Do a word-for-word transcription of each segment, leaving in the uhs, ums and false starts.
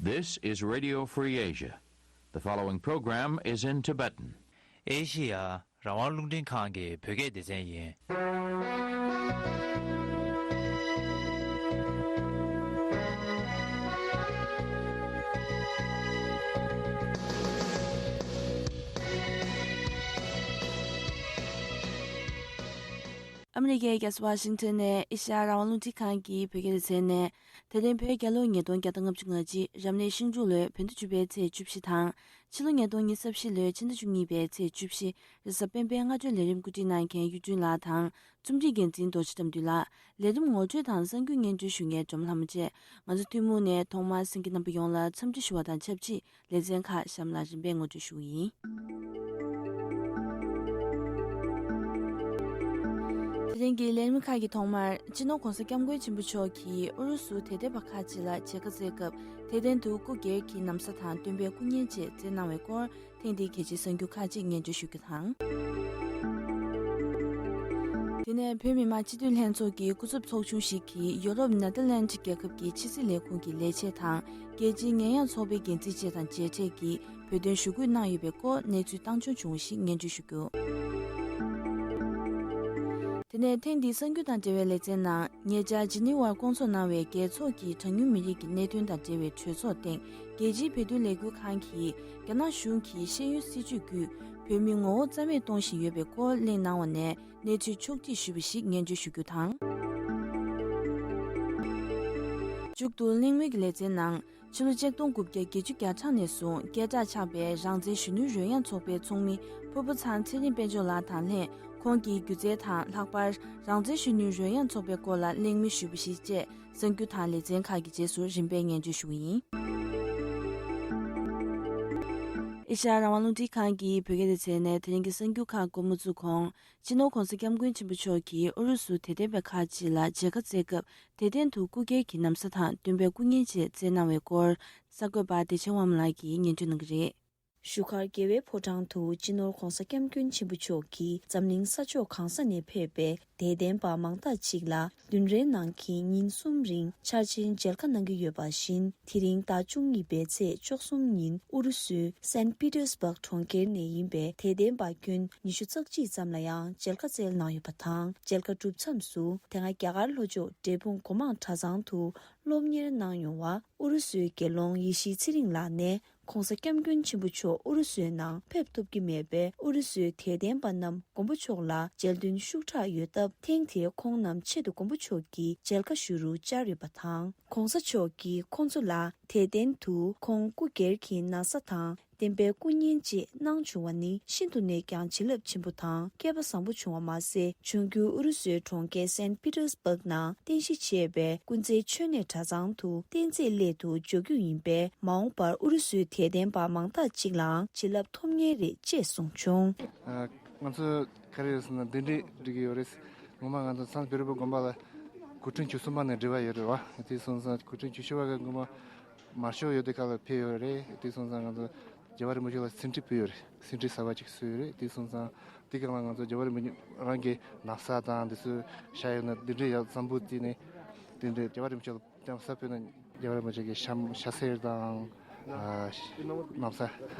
This is Radio Free Asia. The following program is in Tibetan. ཨེ་ཤི་ཡ་རང་དབང་རླུང་འཕྲིན་ཁང་གི་བོད་སྐད་སྡེ་ཚན་ཡིན། ཨ་མི་རི་ཀའི་རྒྱལ་ས་ཝ་ཤིང་ཊོན་ནས་ཨེ་ཤ་ཡ་རང་དབང་རླུང་འཕྲིན་ཁང་གི་བོད་སྐད་སྡེ་ཚན་ནས། དེ་རིང་བོད་རྒྱལ་ལོ་ཉིས་སྟོང་བརྒྱ་དང་ལྔ་བཅུ་ང་གཅིག་རབ་གནས་ཤིང་འབྲུག་ལོའི་བོད་ཟླ་བཅུ་པའི་ཚེས་བཅུ་བཞི་དང་། ཕྱི་ལོ་ཉིས་སྟོང་ཉི་ཤུ་རྩ་བཞི་ལོའི་ཕྱི་ཟླ་བཅུ་གཉིས་པའི་ཚེས་བཅུ་བཞི། རེས་གཟའ་སྤེན་པའི་སྔ་དྲོའི་ལས་རིམ་གོ་སྒྲིག་གནང་མཁན་གཡུ་སྒྲོན་ལགས་དང་། རྩོམ་སྒྲིག་འགན་འཛིན་རྡོ་རྗེ་དགྲ་འདུལ་ལགས། ལས་རིམ་ངོ་སྤྲོད་དང་གསར་འགྱུར་སྙན་སྒྲོན་ཞུ་མཁན་སྒྲོལ་མ་ལྷ་མོ་བཅས། ང་ཚོ་ཐུན་མོང་ནས་ཐོག་མར་གསན་མཁན་རྣམ་པ་ཡོངས་ལ་འཚམས་འདྲི་ཞུ་བ་དང་ཆབས་ཅིག་ལེ་ཚན་ཁག་གཤམ་ལ་རིམ་པས་ངོ་སྤྲོད་ཞུ་གི་ཡིན། དེ་རིང་གི་ལས་རིམ་ཁག་གི་ཐོག་མར། སྤྱི་ནོར་༧གོང་ས་༧སྐྱབས་མགོན་ཆེན་པོ་མཆོག་གིས་ཨུ་རུ་སུ་དད་ལྡན་པ་ཁག་ཅིག་ལ་མཇལ་ཁ་བསྩལ་སྐབས། དད་ལྡན་དུ་སྐུ་སྒེར་གྱི་ན་བཟའ་དང་། སྟོན་པའི་སྐུ་བརྙན་བཅས་བསྩལ་གནང་བའི་སྐོར། ཐེངས་འདིའི་གལ་ཆེའི་གསར་འགྱུར་ཁག་ཅིག་སྙན་སྒྲོན་ཞུ་རྒྱུ་དང་། དེ་ནས་བོད་མི་མང་སྤྱི་འཐུས་ལྷན་ཚོགས་ཀྱི་སྐུ་ཚབ་ཚོགས་ཆུང་ཞིག་གིས་ཡོ་རོབ་ནེ་ཐར་ལན་ཌི་རྒྱལ་ཁབ་ཀྱི་ཕྱི་སྲིད་ལས་ཁུངས་ཀྱི་ལས་བྱེད་དང་། རྒྱལ་སྤྱིའི་ཉེས་ཡངས་ཚོགས་པའི་འགན་འཛིན་བཅས་དང་མཇལ་འཕྲད་ཀྱིས་བོད་དོན་ཞུ་སྐུལ་གནང་ཡོད་པའི་སྐོར་གནས་ཚུལ་བཏང་འབྱོར་བྱུང་བ་ཞིག་སྙན་སྒྲོན་ཞུ་རྒྱུ། དེ་ནས་ཐེངས་འདིའི་གསར་འགྱུར་དང་འབྲེལ་བའི་ལེ་ཚན་ནང་། ཉེ་ཆར་ཇི་ནི་ཝར་བསྐོང་ཚོགས་གནང་བའི་རྒྱལ་ཚོགས་ཀྱི་གྲངས་ཉུང་མི་རིགས་ཀྱི་གནད་དོན་དང་འབྲེལ་བའི་གྲོས་ཚོགས་སྟེང་། རྒྱལ་སྤྱིའི་བོད་དོན་ལས་འགུལ་ཁང་གིས་རྒྱ་ནག་གཞུང་གི་ཤེས་ཡོན་སྲིད་བྱུས་བརྒྱུད་བོད་མིའི་ངོ་བོ་རྩ་མེད་གཏོང་བཞིན་ཡོད་པའི་སྐོར་གླེང་གནང་བ་ནས་གནས་ཚུལ་ཕྱོགས་སྒྲིག་ཞུས་པ་ཞིག་སྙན་སྒྲོན་ཞུ་རྒྱུ་དང་། མཇུག་ཏུ་གླེང་མོལ་གྱི་ལེ་ཚན་ནང་། ཕྱི་ལོ་ཆིག་སྟོང་དགུ་བརྒྱ་བརྒྱད་ཅུ་གྱ་གྲངས་ནས་བཟུང་སྐད་གྲགས་ཆགས་པའི་རང་བཙན་གཞོན་ནུའི་རོལ་དབྱངས་ཚོགས་པའི་ཚོགས་མི་ཕུར་བུ་ཚང་ཚེ་རིང་དཔལ་འབྱོར་ལགས་དང་ལྷན། ཁོང་གི་སྒྱུ་རྩལ་དང་། ལྷག་པར་རང་བཙན་གཞོན་ནུའི་རོལ་དབྱངས་ཚོགས་པའི་སྐོར་ལ་གླེང་མོལ་ཞུས་པ་ཞིག་བཅས། གསར་འགྱུར་དང་ལེ་ཚན་ཁག་གི་རྗེས་སུ་རིམ་པས་སྙན་སྒྲོན་ཞུ་གི་ཡིན། ཨེ་ཤ་ཡ་རང་དབང་རླུང་འཕྲིན་ཁང་གི་བོད་སྐད་སྡེ་ཚན་ནས་དེ་རིང་གི་གསར་འགྱུར་ཁག་འགོ་མ་བཙུགས་གོང་། སྤྱི་ནོར་༧གོང་ས་༧སྐྱབས་མགོན་ཆེན་པོ་མཆོག་གིས་ཨུ་རུ་སུ་དད་ལྡན་པ་ཁག་ཅིག་ལ་མཇལ་ཁ་བསྩལ་སྐབས། དད་ལྡན་དུ་སྐུ་སྒེར་གྱི་ན་བཟའ་དང་། སྟོན་པའི་སྐུ་བརྙན་བཅས་བསྩལ་གནང་བའི་སྐོར། གསར་འགོད་པ་བདེ་ཆེན་དབང་མོ་ལགས་ཀྱིས་སྙན་སྒྲོན་གནང་གི་རེད། བཞུགས་སྒར་རྒྱལ་བའི་ཕོ་བྲང་དུ་སྤྱི་ནོར་༧གོང་ས་༧སྐྱབས་མགོན་ཆེན་པོ་མཆོག་གིས་འཛམ་གླིང་ས་ཕྱོགས་གང་ས་ནས་ཕེབས་པའི་དད་ལྡན་པ་མང་དག་ཅིག་ལ་བདུན་རེའི་ནང་གི་ཉིན་གསུམ་རིང་འཆར་ཅན་མཇལ་ཁ་གནང་གི་ཡོད་པ་བཞིན། དེ་རིང་ཟླ་བཅུ་གཉིས་པའི་ཚེས་བཅུ་གསུམ་ཉིན་ཨུ་རུ་སུའི་སན་པི་ཏེར་སྦག་གྲོང་ཁྱེར་ནས་ཡིན་པའི་དད་ལྡན་པ་སྐྱོན་ཉི་ཤུ་རྩ་གཅིག་ཙམ་ལ་ཡང་མཇལ་ཁ་བསྩལ་གནང་ཡོད་པ་དང་། མཇལ་ཁ་གྲུབ་མཚམས་སུ་དེ་སྔ་རྒྱ་གར་ལྷོ་ཕྱོགས་འབྲས་སྤུངས་སྒོ་མང་གྲྭ་ཚང་དུ་སློབ་གཉེར་གནང་མྱོང་བ། ཨུ་རུ་སུའི་དགེ་སློང་ཡེ་ཤེས་ཚེ་རིང་ལགས་ནས། ༧གོང་ས་༧སྐྱབས་མགོན་ཆེན་པོ་མཆོག་ཨུ་རུ་སུའི་ནང་ཕེབས་ཐུབ་ཀྱི་མེད་པས། ཨུ་རུ་སུའི་དད་ལྡན་པ་རྣམས་མགོན་པོ་མཆོག་ལ་མཇལ་འདུན་ཤུགས་དྲག་ཡོད་སྟབས། ཐེངས་དེར་ཁོང་རྣམས་ཆེད་དུ་མགོན་པོ་མཆོག་གི་མཇལ་ཁ་ཞུ་རུ་བཅར་ཡོད་པ་དང་། ༧གོང་ས་མཆོག་གིས་ཁོང་ཚོ་ལ་དད་ལྡན་དུ་ཁོང་སྐུ་སྒེར་གྱི་ན་བཟའ་དང་། སྟོན་པའི་སྐུ་བརྙན་བཅས་གནང་བྱུང་བ་ནི་ཤིན་ཏུ་ནས་ཀྱང་བྱིན་རླབས་ཆེན་པོ་དང་སྐལ་པ་བཟང་པོ་བྱུང་བ་མ་ཟད། འབྱུང་འགྱུར་ཨུ་རུ་སུའི་གྲོང་ཁྱེར་སན་པི་ཏེར་སྦག་ནང་རྟེན་གཞི་བྱས་པའི་ཀུན་མཛེས་མཆོད་གནས་གྲྭ་ཚང་དུ་རྟེན་རྫས་སླད་དུ་འཇོག་རྒྱུ་ཡིན་པས། མ་འོངས་པར་ཨུ་རུ་སུའི་དད་ལྡན་པ་མང་དག་ཅིག་ལའང་བྱིན་རླབས་ཐོབ་ངེས་རེད་ཅེས་གསུངས་བྱུང་། ཨ། ང་ཚོ་ག་རེ་རེད་ཟེར་ན་གདན་འདྲེན་སྒྲིག་གི་ཡོད་རེད། ངོ་མ་ང་ཚོ་མཚམས་བེ་རི་པ་དགོན་པ་ལ་སྐུ་ཕྲེང་བཅུ་གསུམ་པ་ནས་སྒྲིག་པ་ཡོད་རེད་བ། དེ་སོང་ཙང་སྐུ་ཕྲེང་བཅུ་བཞི་པ་གི་དགོན་པ་མར་ཤོག་ཡོད་དེ་ག་ལ་ཕེབས་ཡོད་རེད། དེ་སོང་ཙང་ང་ཚོ་རྒྱལ་བ་རིན་པོ་ཆེ་ལ་སེར་ཁྲི་ཕུལ་ཡོད་རེད། སེར་ཁྲི་གསར་པ་ཅིག་བཟོས་ཡོད་རེད། དེ་སོང་ཙང་དེ་ག་ལ་ང་ཚོ་རྒྱལ་བ་རིན་པོ་ཆེ་རང་གི་ན་བཟའ་དང་དེ་ཚོ་བཞག་ཡོད་ན་དེ་འདྲའི་ཡག་བཟང་པོ་བརྩིས་ནས་དེ་འདྲའི་རྒྱལ་བ་རིན་པོ་ཆེ་ལ་ན་བཟའ་ཕུལ་ན་རྒྱལ་བ་རིན་པོ་ཆེ་གི་ཤམ་ཤ་སེར་དང་ཨ་ན་བཟའ་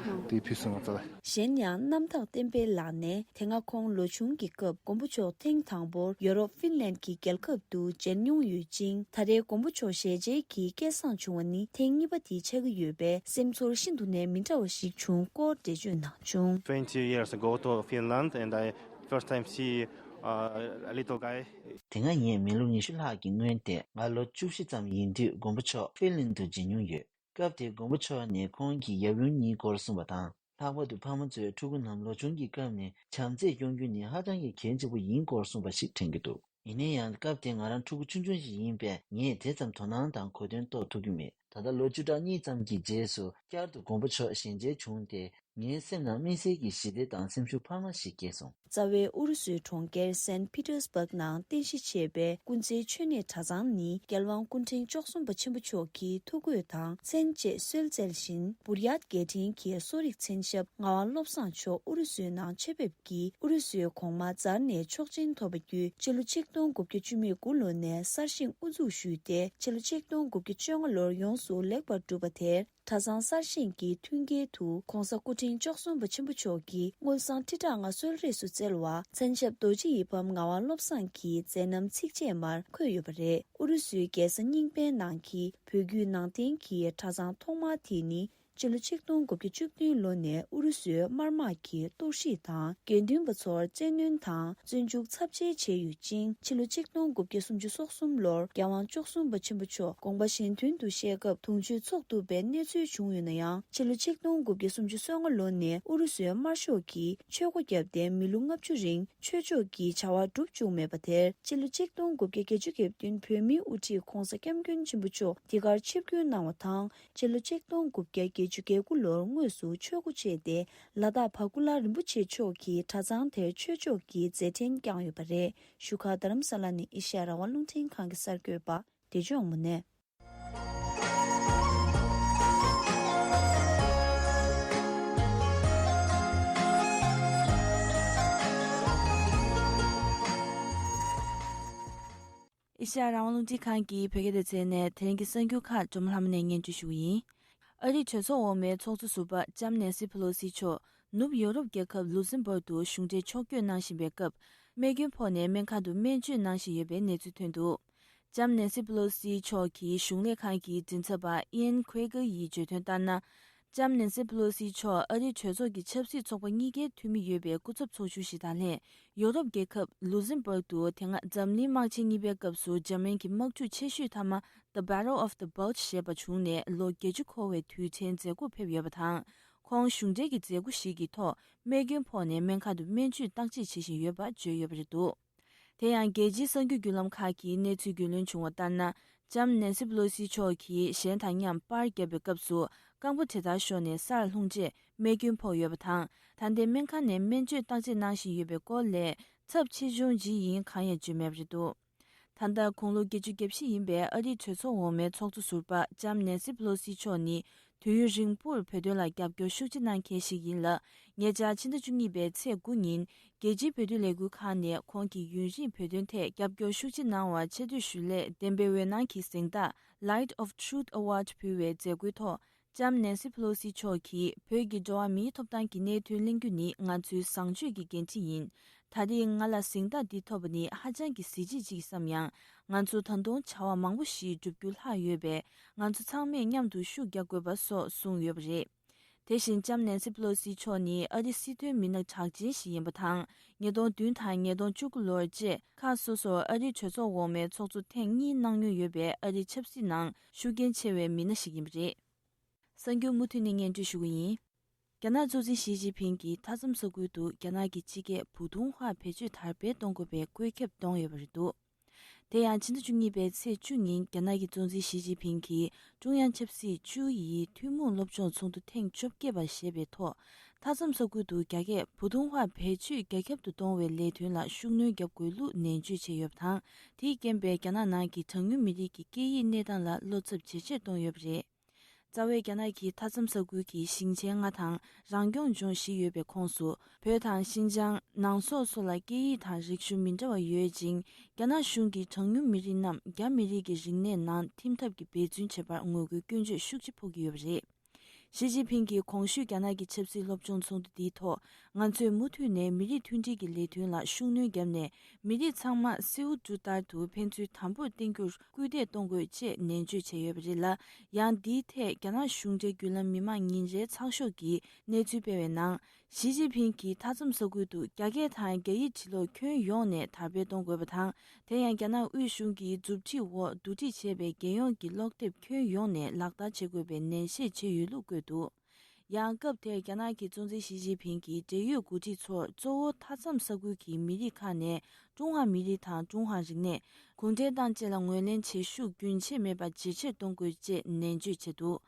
དེ་ཕུལ་སོང་ང་ཚོ་ལ། གཞན་ཡང་རྣམ་དག་བསྟན་འཕེལ་ལགས་ནས། དེ་སྔ་ཁོང་ལོ་ཆུང་གི་སྐབས་མགོན་པོ་མཆོག་ཐེངས་དང་པོར་ཡོ་རོབ་ཧྥིན་ལན་གྱི་རྒྱལ་ཁབ་ཏུ་མཇལ་མྱོང་ཡོད་ཅིང་། ད་རེས་མགོན་པོ་མཆོག་ཞལ་མཇལ་གྱི་སྐལ་བཟང་བྱུང་བ་ནི་ཐེངས་གཉིས་པ་དེ་ཆགས་ཀྱི་ཡོད་པས། སེམས་ཚོར་ཤིན་ཏུ་ནས་མི་འདྲ་བ་ཞིག་བྱུང་སྐོར་འགྲེལ་བརྗོད་གནང་བྱུང་། Twenty years ago to Finland, and I first time see, uh, a little guy. དེ་སྔ་ངས་མི་ལོ་ཉི་ཤུ་ལྷག་གི་སྔོན་ཏེ་ང་ལོ་བཅུ་བཞི་ཙམ་ཡིན་དུས་མགོན་པོ་མཆོག་ཧྥིན་ལན་དུ་མཇལ་མྱོང་ཡོད། སྐབས་དེར་མགོན་པོ་མཆོག་ནས་ཁོང་གི་ཡབ་ཡུམ་གཉིས་སྐོར་གསུངས་པ་དང་། ལྷག་པར་དུ་ཕ་མ་ཚོས་ཕྲུ་གུ་རྣམས་ལོ་ཆུང་གི་སྐབས་ནས་བྱམས་བརྩེ་སྐྱོང་རྒྱུ་ནི་ཧ་ཅང་གི་གལ་ཆེན་པོ་ཡིན་སྐོར་གསུངས་པ་ཞིག་དྲན་གྱི་འདུག། ཡིན་ན་ཡང་སྐབས་དེར་ང་རང་ཕྲུ་གུ་ཆུང་ཆུང་ཞིག་ཡིན་པས་ངས་དེ་ཙམ་དོ་སྣང་དང་གོ་དོན་རྟོགས་ཐུབ་ཀྱི་མེད། ད་ལྟ་ལོ་བཅུ་ཕྲག་གཉིས་ཙམ་གྱི་རྗེས་སུ་བསྐྱར་དུ་མགོན་པོ་མཆོག་ཞལ་མཇལ་བྱུང་སྟེ། ངའི་སེམས་ནང་དམིགས་བསལ་གྱི་ཞི་བདེ་དང་སེམས་ཤུགས་འཕར་མ་ཞིག་སྐྱེས་སོང་། རྩ་བའི་ཨུ་རུ་སུའི་གྲོང་ཁྱེར་སན་པི་ཏེར་སྦག་ནང་རྟེན་གཞི་བྱས་པའི་ཀུན་གསལ་མཆོད་གནས་གྲྭ་ཚང་ནི་རྒྱལ་དབང་སྐུ་ཕྲེང་བཅུ་གསུམ་པ་ཆེན་པོ་མཆོག་གི་ཐུགས་བཀོད་དང་མཚན་བཅས་གསོལ་སྩལ་བཞིན། བུར་ཡཱཏ་རྒྱལ་ཕྲན་གྱི་གསོ་རིག་མཚན་ཞབས་ངག་དབང་བློ་བཟང་མཆོག་ཨུ་རུ་སུའི་ནང་ཆེད་ཕེབས་ཀྱིས་ཨུ་རུ་སུའི་གོང་མ་ཛར་ནས་ཆོག་མཆན་ཐོབ་པ་བརྒྱུད་ཕྱི་ལོ་ཆིག་སྟོང་དགུ་བརྒྱ་བཅུ་མེད་དགུ་ལོ་ནས་གསར་བཞེངས་དབུ་འཛུགས་ཞུས་ཏེ་ཕྱི་ལོ་ཆིག་སྟོང་དགུ་བརྒྱ་བཅོ་ལྔ་ལོར་ཡོངས་སུ་ལེགས་པར་གྲུབ་པ་དེར། གྲྭ་ཚང་གསར་བཞེངས་ཀྱི་མཐུན་རྐྱེན་དུ་༧གོང་ས་སྐུ་ཕྲེང་བཅུ་གསུམ་པ་ཆེན་པོ་མཆོག་གིས་དངུལ་སྲང་ཁྲི་ཕྲག་ལྔ་གསོལ་རས་སུ་བསྩལ་བ་མཚན་ཞབས་རྡོ་རྗེ་ཡིད་ཕམ་ངག་དབང་བློ་བཟང་གི་མཛད་རྣམ་ཚིགས་བཅད་མར་འཁོད་ཡོད་པ་རེད། ཨུ་རུ་སུའི་རྒྱལ་ས་རྙིང་པའི་ནང་གི་བོད་བརྒྱུད་ནང་བསྟན་གྱི་གྲྭ་ཚང་ཐོག་མ་དེ་ནི་ཕྱི་ལོ་ཆིག་སྟོང་དགུ་བརྒྱ་བཅུ་བདུན་ལོ་ནས་ཨུ་རུ་སུའི་དམར་དམག་གིས་གཏོར་བཤིག་དང་དགེ་འདུན་པ་ཚོར་བཙན་གནོན་དང་བཙོན་འཇུག་ཚབས་ཆེ་བྱས་ཡོད་ཅིང་ཕྱི་ལོ་ཆིག་སྟོང་དགུ་བརྒྱ་སུམ་ཅུ་སོ་གསུམ་ལོར་རྒྱལ་དབང་བཅུ་གསུམ་པ་ཆེན་པོ་མཆོག་དགོངས་པ་གཞན་དོན་དུ་བཤད་སྐབས་དུང་ཆོས་ཚོགས་ཐུབ་པའི་གནས་ཚུལ་བྱུང་ཡོད་ན་ཡང་ཕྱི་ལོ་ཆིག་སྟོང་དགུ་བརྒྱ་སུམ་ཅུ་སོ་ལྔ་ལོ་ནས་ཨུ་རུ་སུའི་དམར་ཤོག་གིས་ཆོས་སྒོ་བརྒྱབ་སྟེ་མི་ལོ་ལྔ་བཅུ་རིང་ཆོས་ཕྱོགས་ཀྱི་བྱ་བ་སྒྲུབ་བཅུག་མེད་པ་དེར་ཕྱི་ལོ་ཆིག་སྟོང་དགུ་བརྒྱ་བརྒྱད་ཅུ་གྱ་བདུན་བོད་མིའི་དབུ་ཁྲིད་༧གོང་ས་༧སྐྱབས་མགོན་ཆེན་པོ་མཆོག་འདི་གར་ཆིབས་བསྒྱུར་གནང་བ་དང་ཕྱི་ལོ་ཆིག་སྟོང་དགུ་བརྒྱ་བརྒྱད་ཅུ་གྱ་དགུ་ལོར་དངོས་སུ་ཆོས་སྒོ་ཕྱེས་ཏེ་ལ་དྭགས་བ་ཀུ་ལ་རིན་པོ་ཆེ་མཆོག་གིས་གྲྭ་ཚང་དེར་ཆོས་ཕྱོགས་ཀྱི་མཛད་འཕྲིན་བསྐྱངས་ཡོད་པ་རེད། བཞུགས་སྒར་རྡ་རམ་ས་ལ་ནས་ཨེ་ཤ་ཡ་རང་དབང་རླུང་འཕྲིན་ཁང་གི་གསར་འགོད་པ་བདེ་སྐྱོང་དངོས་གནས། ཨེ་ཤ་ཡ་རང་དབང་རླུང་འཕྲིན་ཁང་གི་བོད་སྐད་སྡེ་ཚན་ནས་དེ་རིང་གི་གསར་འགྱུར་ཁག་སྒྲོལ་མ་ལྷ་མོ་ནས་སྙན་སྒྲོན་ཞུ་གི་ཡིན། ཨ་རིའི་གྲོས་ཚོགས་འོག་མའི་ཚོགས་གཙོ་ཟུར་པ་ལྕམ་ནེན་སི་ཕེ་ལོ་སི་མཆོག་ནུབ་ཡོ་རོབ་རྒྱལ་ཁབ་ལུག་སེམ་སྦུག་ཏུ་གཞུང་འབྲེལ་ཕྱོགས་བསྐྱོད་གནང་བཞིན་པའི་སྐབས། རྨས་སྐྱོན་ཕོག་ནས་སྨན་ཁང་དུ་སྨན་བཅོས་གནང་བཞིན་ཡོད་པའི་གནས་ཚུལ་ཐོན་འདུག་ལྕམ་ནེན་སི་ཕེ་ལོ་སི་མཆོག་གི་གཞུང་ལས་ཁང་གི་མགྲིན་ཚབ་པ་ཨི་ཡན་ཁུའེ་ཀེར་ཡིས་བརྗོད་དོན་ལྟར་ན། ལྕམ་ནེན་སི་ཕེ་ལོ་སི་མཆོག་ཨ་རིའི་གྲོས་ཚོགས་ཀྱི་ཆབ་སྲིད་ཚོགས་པ་གཉིས་ཀའི་འཐུས་མི་ཡོད་པའི་སྐུ་ཚབ་ཚོགས་ཆུང་ཞིག་དང་ལྷན། ཡོ་རོབ་རྒྱལ་ཁབ་ལུག་སེམ་སྦུག་ཏུ་དེ་སྔ་འཛམ་གླིང་དམག་ཆེན་གཉིས་པའི་སྐབས་སུ་འཇར་མན་གྱི་དམག་འཁྲུག་ཆེ་ཤོས་མཐའ་མ། The Battle of the Bulge ཞེས་པ་བྱུང་ནས་ལོ་བརྒྱད་ཅུ་འཁོར་བའི་དུས་དྲན་མཛད་སྒོར་ཕེབས་ཡོད་པ་དང་། ཁོང་གཞུང་འབྲེལ་གྱི་མཛད་སྒོ་ཞིག་གི་ཐོག་རྨས་སྐྱོན་ཕོག་ནས་སྨན་ཁང་དུ་སྨན་བཅོས་བརྟག་དཔྱད་བྱེད་བཞིན་ཡོད་པ་བརྗོད་ཡོད་པ་རེད་འདུག་དེ་ཡང་རྒྱལ་སྤྱིའི་གསར་འགྱུར་བརྒྱུད་ལམ་ཁག་གིས་གནས་ཚུལ་རྒྱུས་ལོན་བྱུང་བ་ལྟར་ན། ལྕམ་ནེན་སི་པེ་ལོ་སི་མཆོག་གིས་གཞན་དང་མཉམ་པར་བརྒྱབ་པའི་སྐབས་སུ་རྐང་པ་དེ་ལྟར་ཤོར་ནས་སར་ལྷུང་རྗེས་རྨས་སྐྱོན་ཕོག་ཡོད་པ་དང་། ད་ལྟའི་སྨན་ཁང་ནས་སྨན་བཅོས་བརྟག་དཔྱད་གནང་བཞིན་ཡོད་པའི་སྐོར་ལས་ཚབས་ཆེ་ཆུང་ཇི་ཡིན་གང་ཡང་བརྗོད་མེད་པ་རེད་འདུག་ད་ལྟ་དགུང་ལོ་བརྒྱད་ཅུ་གྱ་བཞི་ཡིན་པའི་ཨ་རིའི་གྲོས་ཚོགས་འོག་མའི་ཚོགས་གཙོ་ཟུར་པ་ལྕམ་ནེན་སི་པེ་ལོ་སི་མཆོག་ནི་དུས་ཡུན་རིང་པོར་བོད་དོན་ལ་རྒྱབ་སྐྱོར་ཤུགས་ཆེ་གནང་མཁན་ཞིག་ཡིན་ལ། ཉེ་ཆར་ཕྱི་ཟླ་བཅུ་གཉིས་པའི་ཚེས་དགུ་ཉིན་རྒྱལ་སྤྱིའི་བོད་དོན་ལས་འགུལ་ཁང་ནས་ཁོང་གི་ཡུན་རིང་བོད་དོན་ཐད་རྒྱབ་སྐྱོར་ཤུགས་ཆེ་གནང་བར་ཆེ་བསྟོད་ཞུ་སླད་བདེན་པའི་འོད་སྣང་གི་གཟེངས་རྟགས་Light of Truth Award ཕུལ་བའི་མཛད་སྒོའི་ཐོག་ལྕམ་ནེན་སི་པེ་ལོ་སི་མཆོག་གིས་བོད་ཀྱི་འགྲོ་བ་མིའི་ཐོབ་ཐང་གི་གནད་དོན་གླེང་རྒྱུ་ནི་ང་ཚོའི་བཟང་སྤྱོད་ཀྱི་འགན་འཁྲི་ཡིན། ད་རེས་ང་ལ་གཟེངས་རྟགས་འདི་ཐོབ་པ་ནི་ཧ་ཅང་གི་གཟི་བརྗིད་ཅིག་བསམ་ཡང་། ང་ཚོ་ད་དུང་བྱ་བ་མང་པོ་ཞིག་བསྒྲུབ་རྒྱུ་ལྷག་ཡོད་པས། ང་ཚོ་ཚང་མས་མཉམ་དུ་ཤུགས་རྒྱག་དགོས་པ་སོགས་གསུངས་ཡོད་པ་རེད། དེ་བཞིན་ལྕམ་ནེན་སི་པེ་ལོ་སི་མཆོག་ནི་ཨ་རིའི་སྲིད་དོན་མི་སྣ་གྲགས་ཅན་ཞིག་ཡིན་པ་དང་། ཉིས་སྟོང་བདུན་དང་ཉིས་སྟོང་བཅུ་དགུ་ལོར་བཅས་ཁག་སོ་སོར་ཨ་རིའི་གྲོས་ཚོགས་འོག་མའི་ཚོགས་གཙོ་ཐེངས་གཉིས་གནང་མྱོང་ཡོད་པའི་ཨ་རིའི་ཆབ་སྲིད་ནང་ཤུགས་རྐྱེན་ཆེ་བའི་མི་སྣ་ཞིག་ཡིན་པ་རེད། གསར་འགྱུར་མུ་མཐུད་ནས་སྙན་སྒྲོན་ཞུ་གི་ཡིན། རྒྱ་ནག་གཙོ་འཛིན་ཞི་ཅིན་ཕིང་གིས་མཐའ་མཚམས་ས་ཁུལ་དུ་རྒྱ་ནག་གི་སྤྱི་སྐད་ཕུ་ཐུང་ཧྭ་བེད་སྤྱོད་དར་སྤེལ་གཏོང་དགོས་པའི་བཀོད་ཁྱབ་གཏོང་ཡོད་པ་རེད་འདུག་དེ་ཡང་ཕྱི་ཟླ་བཅུ་གཉིས་པའི་ཚེས་བཅུ་ཉིན་རྒྱ་ནག་གི་གཙོ་འཛིན་ཞི་ཅིན་ཕིང་གིས་ཀྲུང་དབྱང་ཆབ་སྲིད་ཅུའུ་ཡི་ཐུན་མོང་སློབ་སྦྱོང་ཚོགས་འདུ་ཐེངས་བཅོ་བརྒྱད་པ་ཞེས་པའི་ཐོག་མཐའ་མཚམས་ས་ཁུལ་དུ་རྒྱ་སྐད་ཕུ་ཐུང་ཧྭ་བེད་སྤྱོད་རྒྱ་ཁྱབ་ཏུ་གཏོང་བའི་ལས་དོན་ལ་ཤུགས་སྣོན་རྒྱབ་དགོས་ལུགས་ནན་བརྗོད་བྱས་ཡོད་པ་དང་། དེས་རྐྱེན་པས་རྒྱ་ནག་ནང་གི་གྲངས་ཉུང་མི་རིགས་ཀྱི་སྐད་ཡིག་གནས་སྟངས་ལ་བློ་འཚབ་ཇེ་ཆེར་གཏོང་ཡོད་པ་རེད། རྩ་བའི་རྒྱ་ནག་གི་མཐའ་མཚམས་ས་ཁུལ་གྱི་ཞིང་ཆེན་ལྔ་དང་རང་སྐྱོང་ལྗོངས་བཞི་ཡོད་པའི་ཁོངས་སུ། བོད་དང་ཤིན་ཅང་ནང་སོག་སོགས་ལ་སྐད་ཡིག་དང་རིག་གཞུང་མི་འདྲ་བ་ཡོད་ཅིང་། རྒྱ་ནག་གཞུང་གིས་གྲངས་ཉུང་མི་རིགས་རྣམས་རྒྱ་མི་རིགས་ཀྱི་རིག་གནས་ནང་ཐིམ་ཐབས་ཀྱི་འབད་བརྩོན་བྱེད་པར་ངོ་རྒོལ་སྐྱོན་བརྗོད་ཤུགས་ཆེ་ཕོག་གི་ཡོད་པ་རེད། ཞི་ཅིན་ཕིང་གིས་གོང་ཞུས་རྒྱ་ནག་གི་ཆབ་སྲིད་སློབ་སྦྱོང་ཚོགས་འདུ་འདིའི་ཐོག་ང་ཚོས་མུ་མཐུད་ནས་མི་རིགས་མཐུན་སྒྲིལ་གྱི་ལས་དོན་ལ་ཤུགས་སྣོན་བརྒྱབ་ནས། མི་རིགས་ཚང་མ་སེའུ་འབྲུ་ལྟར་དུ་ཕན་ཚུན་དམ་པོར་བརྟེན་རྒྱུར་སྐུལ་འདེད་གཏོང་དགོས་ཅེས་ནན་བརྗོད་བྱས་ཡོད་པ་རེད་ལ། ཡང་འདིའི་ཐད་རྒྱ་ནག་གཞུང་འབྲེལ་བརྒྱུད་ལམ་མི་དམངས་ཉིན་རེའི་ཚགས་ཤོག་གིས་གནས་ཚུལ་སྤེལ་བའི་ནང་། ཞི་ཅིན་ཕིང་གིས་མཐའ་མཚམས་ས་ཁུལ་དུ་རྒྱ་སྐད་དང་རྒྱ་ཡིག་འབྲི་ཀློག་ཁྱོན་ཡོངས་ནས་དར་སྤེལ་གཏོང་དགོས་པ་དང་། དེ་ཡང་རྒྱ་ནག་དབུས་གཞུང་གི་མཛུབ་ཁྲིད་འོག་བསྡུ་སྒྲིག་བྱས་པའི་རྒྱལ་ཡོངས་ཀྱི་ཀློག་དེབ་ཁྱོན་ཡོངས་ནས་ལག་བསྟར་བྱེད་དགོས་པའི་ནན་བཤད་བྱས་ཡོད་ལུགས་བཀོད་འདུག་ཡང་སྐབས་དེར་རྒྱ་ནག་གི་གཙོ་འཛིན་ཞི་ཅིན་ཕིང་གིས་འབྲེལ་ཡོད་འགོ་ཁྲིད་ཚོར་གཙོ་བོ་མཐའ་མཚམས་ས་ཁུལ་གྱི་མི་རིགས་ཁག་ནས་ཀྲུང་ཧྭ་མི་རིགས་དང་ཀྲུང་ཧྭ་རིག་གནས། གུང་ཁྲན་ཏང་བཅས་ལ་ངོས་ལེན་བྱེད་ཤུགས་རྒྱུན་ཆད་མེད་པར་ཇེ་ཆེར་གཏོང་དགོས་ཅེས་ནན་བརྗོད་བྱས་འདུག་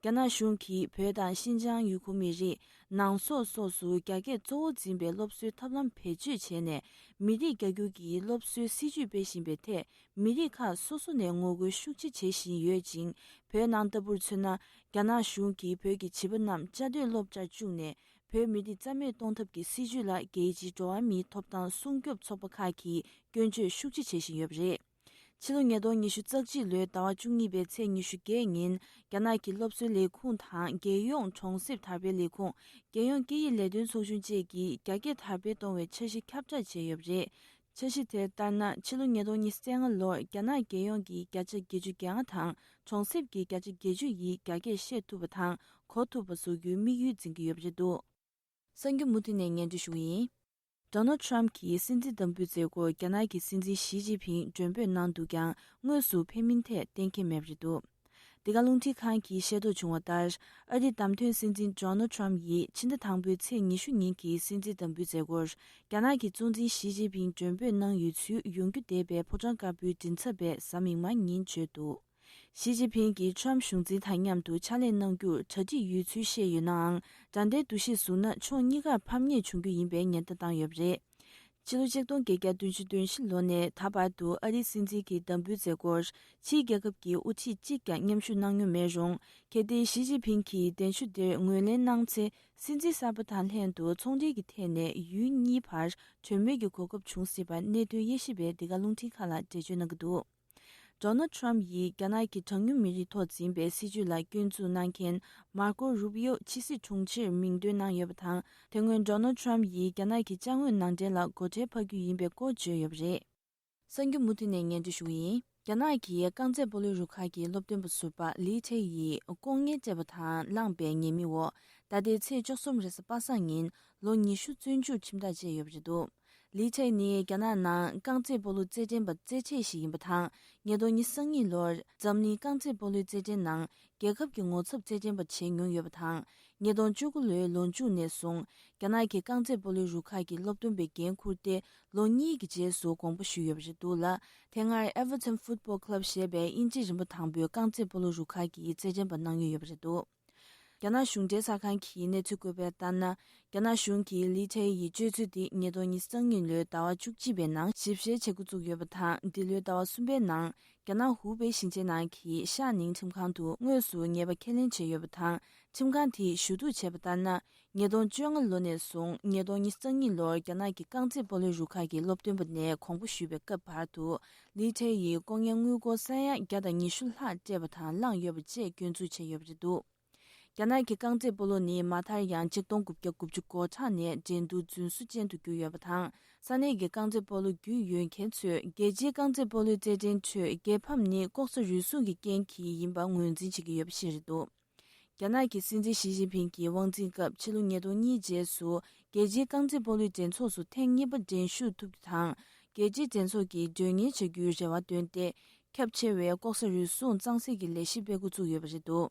རྒྱ་ནག་གཞུང་གིས་བོད་དང་ཤིན་ཅང་ཡུ་གུར་མི་རིགས། ནང་སོག་སོགས་སུ་རྒྱ་སྐད་གཙོ་བོ་འཛིན་པའི་སློབ་གསོའི་ཐབས་ལམ་བེད་སྤྱོད་བྱས་ནས། མི་རིགས་རྒྱ་སྒྱུར་གྱི་སློབ་གསོའི་སྲིད་ཇུས་སྤེལ་བཞིན་པའི་ཐད། མི་རིགས་ཁག་སོ་སོ་ནས་ངོ་རྒོལ་ཤུགས་ཆེ་བྱེད་བཞིན་ཡོད་ཅིང་། བོད་ནང་ལྟ་བུར་མཚོན་ན། རྒྱ་ནག་གཞུང་གིས་བོད་ཀྱི་བྱིས་པ་རྣམས་བཅའ་སྡོད་སློབ་གྲྭར་བཅུག་ནས། བོད་མི་རིགས་རྩ་མེད་གཏོང་ཐབས་ཀྱི་སྲིད་ཇུས་ལ། རྒྱལ་སྤྱིའི་འགྲོ་བ་མིའི་ཐོབ་ཐང་སྲུང་སྐྱོབ་ཚོགས་པ་ཁག་གིས་སྐྱོན་བརྗོད་ཤུགས་ཆེ་བྱེད་བཞིན་ཡོད་པ་རེད། ཕྱི་ལོ་ཉིས་སྟོང་ཉི་ཤུ་རྩ་གཅིག་ལོའི་ཟླ་བ་བཅུ་གཉིས་པའི་ཚེས་ཉི་ཤུ་བརྒྱད་ཉིན། རྒྱ་ནག་གི་སློབ་གསོའི་ལས་ཁུངས་དང་། རྒྱལ་ཡོངས་གྲོང་གསེབ་དར་སྤེལ་ལས་ཁུངས། རྒྱལ་ཡོངས་སྐད་ཡིག་ལས་དོན་ཚོགས་ཆུང་བཅས་ཀྱིས་རྒྱ་སྐད་དར་སྤེལ་གཏོང་བའི་འཆར་གཞི་ཁྱབ་བསྒྲགས་བྱས་ཡོད་པ་རེད། འཆར་གཞི་དེར་ལྟར་ན། ཕྱི་ལོ་ཉིས་སྟོང་ཉི་ཤུ་རྩ་ལྔ་ལོར་རྒྱ་ནག་རྒྱལ་ཡོངས་ཀྱི་བརྒྱ་ཆ་བརྒྱད་ཅུ་གྱ་ལྔ་དང་། གྲོང་གསེབ་ཀྱི་བརྒྱ་ཆ་བརྒྱད་ཅུ་ཡིས་རྒྱ་སྐད་བཤད་ཐུབ་པ་དང་། གོ་ཐུབ་པ་བཟོ་རྒྱུའི་དམིགས་ཡུལ་འཛིན་གྱི་ཡོད་པ་རེད་འདུག་གསར་འགྱུར་མུ་མཐུད་ནས་སྙན་སྒྲོན་ཞུ་གི་ཡིན། ཌོ་ནལ་ཌི་ཊརམ་གྱི་སྲིད་འཛིན་འདེམས་བསྐོའི་མཛད་སྒོར་རྒྱ་ནག་གི་སྲིད་འཛིན་ཞི་ཅིན་ཕིང་མགྲོན་འབོད་གནང་འདུག་ཀྱང་། དངོས་སུ་ཕེབས་མིན་ཐད་གཏན་འཁེལ་མེད་པ་རེད་འདུག་འདི་ག་རླུང་འཕྲིན་ཁང་གིས་ཤེས་རྟོགས་བྱུང་བ་ལྟར། ཨ་རིའི་བདམས་ཐོན་སྲིད་འཛིན་ཌོ་ནལ་ཌི་ཊརམ་ཡིས་ཕྱི་ཟླ་དང་པོའི་ཚེས་ཉི་ཤུ་ཉིན་གྱི་སྲིད་འཛིན་འདེམས་བསྐོའི་མཛད་སྒོར། རྒྱ་ནག་གི་གཙོ་འཛིན་ཞི་ཅིན་ཕིང་མགྲོན་འབོད་གནང་ཡོད་ཚུལ་ཡོང་རྒྱུ་འདས་པའི་ཕོ་བྲང་དཀར་པོའི་མགྲིན་ཚབ་པས་གཟའ་མིག་དམར་ཉིན་བརྗོད་འདུག་ཞི་ཅིན་ཕིང་གིས་ཊརམ་གཞུང་འཛིན་དང་མཉམ་དུ་ཕྱག་ལས་གནང་རྒྱུར་གྲ་སྒྲིག་ཡོད་ཚུལ་བཤད་ཡོད་ནའང་། དགྲ་ཟླའི་འདུ་ཤེས་བཟུང་ན། ཕྱོགས་གཉིས་ཀར་ཕམ་ཉེས་འབྱུང་རྒྱུ་ཡིན་པའི་ཉེན་བརྡ་བཏང་ཡོད་པ་རེད། ཕྱི་ལོ་ཆིག་སྟོང་བརྒྱད་བརྒྱ་བདུན་ཅུ་དོན་བཞི་ལོ་ནས་ད་བར་དུ་ཨ་རིའི་སྲིད་འཛིན་གྱི་འདེམས་བསྐོའི་མཛད་སྒོར། ཕྱིའི་རྒྱལ་ཁབ་ཀྱི་དབུ་ཁྲིད་གཅིག་ཀྱང་མཉམ་ཞུགས་གནང་མྱོང་མེད་རུང་། གལ་ཏེ་ཞི་ཅིན་ཕིང་གིས་གདན་ཞུ་དེར་ངོས་ལེན་གནང་ཚེ། སྲིད་འཛིན་གསར་པ་དང་ལྷན་དུ་ཚོང་འབྲེལ་གྱི་ཐད་ནས་ཡུལ་གཉིས་བར་གྲོས་མོལ་གྱི་གོ་སྐབས་འབྱུང་སྲིད་པར་གནད་དོན་དབྱེ་ཞིབ་པས་འདི་ག་རླུང་འཕྲིན་ཁང་ལ་འགྲེལ་བརྗོད་གནང་གི་འདུག་ཌོ་ནལ་ཌི་ཊརམ་ཡིས་རྒྱ་ནག་གི་གྲངས་ཉུང་མི་རིགས་ཐོག་འཛིན་པའི་སྲིད་ཇུས་ལ་སྐྱོན་འཛུགས་གནང་མཁན་མར་ཀོ་རུ་པི་ཡོ་ཕྱི་སྲིད་དྲུང་ཆེར་མིང་འདོན་གནང་ཡོད་པ་དང་། དེ་སྔོན་ཌོ་ནལ་ཌི་ཊརམ་ཡིས་རྒྱ་ནག་གི་ཅ་དངོས་ནང་འདྲེན་ལ་སྒོ་ཁྲལ་ཕབ་རྒྱུ་ཡིན་པའི་སྐོར་བརྗོད་ཡོད་པ་རེད། གསར་འགྱུར་མུ་མཐུད་ནས་སྙན་སྒྲོན་ཞུ་གི་ཡིན། རྒྱ་ནག་གི་རྐང་རྩེད་སྤོ་ལོའི་རུ་ཁག་གི་སློབ་སྟོན་པ་ཟུར་པ་ལི་ཁྲེ་ཡིས་ལྐོག་རྔན་སྤྲད་པ་དང་བླངས་པའི་ཉེས་མིང་འོག་ད་ལྟའི་ཚེས་བཅུ་གསུམ་རེས་གཟའ་པ་སངས་ཉིན་ལོ་ཉི་ཤུ་བཙོན་འཇུག་ཁྲིམས་ཐག་བཅད་ཡོད་པ་རེད་འདུག་ལི་ཁྲེ་ནི་རྒྱ་ནག་ནང་རྐང་རྩེད་སྤོ་ལོ་རྩེད་འགྲན་པ་རྩེ་གྲས་ཤིག་ཡིན་པ་དང་། ཉིས་སྟོང་ཉི་ཤུ་རྩ་གཉིས་ལོར་འཛམ་གླིང་རྐང་རྩེད་སྤོ་ལོའི་རྩེད་འགྲན་ནང་རྒྱལ་ཁབ་ཀྱི་ངོ་ཚབ་རྩེད་འགྲན་པ་བྱས་མྱོང་ཡོད་པ་དང་། ཉིས་སྟོང་བཅུ་དགུ་ལོའི་ལོ་མཇུག་ནས་བཟུང་རྒྱ་ནག་གི་རྐང་རྩེད་སྤོ་ལོའི་རུ་ཁག་གི་སློབ་སྟོན་པའི་འགན་འཁུར་ཏེ། ལོ་གཉིས་ཀྱི་རྗེས་སུ་དགོངས་པ་ཞུས་ཡོད་པ་རེད་འདུག་ལ། དེ་སྔར་Everton Football Club ཞེས་པའི་དབྱིན་ཇི་རིམ་པ་དང་པོའི་རྐང་རྩེད་སྤོ་ལོ་རུ་ཁག་གི་རྩེད་འགྲན་པ་གནང་མྱོང་ཡོད་པ་རེད་འདུག་རྒྱ་ནག་གཞུང་འབྲེལ་གསར་ཁང་གིས་གནས་ཚུལ་བཀོད་པར་ལྟར་ན། རྒྱ་ནག་གཞུང་གིས་ལི་ཁྲེ་ཡི་སྤྱོད་ཚུལ་དེ་ཉིས་སྟོང་ཉི་ཤུ་རྩ་གཉིས་ལོའི་ཟླ་བ་བཅུ་གཅིག་པའི་ནང་ཞིབ་བཤེར་བྱེད་འགོ་བཙུགས་ཡོད་པ་དང་། འདི་ལོའི་ཟླ་བ་གསུམ་པའི་ནང་རྒྱ་ནག་ཧུའུ་པེ་ཞིང་ཆེན་ནང་གི་ཤ་ནིང་ཁྲིམས་ཁང་དུ་དངོས་སུ་ཉེས་པ་ཁས་ལེན་བྱས་ཡོད་པ་དང་། ཁྲིམས་ཁང་དེས་ཞུ་གཏུག་བྱས་པ་ལྟར་ན། ཉིས་སྟོང་བཅོ་ལྔ་ལོ་ནས་བཟུང་ཉིས་སྟོང་ཉི་ཤུ་རྩ་གཉིས་ལོར་རྒྱ་ནག་གི་རྐང་རྩེད་སྤོ་ལོའི་རུ་ཁག་གི་སློབ་སྟོན་པ་ནས་དགོངས་པ་ཞུས་པའི་སྐབས་བར་དུ། ལི་ཁྲེ་ཡིས་ལྐོག་རྔན་དངུལ་སྒོར་ས་ཡ་བརྒྱ་དང་ཉི་ཤུ་ལྷག་སྤྲད་པ་དང་བླངས་ཡོད་པ་བཅས་སྐྱོན་འཛུགས་བྱས་ཡོད་པ་རེད་འདུག་རྒྱ་ནག་གི་རྐང་རྩེད་སྤོ་ལོ་ནི་མ་མཐར་ཡང་ཆིག་སྟོང་དགུ་བརྒྱ་དགུ་བཅུ་གོ་གྲངས་ནས་འགྲན་བསྡུར་རྫུན་བཟོ་ཅན་དུ་གྱུར་ཡོད་པ་དང་། ས་གནས་ཀྱི་རྐང་རྩེད་སྤོ་ལོ་རྒྱུས་ཡོད་མཁན་ཚོས་རྒྱལ་སྤྱིའི་རྐང་རྩེད་སྤོ་ལོའི་རྩེད་འགྲན་ཁྲོད་རྒྱལ་ཕམ་ནི་ལྐོག་ཟ་རུལ་སུངས་ཀྱི་རྐྱེན་གྱིས་ཡིན་པ་ངོས་འཛིན་བྱེད་ཀྱི་ཡོད་པ་ཞིག་རེད་འདུག་རྒྱ་ནག་གི་སྲིད་འཛིན་ཞི་ཅིན་ཕིང་གི་དབང་འཛིན་སྐབས་ཕྱི་ལོ་ཉིས་སྟོང་གཉིས་རྗེས་སུ། རྒྱལ་སྤྱིའི་རྐང་རྩེད་སྤོ་ལོའི་འགྲན་ཚོགས་སུ་ཐེངས་གཉིས་པ་འགྲན་ཞུགས་ཐུབ་རྒྱུ་དང་། རྒྱལ་སྤྱིའི་འགྲན་ཚོགས་ཀྱི་མགྲོན་གཉེར་བྱ་རྒྱུའི་རེ་བ་བཏོན་ཏེ། ཁྱབ་ཆེ་བའི་ལྐོག་ཟ་རུལ་སུངས་གཙང་སེལ་གྱི་ལས་གཞི་སྤེལ་འགོ་བཙུགས་ཡོད་པ་རེད་འདུག་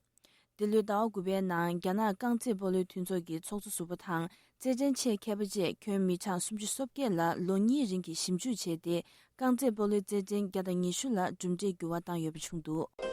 འདི་ལོའི་ཟླ་བ་དགུ་པའི་ནང་རྒྱ་ནག་རྐང་རྩེད་སྤོ་ལོའི་མཐུན་ཚོགས་ཀྱི་ཚོགས་གཙོ་ཟུར་པ་དང་། རྩེད་འགྲན་ཆེད་མཁས་པ་བཅས་ཁྱོན་མི་གྲངས་སུམ་ཅུ་སོ་བརྒྱད་ལ་ལོ་གཉིས་རིང་གི་ཞིབ་འཇུག་བྱས་ཏེ། རྐང་རྩེད་སྤོ་ལོའི་རྩེད་འགྲན་བརྒྱ་དང་ཉི་ཤུ་ལ་གྲུབ་འབྲས་འགྱུར་བ་བཏང་ཡོད་པ་བྱུང་འདུག་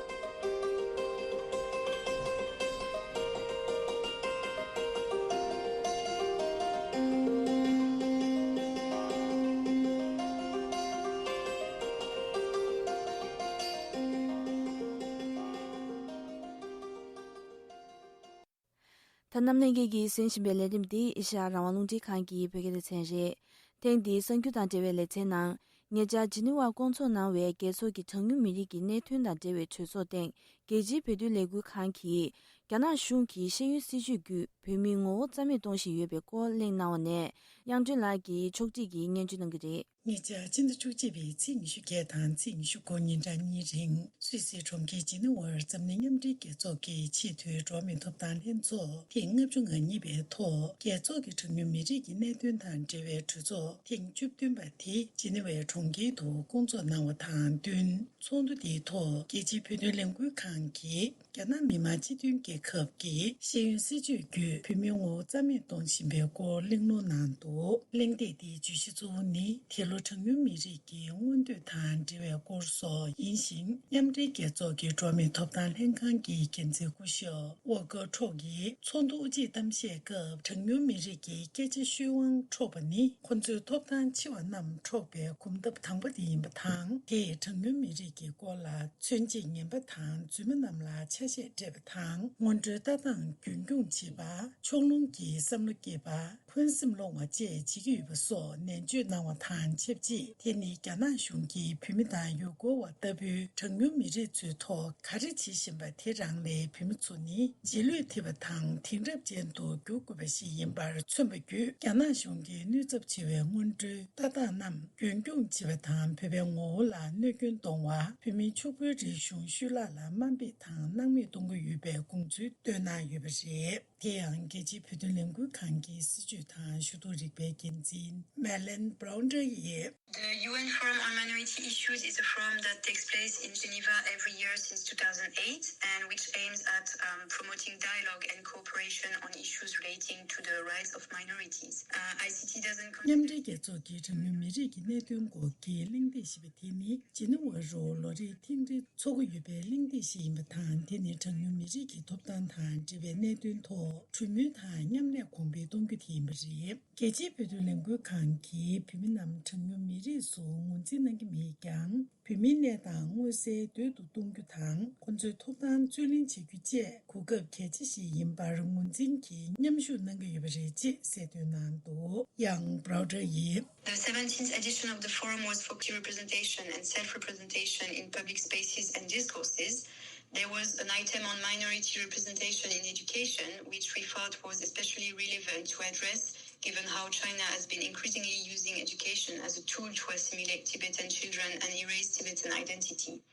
ད་རྣམ་གླིང་སྐད་ཀྱིས་གསན་བཞིན་པའི་ལས་རིམ་འདི་ཨེ་ཤ་ཡ་རང་དབང་རླུང་འཕྲིན་ཁང་གི་བོད་སྐད་སྡེ་ཚན་རེད། ཐེངས་འདིའི་གསར་འགྱུར་དང་འབྲེལ་བའི་ལེ་ཚན་ནང་། ཉེ་ཆར་ཇི་ནི་ཝར་བསྐོང་ཚོགས་གནང་བའི་རྒྱལ་ཚོགས་ཀྱི་གྲངས་ཉུང་མི་རིགས་ཀྱི་གནད་དོན་དང་འབྲེལ་བའི་གྲོས་ཚོགས་སྟེང་། རྒྱལ་སྤྱིའི་བོད་དོན་ལས་འགུལ་ཁང་གིས། རྒྱ་ནག་གཞུང་གིས་ཤེས་ཡོན་སྲིད་བྱུས་བརྒྱུད་བོད་མིའི་ངོ་བོ་རྩ་མེད་གཏོང་བཞིན་ཡོད་པའི་སྐོར་གླེང་གནང་བ་ནས། དབྱངས་སྒྲོན་ལགས་ཀྱིས་ཕྱོགས་སྒྲིག་གིས་སྙན་སྒྲོན་གནང་གི་རེད། ཉེ་ཆར་ཕྱི་ཟླ་བཅུ་གཅིག་པའི་ཚེས་ཉི་ཤུ་བརྒྱད་དང་ཚེས་ཉི་ཤུ་དགུ་ཉིན་གྲངས་གཉིས་རིང་སུད་སིའི་གྲོང་ཁྱེར་ཇི་ནི་ཝར་འཛམ་གླིང་མཉམ་འབྲེལ་རྒྱལ་ཚོགས་ཀྱི་ཆེས་མཐོའི་འགྲོ་བ་མིའི་ཐོབ་ཐང་ལྷན་ཚོགས་ཐེངས་ལྔ་བཅུ་ང་གཉིས་པའི་ཐོག་རྒྱལ་ཚོགས་ཀྱི་གྲངས་ཉུང་མི་རིགས་ཀྱི་གནད་དོན་དང་འབྲེལ་བའི་གྲོས་ཚོགས་ཐེངས་བཅུ་བདུན་པ་དེ་ཇི་ནི་ཝའི་གྲོང་ཁྱེར་དུ་བསྐོང་ཚོགས་གནང་བ་དང་བསྟུན། ཚོགས་འདུ་དེའི་ཐོག་རྒྱལ་སྤྱིའི་བོད་དོན་ལས་འགུལ་ཁང་གིས། རྒྱ་ནག་མི་དམངས་སྤྱི་མཐུན་རྒྱལ་ཁབ་ཀྱི་ཤེས་ཡོན་སྲིད་བྱུས་བརྒྱུད་བོད་མིའི་ངོ་བོ་རྩ་མེད་གཏོང་བཞིན་པའི་སྐོར་གླེང་སློང་གནང་འདུག་གླེང་སྟེགས་འདིའི་བརྗོད་གཞི་གཙོ་བོ་ནི་དེ་ལོ། གྲངས་ཉུང་མི་རིགས་ཀྱི་མངོན་འདོད་དང་འབྲེལ་བའི་སྐོར་སོགས་ཡིན་ཞིང་། མཉམ་འབྲེལ་རྒྱལ་ཚོགས་ཀྱི་འགྲོ་བ་མིའི་ཐོབ་ཐང་ལྷན་ཁང་གི་འགན་འཛིན་སྐུ་ཞབས་ཝོལ་ཀར་ཊུརྐ་ཡིས་ཚོགས་འདུ་དབུ་འབྱེད་གཏམ་བཤད་སྐབས། གྲངས་ཉུང་མི་རིགས་ཀྱི་སྐད་ཆ་ཤོད་དབང་འཕྲོག་པ་ནི་ཁོ་ཚོའི་ཐོབ་ཐང་འཆི་བ་རྣམས་འཕྲོག་པའི་གོམ་སྟབས་དང་པོ་དེ་ཡིན་པ་དང་། དེས་གྲངས་ཉུང་མི་རིགས་ཀྱི་སྐོར་ལ་མཚོན་བྱེད་ངན་པ་དང་རྫུན་མ་རྣམས་ལ་ཆ་ཤས་སྤྲད་པ་དང་། སྔོན་འགྲོའི་ལྟ་སྟངས་རྒྱུན་འཁྱོངས་བྱེད་པ། ཕྱོགས་ལྷུང་གི་བསམ་བློ་སྐྱེས་པ། འཁོན་སེམས་སློང་བ་བཅས་བྱེད་ཀྱི་ཡོད་པ་སོགས་ནན་བརྗོད་གནང་བ་དང་ཆབས་ཅིག་དེ་ནི་རྒྱ་ནག་གཞུང་གིས་བོད་མི་དང་ཡུ་གུར་བ་ལྟ་བུའི་གྲངས་ཉུང་མི་རིགས་ཚོའི་ཐོག་ག་རེ་བྱེད་བཞིན་པ་དེ་རང་ལས། བོད་མི་ཚོ་ནི་རྗེས་ལུས་ཐེབས་པ་དང་དེང་རབས་ཅན་དུ་བསྒྱུར་དགོས་པ་ཞིག་ཡིན་པར་མཚོན་པ་བརྒྱུད། རྒྱ་ནག་གཞུང་གིས་ནུས་ཚབས་ཆེ་བའི་སྔོན་འགྲོའི་ལྟ་སྟངས་རྣམས་རྒྱུན་འཁྱོངས་བྱེད་པ་དང་། བོད་པའི་ངོ་བོ་ལ་གནོད་སྐྱོན་གཏོང་བ། བོད་མིའི་ཕྱུག་པོའི་རིག་གཞུང་ཤུལ་བཞག་ལ་དམའ་འབེབས་དང་སྣང་མེད་གཏོང་གི་ཡོད་པའི་དགོངས་ཚུལ་བཏོན་གནང་ཡོད་པ་རེད། དེ་ཡང་རྒྱལ་སྤྱིའི་བོད་དོན་ལས་འགུལ་ཁང་གི་སྲིད་བྱུས་དང་ཞུ་གཏུག་རིག་པའི་འགན་འཛིན་མེ་ལེན་བྷ་རོན་ཊར་ཡིས། The U N Forum on Minority Issues is a forum that takes place in Geneva every year since two thousand eight and which aims at um, promoting dialogue and cooperation on issues relating to the rights of minorities. Uh, I C T doesn't མཉམ་consider འབྲེལ་རྒྱལ་ཚོགས་ཀྱི་གྲངས་ཉུང་མི་རིགས་ཀྱི་གནད་དོན་སྐོར་གྱི་གླེང་སྟེགས་ཞེས་པ་དེ་ནི་ཇི་ནི་ཝ་རུ་ལོ་རེའི་ཐེངས་རེ་འཚོགས་ཀྱི་ཡོད་པའི་གླེང་སྟེགས་ཤིག་ཡིན་པ་དང་། དེ་ནི་གྲངས་ཉུང་མི་རིགས་ཀྱི་ཐོབ་ཐང་དང་འབྲེལ་བའི་གནད་དོན་ཐོག་གྲོས་མོལ་དང་མཉམ་ལས་གོང་འཕེལ་གཏོང་རྒྱུ་དེ་ཡིན་པ་རེད། རྒྱལ་སྤྱིའི་བོད་དོན་ལས་འགུལ་ཁང་གིས་བོད་མི་རྣམས་གྲངས་ཉུང་མི་རིགས་སུ་ངོས་འཛིན་གནང་གི་མེད་ཀྱང་། བོད་མིའི་གནས་སྟངས་མངོན་གསལ་དོད་དུ་གཏོང་རྒྱུ་དང་། ཁོ་ཚོའི་ཐོབ་ཐང་རྩོད་ལེན་བྱེད་རྒྱུ་བཅས་གོ་སྐབས་གལ་ཆེ་ཞིག་ཡིན་པར་ངོས་འཛིན་གྱིས་མཉམ་ཞུགས་གནང་གི་ཡོད་པ་རེད་ཅེས་གསལ་སྟོན་གནང་འདུག་ཡང་བྷ་རོན་ཊར་ཡིས། The seventeenth edition of the forum was focused on representation and self-representation in public spaces and discourses. There was an item on minority representation in education, which we felt was especially relevant to address, given how China has been increasingly using education as a tool to assimilate Tibetan children and erase Tibetan identity.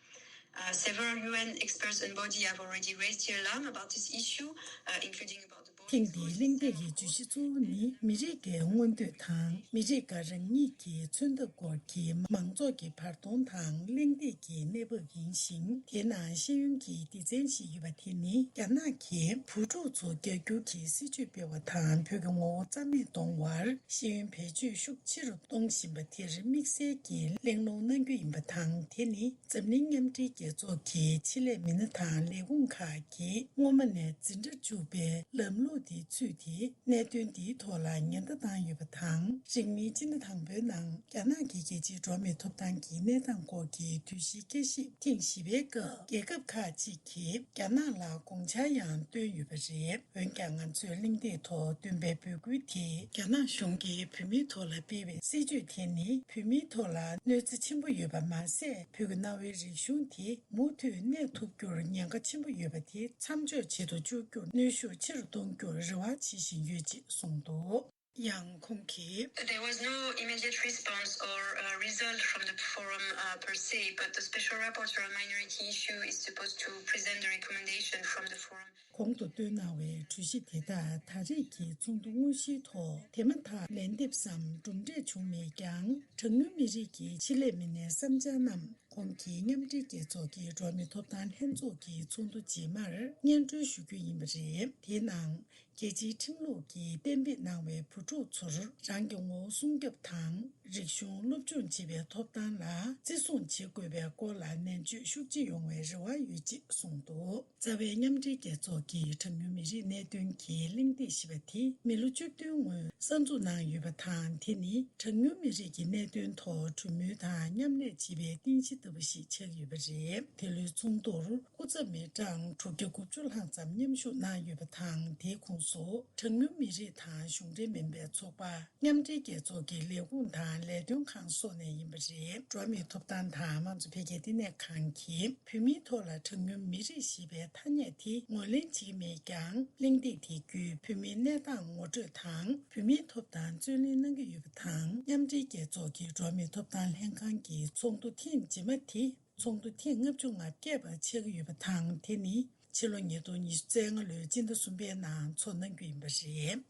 Uh, several U N experts and body have already raised the alarm about this issue, uh, including about the ཐེངས་འདིའི་གླེང་སྟེགས་ཀྱི་བརྗོད་གཞི་གཙོ་བོ་ནི་མི་རིགས་ཀྱི་མངོན་འདོད་དང་མི་རིགས་འགའ་རང་ཉིད་ཀྱི་མཚོན་ཐབས་སྐོར་གྱི་མང་ཚོགས་ཀྱི་བར་སྟོང་དང་གླེང་སྟེགས་ཀྱི་གནས་བབ་ཡིན་ཞིང་། དེའི་ནང་ཤེས་ཡོན་གྱི་སྡེ་ཚན་ཞིག་ཡོད་པ་དེ་ནི་རྒྱ་ནག་གིས་བུ་ཕྲུག་ཚོ་རྒྱ་སྒྱུར་གྱི་སྲིད་བྱུས་སྤེལ་བ་དང་བོད་ཀྱི་ངོ་བོ་རྩ་མེད་གཏོང་བར་ཤེས་ཡོན་བེད་སྤྱོད་ཤུགས་ཆེ་རུ་གཏོང་བཞིན་པ་དེར་དམིགས་བསལ་གྱིས་གླེང་སློང་གནང་རྒྱུ་ཡིན་པ་དང་། དེ་ནི་འཛམ་གླིང་མཉམ་འབྲེལ་རྒྱལ་ཚོགས་ཀྱི་ཆེད་ལས་མི་སྣ་དང་ལས་ཁུངས་ཁག་གིས་སྔོན་མ་ནས་འཛིན་གྲྭར་འཇུག་པའི་ལམ་ལུགས་དེ་ཚུད་དེ། གནད་དོན་འདིའི་ཐོག་ལ་ཉེན་བརྡ་བཏང་ཡོད་པ་དང་། རིང་མིན་སྤྱི་ཟླ་དང་པོའི་ནང་རྒྱ་ནག་གི་རྒྱལ་སྤྱིའི་འགྲོ་བ་མིའི་ཐོབ་ཐང་གི་གནས་སྟངས་སྐོར་གྱི་དུས་བཞིའི་དཔྱད་ཞིབ་ཐེངས་བཞི་པའི་སྐབས། རྒྱལ་ཁབ་ཁག་ཅིག་གིས་རྒྱ་ནག་ལ་དགོངས་འཆར་ཡང་བཏོན་ཡོད་པ་རེད། འོན་ཀྱང་། ང་ཚོས་གླེང་སྟེགས་ཐོག་བཏོན་པའི་འབོད་སྐུལ་དེས། རྒྱ་ནག་གཞུང་གིས་བོད་མིའི་ཐོག་ལ་སྤེལ་བའི་སྲིད་བྱུས་དེ་ནི། བོད་མིའི་ཐོག་ལ་གནོད་འཚེ་ཆེན་པོ་ཡོད་པ་མ་ཟད། བོད་ཀྱི་གནའ་བོའི་རིག་གཞུང་དེ་མུ་མཐུད་གནས་ཐུབ་རྒྱུར་ཉེན་ཁ་ཆེན་པོ་ཡོད་པ་དེ་མཚམས་འཇོག་བྱེད་དུ་བཅུག་རྒྱུར་གནོན་ཤུགས་ཆེ་རུ་གཏོང་རྒྱུར་རེ་བ་བྱེད་བཞིན་ཡོད་ཅེས་གསུངས་འདུག་ཡང་ཁོང་གིས། There was no immediate response or uh, result from the forum uh, per se, but the special rapporteur on minority issue is supposed to present the recommendation from the forum. གོང་དུ་བཏོན་གནང་བའི་གྲོས་གཞི་དེ་དག་ད་རེས་ཀྱི་ཚོགས་འདུ་དངོས་གཞིའི་ཐོག་དེ་མ་ཐག་ལན་འདེབས་སམ་གྲུབ་འབྲས་བྱུང་མེད་ཀྱང་། གྲངས་ཉུང་མི་རིགས་ཀྱི་ཆེད་ལས་མི་སྣའི་བསམ་འཆར་རྣམས་ཁོང་གིས་མཉམ་འབྲེལ་རྒྱལ་ཚོགས་ཀྱི་འགྲོ་བ་མིའི་ཐོབ་ཐང་ལྷན་ཚོགས་ཀྱི་ཚོགས་འདུ་རྗེས་མར་སྙན་སྒྲོན་ཞུ་རྒྱུ་ཡིན་པ་རེད། དེའི་ནང་རྒྱལ་སྤྱིའི་ཁྲིམས་ལུགས་ཀྱིས་གཏན་འབེབས་གནང་བའི་བུ་ཕྲུག་ཚོར་རང་གི་ངོ་བོ་སྲུང་སྐྱོབ་དང་། རིག་གཞུང་སློབ་སྦྱོང་བྱེད་པའི་ཐོབ་ཐང་ལ་བརྩི་སྲུང་བྱེད་དགོས་པའི་སྐོར་ལ་ནན་བརྗོད་ཤུགས་ཆེ་ཡོང་བའི་རེ་བ་ཡོད་ཅེས་གསུངས་འདུག་རྩ་བའི་མཉམ་འབྲེལ་རྒྱལ་ཚོགས་ཀྱི་གྲངས་ཉུང་མི་རིགས་གནད་དོན་གྱི་གླེང་སྟེགས་ཞེས་པ་དེ་མི་ལོ་བཅུ་བདུན་སྔོན་གསར་འཛུགས་གནང་ཡོད་པ་དང་། དེ་ནི་གྲངས་ཉུང་མི་རིགས་ཀྱི་གནད་དོན་ཐོག་གྲོས་མོལ་དང་མཉམ་ལས་བྱེད་པའི་རྟེན་གཞི་ལྟ་བུ་ཞིག་ཆགས་ཡོད་པ་རེད། དེ་ལོའི་ཚོགས་འདུར་སྐུ་ཚབ་མི་གྲངས་དྲུག་བརྒྱ་དགུ་བཅུ་ལྷག་ཙམ་མཉམ་ཞུགས་གནང་ཡོད་པ་དང་། དེའི་ཁོངས་སུ་གྲངས་ཉུང་མི་རིགས་དང་གཞུང་འབྲེལ་མིན་པའི་ཚོགས་པ། མཉམ་འབྲེལ་རྒྱལ་ཚོགས་ཀྱི་ལས་ཁུངས་དང་ལས་དོན་ཁང་སོགས་ནས་ཡིན་པ་རེད། འགྲོ་བ་མིའི་ཐོབ་ཐང་དང་དམངས་གཙོ་འཕེལ་རྒྱས་ལྟེ་གནས་ཁང་གིས་བོད་མིའི་ཐོག་ལ་གྲངས་ཉུང་མི་རིགས་ཞེས་པའི་ཐ་སྙད་དེ་ངོས་ལེན་བྱེད་ཀྱི་མེད་ཀྱང་། གླེང་སྟེགས་དེ་བརྒྱུད་བོད་མིའི་གནས་སྟངས་ངོ་སྤྲོད་དང་། བོད་མིའི་ཐོབ་ཐང་རྩོད་ལེན་གནང་གི་ཡོད་པ་དང་། མཉམ་འབྲེལ་རྒྱལ་ཚོགས་ཀྱི་འགྲོ་བ་མིའི་ཐོབ་ཐང་ལྷན་ཁང་གི་ཚོགས་འདུ་ཐེངས་རྗེས་མ་དེ་ཚོགས་འདུ་ཐེངས་ལྔ་བཅུ་ང་བརྒྱད་པ་ཆགས་ཀྱི་ཡོད་པ་དང་། དེ་ནི་ཕྱི་ལོ་ཉིས་སྟོང་ཉི་ཤུ་རྩ་ལྔ་ལོའི་སྤྱི་ཟླ་གསུམ་པའི་ནང་འཚོགས་གནང་རྒྱུ་ཡིན་པ་རེད།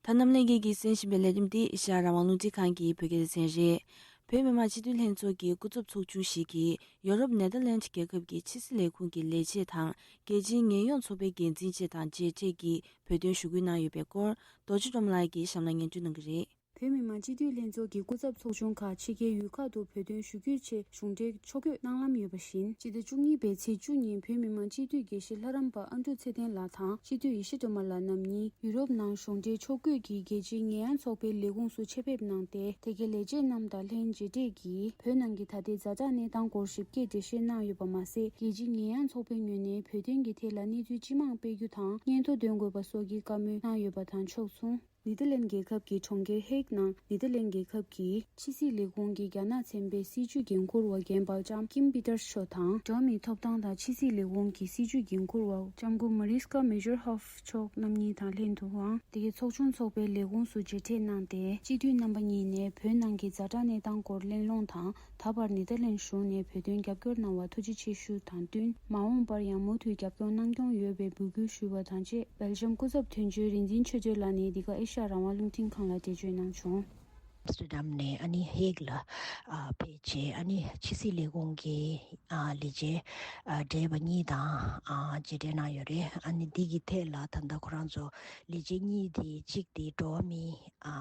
ད་རྣམས་ལྷན་རྒྱས་ཀྱིས་གསན་བཞིན་པའི་ལས་རིམ་འདི་ཨེ་ཤ་ཡ་རང་དབང་རླུང་འཕྲིན་ཁང་གི་བོད་སྐད་སྡེ་ཚན་རེད། བོད་མི་མང་སྤྱི་འཐུས་ལྷན་ཚོགས་ཀྱི་སྐུ་ཚབ་ཚོགས་ཆུང་ཞིག་གིས་ཡོ་རོབ་ནེ་དར་ལན་རྒྱལ་ཁབ་ཀྱི་ཕྱི་སྲིད་ལས་ཁུངས་ཀྱི་ལས་བྱེད་དང་རྒྱལ་སྤྱིའི་ཉེན་གཡོལ་ཚོགས་པའི་འགན་འཛིན་བཅས་དང་མཇལ་འཕྲད་ཀྱིས་བོད་དོན་ཞུ་སྐུལ་གནང་ཡོད་པའི་སྐོར། རྡོ་རྗེ་སྒྲོལ་མ་ལགས་ཀྱིས་གཤམ་ལ་སྙན་སྒྲོན་གནང་གི་རེད། བོད་མི་མང་སྤྱི་འཐུས་ལྷན་ཚོགས་ཀྱི་སྐུ་ཚབ་ཚོགས་ཆུང་ཁག་ཕྱི་རྒྱལ་ཡུལ་ཁག་ཏུ་བོད་དོན་ཞུ་སྐུལ་ཆེད་གཞུང་འབྲེལ་ཕྱོགས་བསྐྱོད་གནང་ལམ་ཡོད་པ་བཞིན། སྤྱི་ཟླ་བཅུ་གཉིས་པའི་ཚེས་བཅུ་ཉིན་བོད་མི་མང་སྤྱི་འཐུས་དགེ་བཤེས་ལྷ་རམས་པ་ཨ་འབྲུག་ཚེ་བརྟན་ལགས་དང་སྤྱི་འཐུས་ཡེ་ཤེས་སྒྲོལ་མ་ལགས་རྣམ་གཉིས་ཡུ་རོབ་ནང་གཞུང་འབྲེལ་ཕྱོགས་བསྐྱོད་ཀྱིས་རྒྱལ་སྤྱིའི་ཉེས་ཡངས་ཚོགས་པའི་ལས་ཁུངས་སུ་ཆེད་ཕེབས་གནང་སྟེ། དེ་གའི་ལས་བྱེད་རྣམས་དང་ལྷན་མཇལ་འཕྲད་ཀྱིས་བོད་ནང་གི་ད་ལྟའི་ཛ་དྲག་གནས་སྟངས་སྐོར་ཞིབ་བརྗོད་འགྲེལ་བཤད་གནང་ཡོད་པ་མ་ཟད། རྒྱལ་སྤྱིའི་ཉེས་ཡངས་ཚོགས་པའི་ངོས་ནས་བོད་དོན་གྱི་ཐད་ལ་གནས་ཚུལ་ཇི་མང་སྤེལ་རྒྱུ་དང་སྙན་ཐོ་འདོན་དགོས་པ་སོགས་ཀྱི་བཀའ་མོལ་གནང་ཡོད་པ་དང་ཕྱོགས་མཚུངས། ནེ་དར་ལན་རྒྱལ་ཁབ་ཀྱི་གྲོང་ཁྱེར་ཧེག་ནང་ནེ་དར་ལན་རྒྱལ་ཁབ་ཀྱི་ཕྱི་སྲིད་ལས་ཁུངས་ཀྱི་རྒྱ་ནག་ཚན་པའི་སྲིད་བྱུས་འགན་འཁུར་བ་རྒན་པ་ལྕམ་ཀིམ་པི་ཏར་མཆོག་དང་། འགྲོ་བ་མིའི་ཐོབ་ཐང་དང་ཕྱི་སྲིད་ལས་ཁུངས་ཀྱི་སྲིད་བྱུས་འགན་འཁུར་བ་ལྕམ་སྐུ་མ་རིས་ཀ་མེ་ཇར་ཧོབ་མཆོག་རྣམ་གཉིས་དང་ལྷན་དུའང་དེ་གའི་ཚོགས་ཆུང་ཚོགས་པའི་ལས་ཁུངས་སུ་མཇལ་འཕྲད་གནང་སྟེ། སྤྱི་འཐུས་རྣམ་པ་གཉིས་ནས་བོད་ནང་གི་ཛ་དྲག་གནས་སྟངས་སྐོར་གླེང་སློང་དང་། ད་བར་ནེ་དར་ལན་གཞུང་ནས་བོད་དོན་རྒྱབ་སྐྱོར་གནང་བར་ཐུགས་རྗེ་ཆེ་ཞུ་དང་བསྟུན། མ་འོངས་པར་ཡང་མུ་མཐུད་རྒྱབ་སྐྱོར་གནང་སྐྱོང་ཡོད་པའི་འབོད་སྐུལ་ཞུས་པ་དང་བཅས། སྦེལ་ཇམ་སྐུ་ཚབ་དོན་གཅོད་རིག་འཛིན་ཆོས་སྒྲོན་ལགས་ནས་འདི་ག་ཨེ་ཤ་ཡ་རང་དབང་རླུང་འཕྲིན་ཁང་ལ་འགྲེལ་བརྗོད་གནང་བྱུང་། ཨམ་སི་ཊར་ཌམ་ནས་ཨ་ནི་ཧེག་ལ་ཨ་ཕེབས་རྗེས། ཨ་ནི་ཕྱི་སྲིད་ལས་ཁུངས་ཀྱི་ཨ་ལས་བྱེད་ཨ་བགྲེས་པ་གཉིས་དང་ཨ་མཇལ་འཕྲད་གནང་ཡོད་རེད། ཨ་ནི་འདི་གི་ཐད་ལ་ད་ལྟ་ཁོ་རང་ཚོ་ལས་བྱེད་གཉིས་དེ་གཅིག་དེ་འགྲོ་བ་མིའི་ཨ་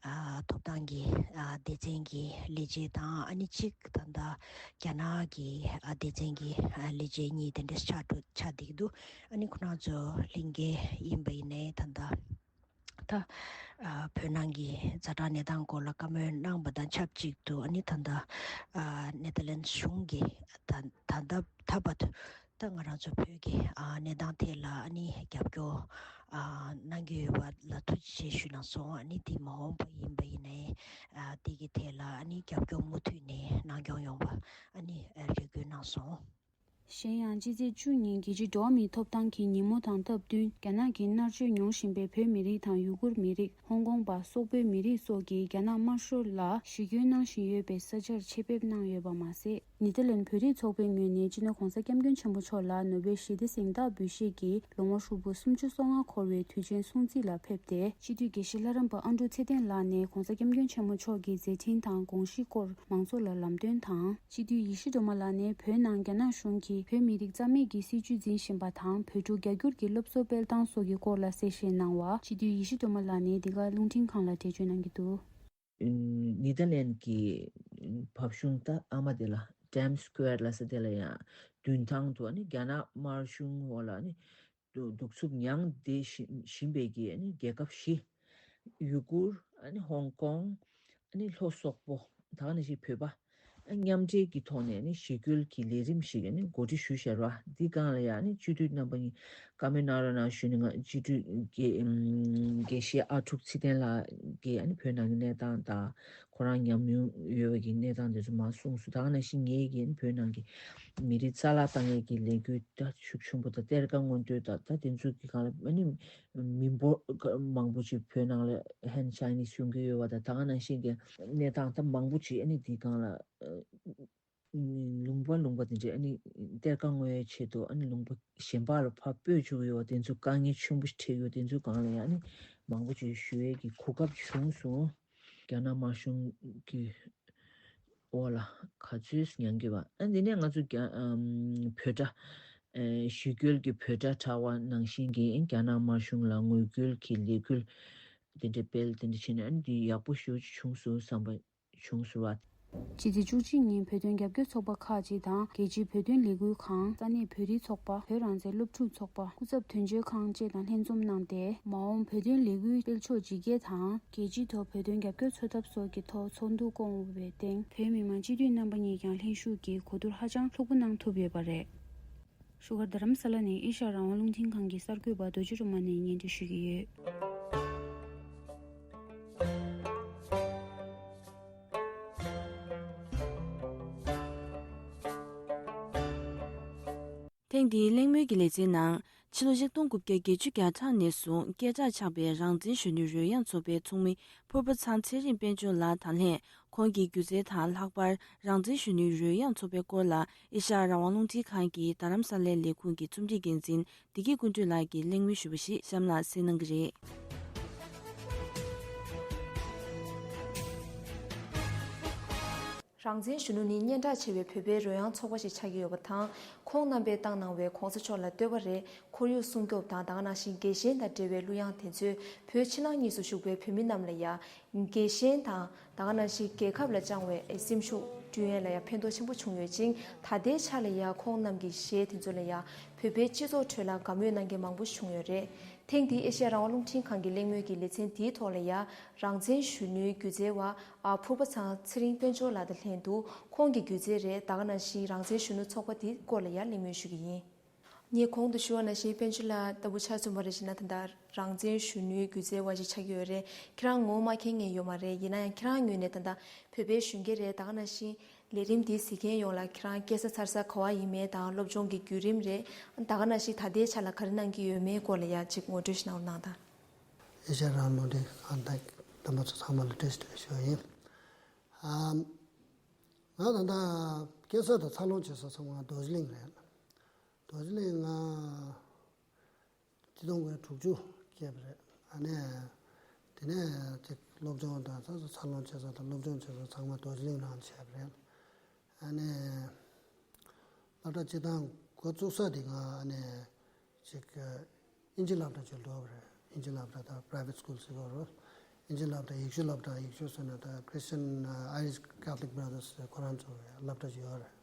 ཨ་ཐོབ་ཐང་གི་ཨ་སྡེ་ཚན་གྱི་ལས་བྱེད་དང་། ཨ་ནི་གཅིག་ད་ལྟ་རྒྱ་ནག་གི་ཨ་སྡེ་ཚན་གྱི་ཨ་ལས་བྱེད་གཉིས་དེ་འདྲ་ཆགས་འགྲོ་ཆགས་བསྡད་ཀྱི་འདུག་ཨ་ནི་ཁོ་རང་ཚོ་ལྷན་རྒྱས་ཡིན་པ་ཡིན་ནའི་ད་ལྟ་ད་ཨ་བོད་ནང་གི་ཛ་དྲག་གནས་སྟངས་སྐོར་ལ་བཀའ་མོལ་གནང་བ་དང་ཆབས་ཅིག་ཏུ། ཨ་ནི་ད་ལྟ་ཨ་ནེ་དར་ལན་གཞུང་གིས་ད་ད་ལྟ་ད་བར་དུ་ད་ང་རང་ཚོ་བོད་ཀྱི་ཨ་གནས་སྟངས་ཐད་ལ་ཨ་ནི་རྒྱབ་སྐྱོར་ཨ་གནང་གི་ཡོད་པ་ལ་ཐུགས་རྗེ་ཆེ་ཞུ་གནང་སོང་། ཨ་ནི་དེ་མ་འོངས་པ་ཡིན་པ་ཡིན་ནའི་ཨ་དེ་གི་ཐད་ལ་ཨ་ནི་རྒྱབ་སྐྱོར་མུ་མཐུད་ནས་གནང་སྐྱོང་ཡོང་བ་ཨ་ནི་རེ་སྐུལ་གནང་སོང་། གཞན་ཡང་། སྤྱི་ཚེས་བཅུ་ཉིན་རྒྱལ་སྤྱིའི་འགྲོ་བ་མིའི་ཐོབ་ཐང་གི་ཉིན་མོ་དང་སྟབས་བསྟུན། རྒྱ་ནག་གིས་མནར་གཅོད་མྱོང་བཞིན་པའི་བོད་མི་རིགས་དང་ཡུ་གུར་མི་རིགས། ཧོང་ཀོང་པ། སོག་པོའི་མི་རིགས་སོགས་ཀྱིས་རྒྱ་ནག་དམར་ཤོག་ལ་ཞི་རྒོལ་གནང་བཞིན་ཡོད་པའི་ས་ཆར་ཆེད་ཕེབས་གནང་ཡོད་པ་མ་ཟད། ནེ་དར་ལན་བོད་རིགས་ཚོགས་པའི་ངོས་ནས་སྤྱི་ནོར་༸གོང་ས་༸སྐྱབས་མགོན་ཆེན་པོ་མཆོག་ལ་ནོ་བེལ་ཞི་བདེ་གཟེངས་རྟགས་འབུལ་བཞེས་ཀྱིས་ལོ་ངོ་ཧྲིལ་པོ་སུམ་ཅུ་སོ་ལྔ་འཁོར་བའི་དུས་ཆེན་སྲུང་བརྩི་ལ་ཕེབས་ཏེ། སྤྱི་འཐུས་དགེ་བཤེས་ལྷ་རམས་པ་ཨ་འབྲུག་ཚེ་བརྟན་ལགས་ནས་༸གོང་ས་༸སྐྱབས་མགོན་ཆེན་པོ་མཆོག་གི་མཛད་འཕྲིན་དང་དགོངས་གཞི་སྐོར་མང་ཚོགས་ལ་ལམ་སྟོན་དང་། སྤྱི་འཐུས་ཡེ་ཤེས་སྒྲོལ་མ་ལགས་ནས་བོད་ནང་རྒྱ་ནག་གཞུང་གིས་བོད་མི་རིགས་རྩ་མེད་ཀྱི་སྲིད་བྱུས་འཛིན་བཞིན་པ་དང་། བོད་ཕྲུག་རྒྱ་སྒྱུར་གྱི་སློབ་གསོ་སྤེལ་སྟངས་སོགས་ཀྱི་སྐོར་ལ་གསལ་བཤད་གནང་བ། སྤྱི་འཐུས་ཡེ་ཤེས་སྒྲོལ་མ་ལགས་ནས་འདི་ག་རླུང་འཕྲིན་ཁང་ལ་འགྲེལ་བརྗོད་གནང་གི་འདུག་ཨུམ། ནེ་དར་ལན་གྱི་བབ་གཞུང་ད་ཨ་མ་དེ་ལ་ཊེམ་སི་ཀུ་ཝེར་ལ་ས་དེ་ལ་ཡང་མདུན་ཐང་དུ་ཨ་ནི་རྒྱ་ནག་དམར་གཞུང་འོག་ལ་ཨ་ནི་གདུག་རྩུབ་མྱངས་བསྡད་བཞིན་བཞིན་པའི་གི་ཨ་ནི་རྒྱལ་ཁབ་བཞི། ཡུ་གུར། ཨ་ནི་ཧོང་ཀོང་། ཨ་ནི་ལྷོ་སོག་པོ། ད་ག་ནང་བཞིན་བོད་པ། ཨ་མཉམ་འབྲེལ་གྱི་ཐོག་ནས་ཨ་ནི་ཞི་རྒོལ་གྱི་ལས་རིམ་ཞིག་ཨ་ནི་གོ་སྒྲིག་ཞུས་བཞག་ར། འདི་སྒང་ལ་ཡང་ཨ་ནི་སྤྱི་འཐུས་རྣམ་པ་གཉིས་བཀའ་མོལ་གནང་རོགས་གནང་ཞུས་ནས། ང་སྤྱི་འཐུས་དགེ་ཨམ་དགེ་བཤེས་ཨ་འབྲུག་ཚེ་བརྟན་ལགས་ཀྱིས་ཨ་ནི་བོད་ནང་གི་གནས་སྟངས་དང་། ཁོ་རང་ཉམས་མྱོང་ཡོད་པའི་གི་གནས་སྟངས་དེ་ཚོ་མར་གསུངས་སོང་། ད་ག་ནང་བཞིན་ངས་ཀྱིས་ཨ་ནི་བོད་ནང་གི་མི་རིགས་རྩ་བརླག་བཏང་ཡས་ཀྱི་ལས་འགུལ་ད་ཤུགས་ཆེན་པོ་དང་། གཏེར་ཁ་སྔོག་འདོན་དང་། ད་དེ་ཚོ་གི་སྒང་ལ་ཨ་ནི་མི་འབོར་མང་པོ་ཅིག་བོད་ནང་ལ་ཧན་ཆའི་ནིས་ཡོང་གི་ཡོད་པ་དང་། ད་ག་ནང་བཞིན་གྱི་གནས་སྟངས་ད་མང་པོ་ཅིག་ཨ་ནི་དེའི་སྒང་ལ་ཨ་ལུང་པ་ལུང་པ་དེ་འདྲའི་ཨ་ནི་གཏེར་ཁ་སྔོག་ཡའི་ཆེད་དུ་ཨ་ནི་ལུང་པ་གཞན་པ་ལ་ཕར་སྤོས་བཅུག་གི་ཡོད་པ། དེ་ཚོ་དཀའ་ངལ་ཆེན་པོ་ཞིག་འཕྲད་ཡོད། དེ་ཚོའི་སྒང་ལ་ཡང་ཨ་ནི་མང་པོ་ཅིག་ཞུ་ཡས་ཀྱི་གོ་སྐབས་བྱུང་སོང་། རྒྱ་ནག་དམར་གཞུང་གི་འོག་ལ་ག་ཚོད་མྱངས་ཀྱི་ཡོད་པ། ཨ་འདི་ནས་ང་ཚོ་རྒྱ་ཨམ་བོད་སྒྲ་ཨེ་ཞི་རྒོལ་གྱི་བོད་སྒྲ་གྲགས་པ་ནང་བཞིན་གྱི་རྒྱ་ནག་དམར་གཞུང་ལ་ངོ་རྒོལ་གྱི་ལས་འགུལ་དེ་འདྲ་སྤེལ་དེ་འདྲ་བྱས་ནས། ཨ་ནི་འདི་ཡག་པོ་ཞེ་པོ་ཅིག་བྱུང་སོང་བསམ་པ་བྱུང་སོང་བ། སྤྱི་ཚེས་བཅུ་གཅིག་ཉིན་བོད་དོན་རྒྱབ་སྐྱོར་ཚོགས་པ་ཁག་ཅིག་དང་། རྒྱལ་སྤྱིའི་བོད་དོན་ལས་འགུལ་ཁང་། ས་གནས་བོད་རིགས་ཚོགས་པ། བོད་རང་བཙན་སློབ་ཕྲུག་ཚོགས་པ། སྐུ་ཚབ་དོན་གཅོད་ཁང་བཅས་དང་ལྷན་འཛོམས་གནང་སྟེ། མ་འོངས་བོད་དོན་ལས་འགུལ་སྤེལ་ཕྱོགས་ཇི་སྐད་དང་། རྒྱལ་སྤྱིའི་ཐོག་བོད་དོན་རྒྱབ་སྐྱོར་འཚོལ་ཐབས་སོགས་ཀྱི་ཐོག་ཚོགས་འདུ་བསྐོང་བའི་སྟེང་། བོད་མི་མང་སྤྱི་འཐུས་རྣམ་པ་གཉིས་ཀྱང་ལྷན་ཞུགས་ཀྱིས་གོ་བསྡུར་ཧ་ཅང་ལྷུག་པོ་གནང་ཐུབ་ཡོད་པ་རེད། བཞུགས་སྒར་རྡ་རམ་ས་ལ་ནས་ཨེ་ཤ་ཡ་རང་དབང་རླུང་འཕྲིན་ཁང་གི་གསར་འགོད་པ་རྡོ་རྗེ་སྒྲོལ་མ་ནས་སྙན་སྒྲོན་ཞུ་གི་ཡོད། ཐེངས་འདིའི་གླེང་མོལ་གྱི་ལེ་ཚན་ནང་། ཕྱི་ལོ་ཆིག་སྟོང་དགུ་བརྒྱ་བརྒྱད་ཅུ་གྱ་གྲངས་ནས་བཟུང་སྐད་གྲགས་ཆགས་པའི་རང་བཙན་གཞོན་ནུའི་རོལ་དབྱངས་ཚོགས་པའི་ཚོགས་མི་ཕུར་པ་ཚང་ཚེ་རིང་དཔལ་འབྱོར་ལགས་དང་ལྷན། ཁོང་གི་སྒྱུ་རྩལ་དང་། ལྷག་པར་རང་བཙན་གཞོན་ནུའི་རོལ་དབྱངས་ཚོགས་པའི་སྐོར་ལ་ཨེ་ཤ་ཡ་རང་དབང་རླུང་འཕྲིན་ཁང་གི་རྡ་རམ་ས་ལའི་ལས་ཁུངས་ཀྱི་རྩོམ་སྒྲིག་འགན་འཛིན་བདེ་སྐྱིད་ཀུན་འཕྲོད་ལགས་ཀྱིས་གླེང་མོལ་ཞུས་པ་ཞིག་གཤམ་ལ་གསན་གནང་གི་རེད། རང་བཙན་གཞོན་ནུ་ནི་སྙན་གྲགས་ཆེ་བའི་བོད་པའི་རོལ་དབྱངས་ཚོགས་པ་ཞིག་ཆགས་ཀྱི་ཡོད་པ་དང་། ཁོང་རྣམ་པས་བཏང་གནང་བའི་གོང་ས་མཆོག་ལ་བསྟོད་པ་རེད། ཁོར་ཡུག་སྲུང་སྐྱོབ་དང་། ད་ག་ནང་བཞིན་རྒྱལ་ཞེན་དང་འབྲེལ་བའི་གླུ་དབྱངས་དེ་ཚོས་བོད་ཕྱི་ནང་གཉིས་སུ་བཞུགས་པའི་བོད་མི་རྣམས་ལ་ཡང་རྒྱལ་ཞེན་དང་། ད་ག་ནང་བཞིན་རྒྱལ་ཁབ་ལ་བཅངས་པའི་སེམས་ཤུགས་བསྐྲུན་ཡས་ལ་ཡང་ཕན་ཐོགས་ཆེན་པོ་བྱུང་ཡོད་ཅིང་། ད་ལྟའི་ཆ་ལ་ཡང་ཁོང་རྣམས་ཀྱི་གཞས་དེ་ཚོ་ལ་ཡང་བོད་པའི་སྤྱི་ཚོགས་ཁྲོད་ལ་དགའ་མོས་གནང་མཁན་མང་པོ་བྱུང་ཡོད་རེད། ཐེངས་འདིའི་ཨེ་ཤ་ཡ་རང་དབང་རླུང་འཕྲིན་ཁང་གི་གླེང་མོལ་གྱི་ལེ་ཚན་འདིའི་ཐོག་ལ་ཡང་རང་བཙན་གཞོན་ནུའི་སྒྱུ་རྩལ་བ་ཨ་ཕུར་པ་ཚང་ཚེ་རིང་དཔལ་འབྱོར་ལགས་དང་ལྷན་དུ་ཁོང་གི་སྒྱུ་རྩལ་རེད། ད་ག་ནང་བཞིན་རང་བཙན་གཞོན་ནུ་ཚོགས་པ་དེའི་སྐོར་ལ་ཡང་གླེང་མོལ་ཞུ་གི་ཡིན། ངས་གོང་དུ་ཞུ་བ་ནང་བཞིན་དཔལ་འབྱོར་ལགས་ལྟ་བུ་ཆ་མཚོན་པ་རེ་བྱས་ན། ད་ལྟ་རང་བཙན་གཞོན་ནུའི་སྒྱུ་རྩལ་བ་ཞིག་ཆགས་ཀྱི་ཡོད་རེད། ཁྱེད་རང་ངོ་མ་མཁྱེན་མཁན་ཡོད་མ་རེད། ཡིན་ན་ཡང་ཁྱེད་རང་ངོས་ནས་ད་ལྟ་བོད་པའི་གཞོན་སྐྱེས་རེད། ད་ག་ནང་བཞིན་ལས་རིམ་འདི་གཟིགས་མཁན་ཡོངས་ལ་ཁྱེད་རང་སྐྱེས་ས་འཚར་ས་ག་བ་ཡིན་མིན་དང་། སློབ་སྦྱོང་གི་བརྒྱུད་རིམ་རེད། ད་ག་ནང་བཞིན་ད་ལྟའི་ཆ་ལ་ག་རེ་གནང་གི་ཡོད་མེད་སྐོར་ལ་ཡང་ཅིག་ངོ་སྤྲོད་ཞིག་གནང་རོགས་གནང་དང་། ཨེ་ཤ་ཡ་རང་དབང་རླུང་འཕྲིན་ཁང་དང་རྣམ་པ་ཚོ་ཚང་མ་ལ་བཀྲ་ཤིས་བདེ་ལེགས་ཞུ་བ་ཡིན། ཨམ། ང་ད་ལྟ་སྐྱེས་ས་དང་འཚར་ལོངས་བྱེད་ས་ཚང་མ་རྡོ་རྗེ་གླིང་རེད། རྡོ་རྗེ་གླིང་ང་ཆིག་སྟོང་དགུ་བརྒྱ་དྲུག་ཅུ་སྐྱེས་པ་རེད། ཨ་ནི་དེ་ནས་ཅིག་སློབ་སྦྱོང་དང་། ད་འཚར་ལོངས་བྱེད་ས་དང་སློབ་སྦྱོང་བྱེད་ས་ཚང་མ་རྡོ་རྗེ་གླིང་ནང་བྱས་པ་རེད། ཨ་ནི་སློབ་གྲྭ་སྤྱི་བཏང་འགོ་བཙུགས་ས་དེ་ང་ཨ་ནི་ཅིག་ཨིན་ཇི་སློབ་གྲྭ་ཅིག་འགྲོ་བ་རེད། ཨིན་ཇི་སློབ་གྲྭ་དང་private school་ཟེར་གྱི་རེད། ཨིན་ཇི་སློབ་གྲྭ། ཡེ་ཤུ་སློབ་གྲྭ། ཡེ་ཤུ་ཟེར་ན་ད་Christian Irish Catholic Brothers ཁོ་རང་ཚོ་སློབ་གྲྭ་ཅིག་ཡོད་རེད།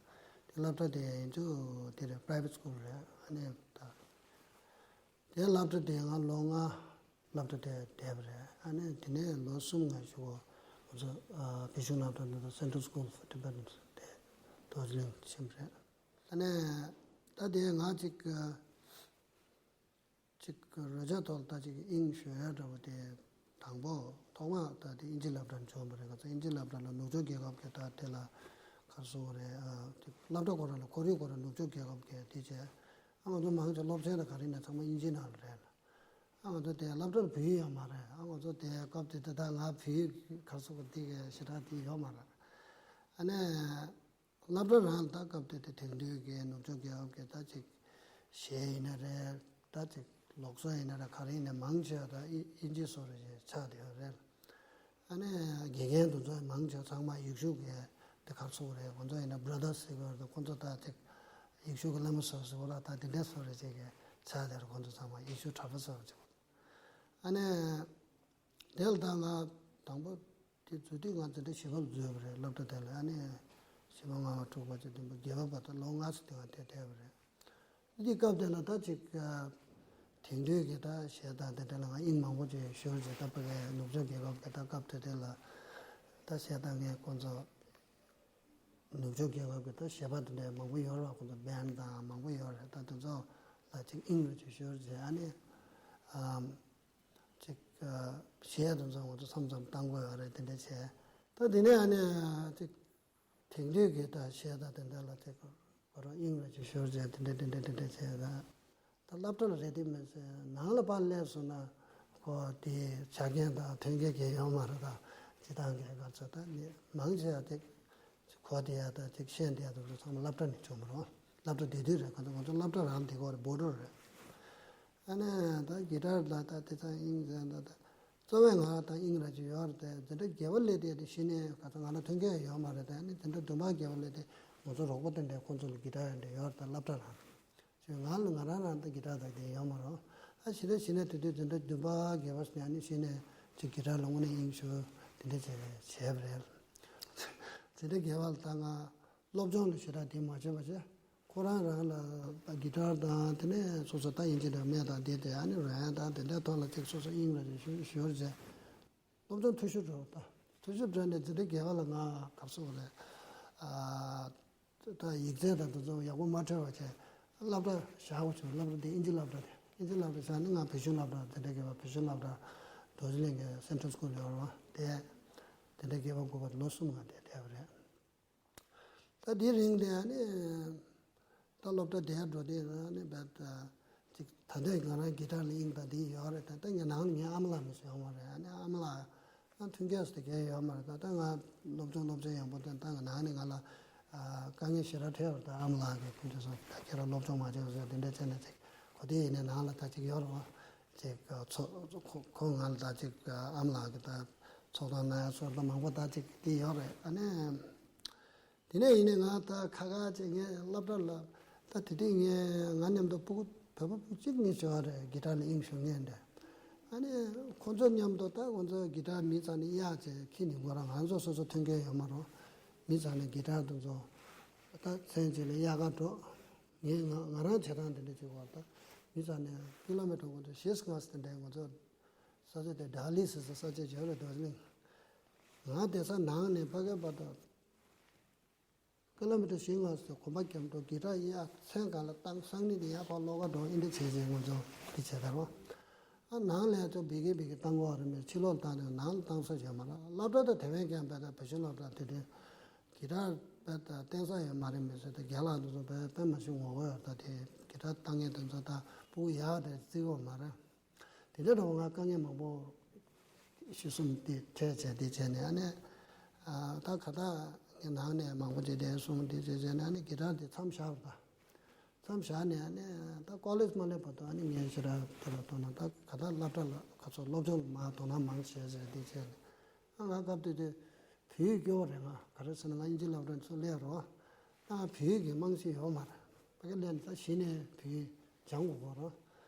དེ་སློབ་གྲྭ་དེ་ཡིན་དུས་དེ་རེད། private school་རེད། ཨ་ནི་ད་དེ་སློབ་གྲྭ་དེ་ང་ལོ་ལྔ་སློབ་གྲྭ་དེ་བསྡད་པ་རེད། ཨ་ནི་དེ་ནས་ལོ་གསུམ་ང་གཞུག་གུ་ང་ཚོ་ཨ་བོད་གཞུང་སློབ་གྲྭ་ནང་དུ་Central School for Tibetans དེ་རྡོ་རྗེ་གླིང་ཕྱིན་པ་རེད། ཨ་ནི་ད་དེ་ང་ཅིག་ཅིག་རོལ་ཆ་ཐོག་ལ་ད་ཅིག་དབྱིངས་ཞུགས་ཡ་འདྲ་པོ་དེ་དང་པོ་ཐོག་མ་ད་དེ་དབྱིན་ཇི་སློབ་གྲྭར་འབྱོར་པ་རེད། ང་ཚོ་དབྱིན་ཇི་སློབ་གྲྭ་ལ་ནུབ་ཕྱོགས་རྒྱལ་ཁབ་ཀྱི་ད་དེ་ལ་ག་རེ་ཟེར་དགོས་རེད། ཨ་ཅིག་སློབ་གྲྭ་ཁོ་རང་ལ་ཁོར་ཡུག་ཁོ་རང་ནུབ་ཕྱོགས་རྒྱལ་ཁབ་ཀྱི་དེ་བྱས། ཨ་ང་ཚོ་མང་ཆེ་སློབ་ཚན་དང་ག་རེ་ཡིན་ན་ཚང་མ་དབྱིན་ཇིའི་ནང་ལ་རེད། ཨ་ང་ཚོ་དེ་སློབ་གྲྭར་བོད་ཡིག་ཡོད་མ་རེད། ཨ་ང་ཚོ་དེ་སྐབས་དེ་དེ་ད་ང་བོད་ཡིག་ག་རེ་ཟེར་དགོས། དེ་གི་ཞེ་དྲག་དེ་ཡོད་མ་རེད། ཨ་ནི་སློབ་གྲྭ་རང་ད་སྐབས་དེ་དེ་དེང་དུས་ཀྱི་ནུབ་ཕྱོགས་རྒྱལ་ཁབ་ཀྱི་ད་ཅིག་གཞས་ཡིན་ན་རེད། ད་ཅིག་ལུགས་སྲོལ་ཡིན་ན་རེད། ག་རེ་ཡིན་ན་མང་ཆེ་བ་ད་དབྱིན་དབྱིན་ཇི་བཟོ་འདྲ་ཞིག་ཆགས་བསྡད་ཡོད་རེད། ཨ་ནི་དགེ་རྒན་དེ་ཚོ་མང་ཆེ་བ་ཚང་མ་ཡུལ་ཤུལ་གྱི་དེ་ག་རེ་ཟེར་དགོས་རེད། ཁོང་ཚོ་ཡིན་ན་brothers ཟེར་གྱི་ཡོད་རེད། ཁོང་ཚོ་ད་ཅིག་ཡུལ་ཤུལ་གྱི་བླ་མ་ཟེར་ཟེར་བ་ལ་ད་དེ་འདྲ་བཟོ་འདྲ་ཅིག་གི་ཆགས་བསྡད་རེད། ཁོང་ཚོ་ཚང་མ་ཡུལ་ཤུལ་གྲྭ་པ་བཟོ་འདྲ་ཅིག་ཨ་ནི་དེ་ལ་ད་ང་དང་པོ་དེ་འཛུལ་དུས་ང་འཛིན་གྲྭ་བཞི་པ་ལ་འཛུལ་བ་རེད། སློབ་གྲྭ་དེ་ལ། ཨ་ནི་བཞི་པ་ལྔ་པ་དྲུག་པ་བཅུ་བདུན་པ་བརྒྱད་པ་བར་དུ་ལོ་ལྔ་ཙམ་དེ་ང་དེ་བསྡད་པ་རེད། དེ་དུས་སྐབས་དེ་ལ་ད་ཅིག་དེང་དུས་ཀྱི་ད་གཞས་དང་དེ་འདྲ་ལ་ང་དབྱིངས་མང་པོ་ཅིག་ཤོར་རྗེས། ད་ཕ་གིའི་ནུབ་ཕྱོགས་རྒྱལ་ཁབ་ཀྱི་ད་སྐབས་དེ་དེ་ལ་ད་གཞས་གཏོང་མཁན་ཁོང་ཚོ་ནུབ་ཕྱོགས་རྒྱལ་ཁབ་ཀྱི་ད་གཞས་པ་དེ་འདྲ་མང་པོ་ཡོད་རེད་པ། ཁོང་ཚོ་བན་དང་མང་པོ་ཡོད་རེད། ད་དེ་ཚོ་ལ་ཅིག་དབྱིངས་རེ་ཅིག་ཤོར་རྗེས། ཨ་ནི་ཨམ་ཅིག་གཞས་དེ་ཚོ་ང་ཚོ་མཚམས་མཚམས་གཏོང་དགོས་ཡོད་རེད། དེ་འདྲ་བྱས། ད་དེ་ནས་ཨ་ནི་ཅིག་དེང་དུས་ཀྱི་ད་གཞས་དང་དེ་འདྲ་ལ་དེ་ཁོ་རང་དབྱིངས་རེ་ཅིག་ཤོར་རྗེས། དེ་འདྲ་དེ་འདྲ་དེ་འདྲ་བྱས། ད་ད་སློབ་གྲྭ་ལ་རེད་དེ་མི་ཟེར། ནང་ལ་ཕར་སླེབས་སོང་ན་ཁོ་དེ་ཆ་རྐྱེན་དང་མཐུན་རྐྱེན་གང་ཡང་ཡོད་མ་རེད། ད་སྤྱིར་བཏང་གི་ག་ཚོད་ད་ནི་མང་ཆེ་བ་དེ་གོ་བདེ་ཡ་དང་ཅིག་ཤེས་བདེ་ཡ་དེ་ཚོ་ཚང་མ་སློབ་གྲྭ་ནས་བྱུང་བ་རེད། སློབ་གྲྭ་དེ་དུས་རེད། ཁོ་ཚོ་ང་ཚོ་སློབ་གྲྭ་རང་དེ་གོ་རེད། བྷོ་ཊར་རེད། ཨ་ནི་ད་གི་ཊར་ལ་ད་དེ་ཚང་དབྱིངས་ཟེར་ད་ད་གཙོ་བོ་ང་ད་དབྱིངས་ར་ཅིག་ཡོད་རེད་དེ། འཛིན་གྲྭ་བརྒྱད་པ་སླེབས་དེ་དེ་གཞི་ནས་ག་ཚོད་ང་ལ་མཐུན་རྐྱེན་ཡོད་མ་རེད་དེ། ཨ་ནི་འཛིན་གྲྭ་བདུན་པ་བརྒྱད་པ་སླེབས་དེ་ང་ཚོ་རོགས་པ་དེ་འདྲས་ཁོང་ཚོ་ལ་གི་ཊར་དེ་འདྲས་ཡོད་རེད། ད་སློབ་གྲྭ་རང་རེད། ཅིག་ང་ལ་ང་རང་རང་ད་གི་ཊར་དང་དེ་ཡོད་མ་རེད། ཨ་གཞི་ནས་གཞི་ནས་དེ་དུས་འཛིན་གྲྭ་བདུན་པ་བརྒྱད་པ་ནས་ཨ་ནི་གཞི་ནས་ཅིག་གི་ཊར་ལ་དངོས་གནས་དབྱིངས་ཞུགས་དེ་འདྲས་བྱས་བྱས་པ་རེད། འཛིན་གྲྭ་བརྒྱད་པ་ལ་ད་ང་སློབ་སྦྱོང་ལ་ཞེ་དྲག་དེ་མ་བྱས་པ་བྱས། ཁོ་རང་རང་ལ་གི་ཊར་དང་དེ་ནས་སོ་སོ་ད་དབྱིན་ཇི་འདྲ་མེད་དང་དེ་དེ་ཨ་ནི་རོལ་དབྱངས་དང་དེ་འདྲའི་ཐོག་ལ་ཅིག་སོ་སོ་དབྱིངས་རེ་ཞུ་ཞུ་རེ་བྱས། སློབ་སྦྱོང་འཐུས་ཤོར་འགྲོ། ད་འཐུས་ཤོར་འགྲོ་ནས་འཛིན་གྲྭ་བརྒྱད་པ་ལ་ང་ག་རེ་ཟེར་དགོས་རེད། ཨ་ད་ཡིག་ཚད་དང་དེ་ཚོ་ཡག་པོ་མ་འཕྲོད་པ་བྱས། སློབ་གྲྭ་བཞག་དགོས་བྱུང་། སློབ་གྲྭ་དེ་དབྱིན་ཇི་སློབ་གྲྭ་དེ། དབྱིན་ཇི་སློབ་གྲྭ་བཞག་ནས་ང་བོད་གཞུང་སློབ་གྲྭ། འཛིན་གྲྭ་བརྒྱད་པ་བོད་གཞུང་སློབ་གྲྭ་རྡོ་རྗེ་གླིང་གི་Central School ཡོད་རེད་པ། དེ་འཛིན་གྲྭ་བརྒྱད་པ་དགུ་པ་ལོ་གསུམ་ང་དེ་བསྡད་པ་རེད། ད་དེའི་རིང་དེ་ཨ་ནི་ད་སློབ་གྲྭ་དེར་འགྲོ་དུས་ཨ་ནི་བས་ད་ཅིག་ད་ལྟའི་ང་རང་གི་ཊར་ལ་དབྱིངས་དང་དེ་ཡོད་རེད། ད་ལྟ་ངའི་ནང་ལ་ངའི་ཨ་མ་ལགས་མི་ཚོ་ཡོད་མ་རེད། ཨ་ནི་ཨ་མ་ལགས་ང་མཐུན་རྐྱེན་ཟེར་གང་ཡང་ཡོད་མ་རེད། ད་ལྟ་ང་སློབ་སྦྱོང་སློབ་ཚན་ཡག་པོ་དང་། ད་ང་ནང་ནས་ང་ལ་ཨ་དཀའ་ངལ་ཞེ་དྲག་འཕྲད་པ་རེད། ད་ཨ་མ་ལགས་ཀྱིས་ཁོང་ཚོས་སོང་ད་ཁྱེད་རང་སློབ་སྦྱོང་མ་བྱས་པ་བཟོས་དེ་འདྲ་བྱས་ནས་ཅིག་གོ་དེ་ཡིན་ནའི་ནང་ལ་ད་ཅིག་ཡོད་རེད་པ། ཅིག་ཚོགས་ཁོ་ཁོ་ང་ལ་ད་ཅིག་ཨ་མ་ལགས་ཀྱིས་ད་ཚོགས་གཏམ་གནང་ཡ་ཚོར་ད་མང་པོ་ད་ཅིག་དེ་ཡོད་རེད། ཨ་ནི་ ཡིན་ནའི་ཡིན་ནའི་ང་ད་ཁ་ཁ་ཅིག་ངས་སློབ་གྲྭ་ལ་ད་དེ་དུས་ངས་ང་མཉམ་དུ་སྤུ་གུ་བོད་པ་སྤུ་གུ་གཅིག་གཉིས་བྱེད་པ་རེད། གི་ཊར་ལ་དབྱིངས་ཞུགས་མཁན་འདྲ། ཨ་ནི་ཁོང་ཚོ་མཉམ་དུ་ད་ཁོང་ཚོ་གི་ཊར་མི་ཚང་ནས་གཡར་བྱས་ཁྱེར་ནས། ཁོ་རང་ང་ཚོ་སོ་སོ་ཐོན་མཁན་ཡོད་མ་རེད། མི་ཚང་ནས་གི་ཊར་དེ་ཚོ་ད་མཚན་གཅིག་ལ་གཡར་ག་འགྲོ། ངས་ང་ང་རང་བྱེད་སྟངས་དེ་འདྲ་བྱེད་དགོས། ད་མི་ཚང་ནས་ཀི་ལོ་མི་ཊར་ཁོང་ཚོ་བཞི་ལྔ་ཙམ་དེ་འདྲའི་ང་ཚོ་ས་ཆ་དེ་ཌལ་ཧི་ཟེར་ས་ས་ཆ་ཅིག་ཡོད་རེད། རྡོ་རྗེ་གླིང་། ང་བསྡད་ས་ནང་ནས་ཕ་གིའི་བར་དུ་ཀི་ལོ་མི་ཊར་བཞི་ལྔ་ཙམ་གོམ་པ་རྒྱབ་འགྲོ། གི་ཊར་གཡར། མཚན་གང་ལ་བཏང་། སང་ཉིན་དེ་ཡར་ཕར་སློབ་གྲྭ་འགྲོ། ཨེ་འདྲ་བྱས་བྱས་ང་ཚོ་འདི་བྱས་ད་རོ། ཨ་ནང་ལ་ཡ་ཚོ་བི་གེ་བི་གེ་བཏང་དགོས་རེད་མོད། ཕྱི་ལོགས་ལ་བཏང་ནས་ནང་ལ་བཏང་ས་ཡོད་མ་རེད། སློབ་གྲྭ་དེ་དེ་བས་ཀྱང་བས་ད་བོད་གཞུང་སློབ་གྲྭ་དེ་དུས་གི་ཊར་བས་ད་བཏང་ས་ཡོད་མ་རེད་མི་ཟེར། ད་རྒན་ལགས་དེ་ཚོ་བས་དཔེ་མ་ཞིག་ངོ་རྒོལ་ཡོད། ད་དེ་གི་ཊར་བཏང་མཁན་དེ་ཚོ་ད་སྤུ་གུ་ཡག་དེ་བརྩི་གི་ཡོད་མ་རེད། དེ་འདྲ་འདྲ་བོ་ང་དཀའ་ངལ་མང་པོ་ཞིག་གསུམ་དེ་འཕྲད་བྱས་དེ་བྱས་ནས། ཨ་ནི་ཨ་ད་ག་ད་ངའི་ནང་ནས་མང་པོ་ཅིག་དེ་གསུམ་དེ་བྱས་བྱས་ནས། ཨ་ནི་གི་ཊར་དེ་མཚམས་བཞག་པ། མཚམས་བཞག་ནས་ཨ་ནི་ད་ཀོ་ལེཇ་མ་སླེབས་བར་དུ་ཨ་ནི་ངས་ཞེ་དྲག་དེ་ལ་དོ་སྣང་། ད་ག་ད་སློབ་གྲྭ་ལ་ཁ་ཚོ་སློབ་སྦྱོང་ལ་མར་དོ་སྣང་མང་བྱས་བྱས་དེ་བྱས་ནས། ཨ་ང་སྐབས་དེ་དུས་བོད་ཡིག་སྐྱོ་བོ་རེད། ང་ག་རེ་ཟེར་ན་ང་དབྱིན་ཇི་སློབ་གྲྭ་ཚུར་སླེབས་རོགས། ཨ་བོད་ཡིག་གི་རྨང་གཞི་ཡོད་མ་རེད། ཕ་གི་སླེབས་ནས་ད་གཞི་ནས་བོད་ཡིག་སྦྱང་དགོས་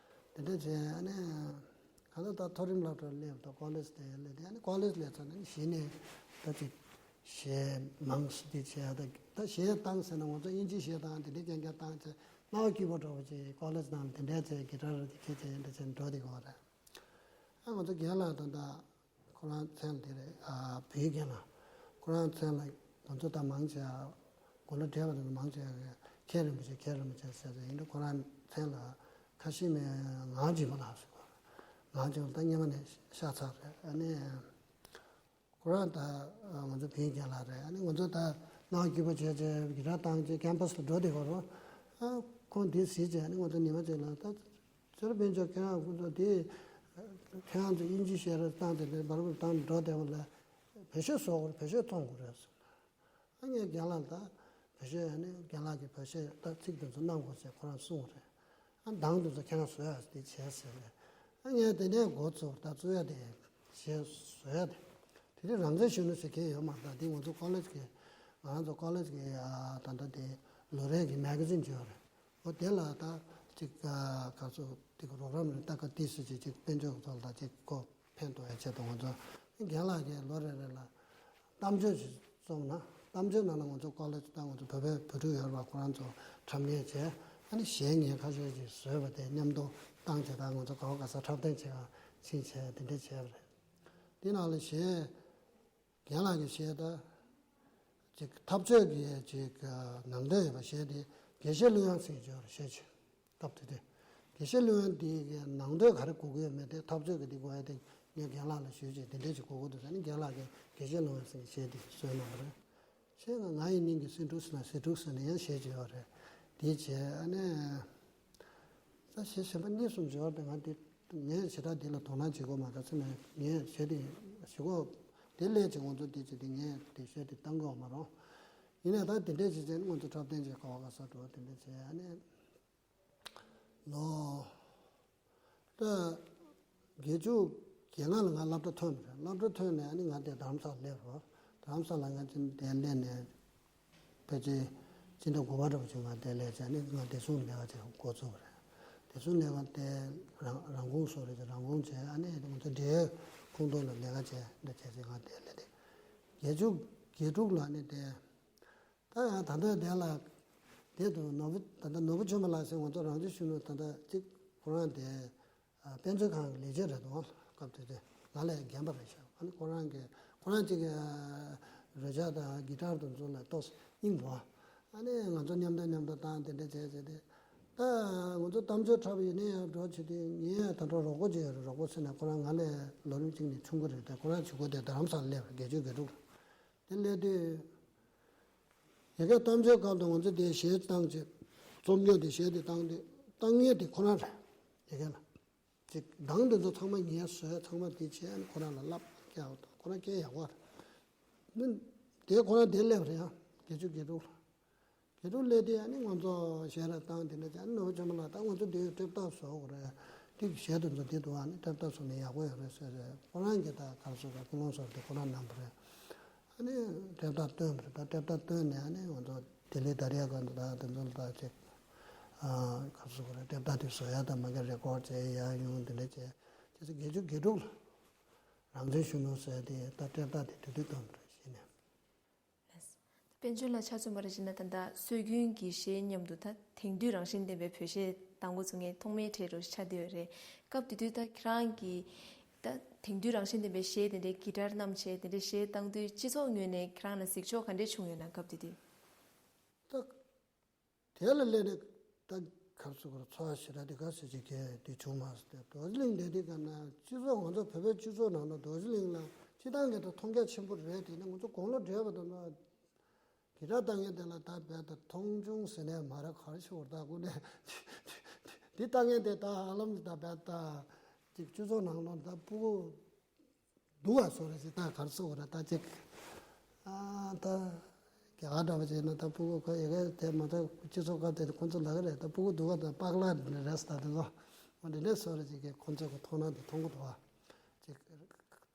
ཀྱི་རེད། དེ་འདྲ་བྱས་ཨ་ནི་གང་ལྟར་ད་མཐོ་རིམ་སློབ་གྲྭར་སླེབས་དང་ཀོ་ལེཇ་དེ་སླེབས་ཏེ། ཨ་ནི་ཀོ་ལེཇ་སླེབས་ཚར་ནས་གཞི་ནས་ད་ཅིག་གཞས་མང་ཙམ་དེ་བྱས། ད་ད་གཞས་བཏང་ཟེར་ན་ང་ཚོ་དབྱིན་ཇིའི་གཞས་བཏང་། དེ་འདྲ་རྐྱང་རྐྱང་བཏང་བྱས་སྣང་བ་སྐྱིད་པོ་འདྲ་བོ་ཅིག་ཀོ་ལེཇ་ནང་ལ་དེ་འདྲ་བྱས་གི་ཊར་དེ་ཁྱེར་བྱས་འདྲ་བྱས་འགྲོ་བསྡད་ཀྱི་ཡོད་རེད། ཨ་ང་ཚོ་རྒན་ལགས་དང་ད་ཁོ་རང་མཚན་ལ་དེ་རེད། ཨ་བོད་རྒན་ལགས། ཁོ་རང་མཚན་ལ་ང་ཚོ་ད་མང་ཆེ་དགུང་ལོ་བགྲེས་པ་དེ་ཚོ་མང་ཆེ་མཁན་རིན་པོ་ཆེ། མཁན་རིན་པོ་ཆེ་ཟེར་ཟེར་ཡིན་འདུག་ཁོ་རང་མཚན་ལ་ཁ་ཤས་མེད། ངག་རྒྱུན་མ་ལགས་ཟེར་གོ། ངག་རྒྱུན་ད་སྔོན་མ་ནས་ཤ་ཚ་རེད། ཨ་ནི་ཁོ་རང་ད་ང་ཚོ་བོད་རྒན་ལགས་རེད། ཨ་ནི་ང་ཚོ་ད་སྣང་སྐྱིད་པོ་བྱས་བྱས་གི་ཊར་བཏང་བྱས་ཁེམ་པ་སི་ལ་འགྲོ་བསྡད་ཀྱི་ཡོད་རེད། ཨ་ཁོང་འདི་གཟིགས་བྱས། ཨ་ནི་ང་ཚོ་ཉི་མ་གཅིག་ལ་ད། ཚེ་རིང་དཔལ་འབྱོར། ཁྱེད་རང་ཁོང་ཚོ་དེ་ཁྱེད་རང་ཚོ་དབྱིན་ཇི་གཞས་རེ་བཏང་དེ་འདྲ་བར་བར་བཏང་འགྲོ་བསྡད་པ་ལ་བོད་གཞས་བཟོ་དགོས་རེད། བོད་གཞས་ཐོན་དགོས་རེད་ཟེར། ཨ་ངས་རྒན་ལགས་ལ་ད་བོད་གཞས། ཨ་ནི་རྒན་ལགས་ཀྱིས་བོད་གཞས་ད་ཚིག་དེ་ཚོ་གནང་དགོས་ཟེར་ཁོ་རང་གསུངས་རེད། ཨ་གདངས་དེ་ཚོ་ཁྱེད་རང་བཟོ་ཡག་དེ་བྱས་ཟེར་རེད། ཨ་ངས་དེ་ནས་འགོ་ཚུགས། ད་བཙུགས་ཡག་དེ་གཞས་བཟོ་ཡག་དེ། དེ་དུས་རང་བཙན་གཞོན་ནུ་ཟེར་མཁན་ཡོད་མ་རེད། ད་དེ་ང་ཚོ་ཀོ་ལེཇ་གི་ང་རང་ཚོ་ཀོ་ལེཇ་གི་ཨ་ད་ལྟ་དེ་ལོ་རེ་གི་མེ་ག་ཛིན་ཅིག་ཡོད་རེད། འོ་དེ་ལ་ད་ཅིག་ཨ་ག་ཚོད་དེ་གི་རོགས་རམ་རེ་ལྟ་ག་ཏི་སུ་ཅིག་ཅིག་དཔལ་འབྱོར་གྱི་ཐོག་ལ་ཅིག་ཁོ་ཕན་ཐོགས་ཡ་ཆེད་དུ་ང་ཚོ་རྒན་ལགས་ཀྱིས་ལོ་རེ་རེ་ལ་གཏམ་བརྗོད་ཅིག་རྩོམ་ན། གཏམ་བརྗོད་ནང་ལ་ང་ཚོ་ཀོ་ལེཇ་ད་ང་ཚོ་བོད་པའི་བོད་ཕྲུག་ཡོད་རེད་པ། ཁོ་རང་ཚོ་འཁྲབ་མཁན་བྱས། ཨ་ནི་གཞས་ངས་ཁ་ཤས་ཅིག་བཟོས་པ་དེ་མཉམ་དུ་བཏང་བྱས། ད་ང་ཚོ་ག་བ་ག་ས་འཁྲབ་སྟོན་བྱེད་ག་ཕྱིན་བྱས་དེ་འདྲ་བྱས་པ་རེད། དེ་ནང་ལ་གཞས། རྒན་ལགས་ཀྱི་གཞས་ད་ཅིག་འཐབ་རྩོད་ཀྱི་ཅིག་ནང་དོན་ཡོད་པ་གཞས་དེ་དགེ་བཤེས་ཀླུ་དབྱངས་ཟེར་གྱི་ཡོད་རེད། གཞས་ཅིག་སྐབས་དེ་དུས་དགེ་བཤེས་ཀླུ་དབྱངས་དེ་གི་ནང་དོན་ག་རེ་དགོས་ཀྱི་ཡོད་མེད་དེ། འཐབ་རྩོད་ཀྱི་དེ་དགོས་ཡ་དེ་ངས་རྒན་ལགས་ལ་ཞུས་བྱས། དེ་འདྲས་ཅིག་དགོས་ཀྱི་འདུག་ཟེར་ནས་རྒན་ལགས་ཀྱིས་དགེ་བཤེས་ཀླུ་དབྱངས་ཟེར་གྱི་གཞས་དེ་བཟོས་གནང་བ་རེད། གཞས་ང་ང་ཡི་སྙིང་གི་སེང་ཕྲུག་ཟེར་ན་སེང་ཕྲུག་ཟེར་ན་ཡང་གཞས་ཅིག་ཡོད་རེད། དེ་བྱས། ཨ་ནི་ད་གཞས་གཞན་པ་གཉིས་གསུམ་ཅིག་ཡོད་རེད། ང་དེ་ངས་ཞེ་དྲག་དེ་ལ་དོ་སྣང་བྱེད་དགོས་མ་རེད་ཟེར་ནས། ངས་གཞས་དེ་ཞུ་གོ། དེ་སླེབས་ཅིག་ང་ཚོ་དེ་བྱས་དེ་ངས་དེ་གཞས་དེ་བཏང་གི་ཡོད་མ་རེད། ཡིན་ནའི་ད་དེ་འདྲས་བྱས་བྱས་ནས་ང་ཚོ་འཁྲབ་སྟོན་བྱས་ག་བ་ག་ས་འགྲོ། དེ་འདྲས་བྱས། ཨ་ནི་ལོ་ད་བརྒྱད་ཅུ་གྱ་ལྔ་ལ་ང་སློབ་གྲྭ་ཐོན་པ་རེད། སློབ་གྲྭ་ཐོན་ནས་ཨ་ནི་ང་དེ་རྡ་རམ་ས་ལ་སླེབས་རོགས། རྡ་རམ་ས་ལ་ང་ཅིན་དེ་སླེབས་ནས་ཕལ་ཆེར་སྤྱི་ཟླ་དགུ་པ་འདྲ་བོ་ཅིག་ང་དེ་སླེབས་བྱས་ནས་ང་བདེ་སྲུང་ལས་ཀ་བྱེད་འགོ་བཙུགས་པ་རེད། བདེ་སྲུང་ལས་ཀ་དེ་རང་རང་ཁུངས་སུ་རེད། རང་ཁུངས་བྱས། ཨ་ནི་ང་ཚོ་འབྲེལ་ཡོད་ཁོངས་གཏོགས་ལ་ལས་ཀ་བྱས་འདྲ་བྱས་ཚེ་ང་དེ་སླེབས་ཏེ། བརྒྱད་ཅུ་གྱ་དྲུག་ལ་ནི་དེ། ད་ད་ལྟ་དེ་ལ་དེ་དུ་ནོར་བུ། ད་ལྟ་ནོར་བུ་ཆོས་འཕེལ་ལགས་ཟེར་ང་ཚོ་རང་སྐྱོང་གཞོན་ནུ་ད་ལྟ་ཅིག་ཁོ་རང་དེ་ཨ་དཔེ་མཛོད་ཁང་གི་ལས་བྱེད་རེད་འདུག་སྐབས་དེ་དུས་ང་ལས་རྒན་པ་རེད་ཤག་ཨ་ནི་ཁོ་རང་གི་ཁོ་རང་ཅིག་གི་རོལ་ཆ་དང་གི་ཊར་དེ་ཚོ་ལ་ཏོག་ཙམ་སྙིང་པོ། ཨ་ནི་ང་ཚོ་མཉམ་དུ་མཉམ་དུ་བཏང་དེ་འདྲ་བྱས་བྱས་ཏེ། ད་ང་ཚོ་གཏམ་བརྗོད་འཁྲབ་ཡིན་ནའི་ཡང་འགྲོ་བྱེད་དུས། ངའི་ད་དུང་རོགས་པ་ཅིག་ཡོད་རེད། རོགས་པ་ཟེར་ན་ཁོ་རང་ང་ལས་ལོ་རིམ་གཅིག་ནས་ཆུང་གི་རེད། དེ་ཁོ་རང་གཞིས་ཁོག་དེ་རྡ་རམ་ས་ལ་སླེབས་རེད། བརྒྱད་ཅུ་གྱ་དྲུག་དེ་སླེབས་དུས། ཡ་གི་གཏམ་བརྗོད་སྐབས་དུ་ང་ཚོ་དེ་གཞས་བཏང་བྱས། རྩོམ་ཉོ་དེ་གཞས་དེ་བཏང་དུས་བཏང་མཁན་དེ་ཁོ་རང་རེད། ཡ་གི་ལ་ཅིག་གདངས་དེ་ཚོ་ཚང་མ་ངས་བཟོས། ཚང་མ་དེ་བྱས་ནས་ཁོ་རང་ལ་བསླབས། སྐད་ཡག་པོ་དང་། ཁོ་རང་སྐད་ཡག་པོ་རེད། ནི་དེ་ཁོ་རང་དེ་སླེབས་རེད་ཡ། བརྒྱད་ཅུ་གྱ་དྲུག་ལ། གྱ་དྲུག་སླེབས་དུས་ཨ་ནི་ང་ཚོ་གཞས་ར་བཏང་དེ་འདྲ་བྱས། ཨ་ནི་ནོར་བུ་ཆོས་འཕེལ་ལགས་ད་ང་ཚོ་དེ་ཊེབ་ཏོག་བཟོ་དགོས་རེད། དེ་གཞས་དེ་ཚོ་དེ་འདུག་ཨ་ནི་ཊེབ་ཏོག་བཟོ་ན་ཡག་པོ་ཡོད་རེད་ཟེར་རེད། ཁོ་རང་གིས་ད་ག་རེ་ཟེར་དགོས། ཀུན་སློང་བཟོ་དེ་ཁོ་རང་གནང་བ་རེད། ཨ་ནི་དཔེ་དེབ་བཏོན་པ་རེད། ད་དཔེ་དེབ་བཏོན་ནས་ཨ་ནི་ང་ཚོ་ལྡི་ལི་དར་ཡ་སྒང་དུ་ད་དེ་ཚོ་ལ་ད་ཅིག་ཨ་ག་རེ་ཟེར་དགོས་རེད། དཔེ་དེབ་དེ་བཟོ་ཡ་དང་མ་གི་རེ་ཀོཌ་བྱེད་ཡ་ཡོང་དེ་འདྲ་བྱས། བྱས་ཙང་བརྒྱད་ཅུ་གྱ་དྲུག་ལ་རང་བཙན་གཞོན་ནུ་ཟེར་དེ་ད་དཔེ་དེབ་དེ་དུས་དུས་བཏོན་པ་རེད་གཞི་ནས། ལགས། དཔལ་འབྱོར་ལགས་ཆ་མཚོན་པར་བྱས་ན་ད་ལྟ་སྲོལ་རྒྱུན་གྱི་གཞས་མཉམ་དུ་ད་དེང་དུས་རང་བཞིན་ལྡན་པའི་བོད་གཞས་གཏང་འགོ་ཚུགས་མཁན་ཐོག་མའི་གྲས་རུ་ཆགས་བསྡད་ཡོད་རེད། སྐབས་དེ་དུས་ད་ཁྱེད་རང་གིས་ད་དེང་དུས་རང་བཞིན་ལྡན་པའི་གཞས་དེ་འདྲའི་གི་ཊར་བསྣམས་བྱས་དེ་འདྲའི་གཞས་བཏང་དུས་སྤྱི་ཚོགས་ངོས་ནས་ཁྱེད་རང་ལ་གཟིགས་ཕྱོགས་ག་འདྲས་བྱུང་ཡོད་ན། སྐབས་དེ་དུས། ད་དེ་ལ་སླེབས་ནས་ད་ག་རེ་ཟེར་དགོས་རེད། ཚོར་བ་ཞེ་དྲག་དེ་ག་ཟེར་ཅིག་གི་དེ་བྱུང་མ་སོང་སྟེ། རྡོ་རྗེ་གླིང་དེ་དུས་ག་ན་སྤྱི་ཚོགས་ང་ཚོ་བོད་པའི་སྤྱི་ཚོགས་ནང་ལ་རྡོ་རྗེ་གླིང་ལ་སྤྱིར་བཏང་གི་ད་མཐོང་རྒྱ་ཆེན་པོ་རེད། དེ་ནས་ང་ཚོ་དགུང་ལོ་བགྲེས་པ་དང་གི་ཊར་བཏང་མཁན་དེ་ལ་ད་རྦད་དེ་མཐོང་ཆུང་ཟེར་ནས་མ་རེད། ག་རེ་ཞུ་དགོས་རེད། ད་དངོས་གནས་དེ་བཏང་མཁན་དེ་ད་ཧ་ལམ་ད་རྦད་དེ་ཅིག་སྤྱི་ཚོགས་ནང་ལོགས་ད་སྤུ་གུ་སྡུག་པ་བཟོ་འདྲ་ཅིག་ད་ག་རེ་ཟེར་དགོས་རེད། ད་ཅིག་ཨ་ད་རྒྱ་གར་འདྲ་པོ་བྱས་ན་ད་སྤུ་གུ་ཁོ་ཡ་གི་དེ་མ་ད་སྤྱི་ཚོགས་སྐབས་དེ་ཁོ་ཚོ་ལབ་ཀྱི་རེད། ད་སྤུ་གུ་སྡུག་པ་དང་པགས་ལག་འདི་འདྲ་རེད་ཟེར། ད་དེ་ཚོ་འོ་འདི་འདྲ་བཟོ་འདྲ་ཅིག་གི་ཁོ་ཚོ་གི་མཐོང་སྣང་དེ་མཐོང་གི་འདུག་པ། ཅིག་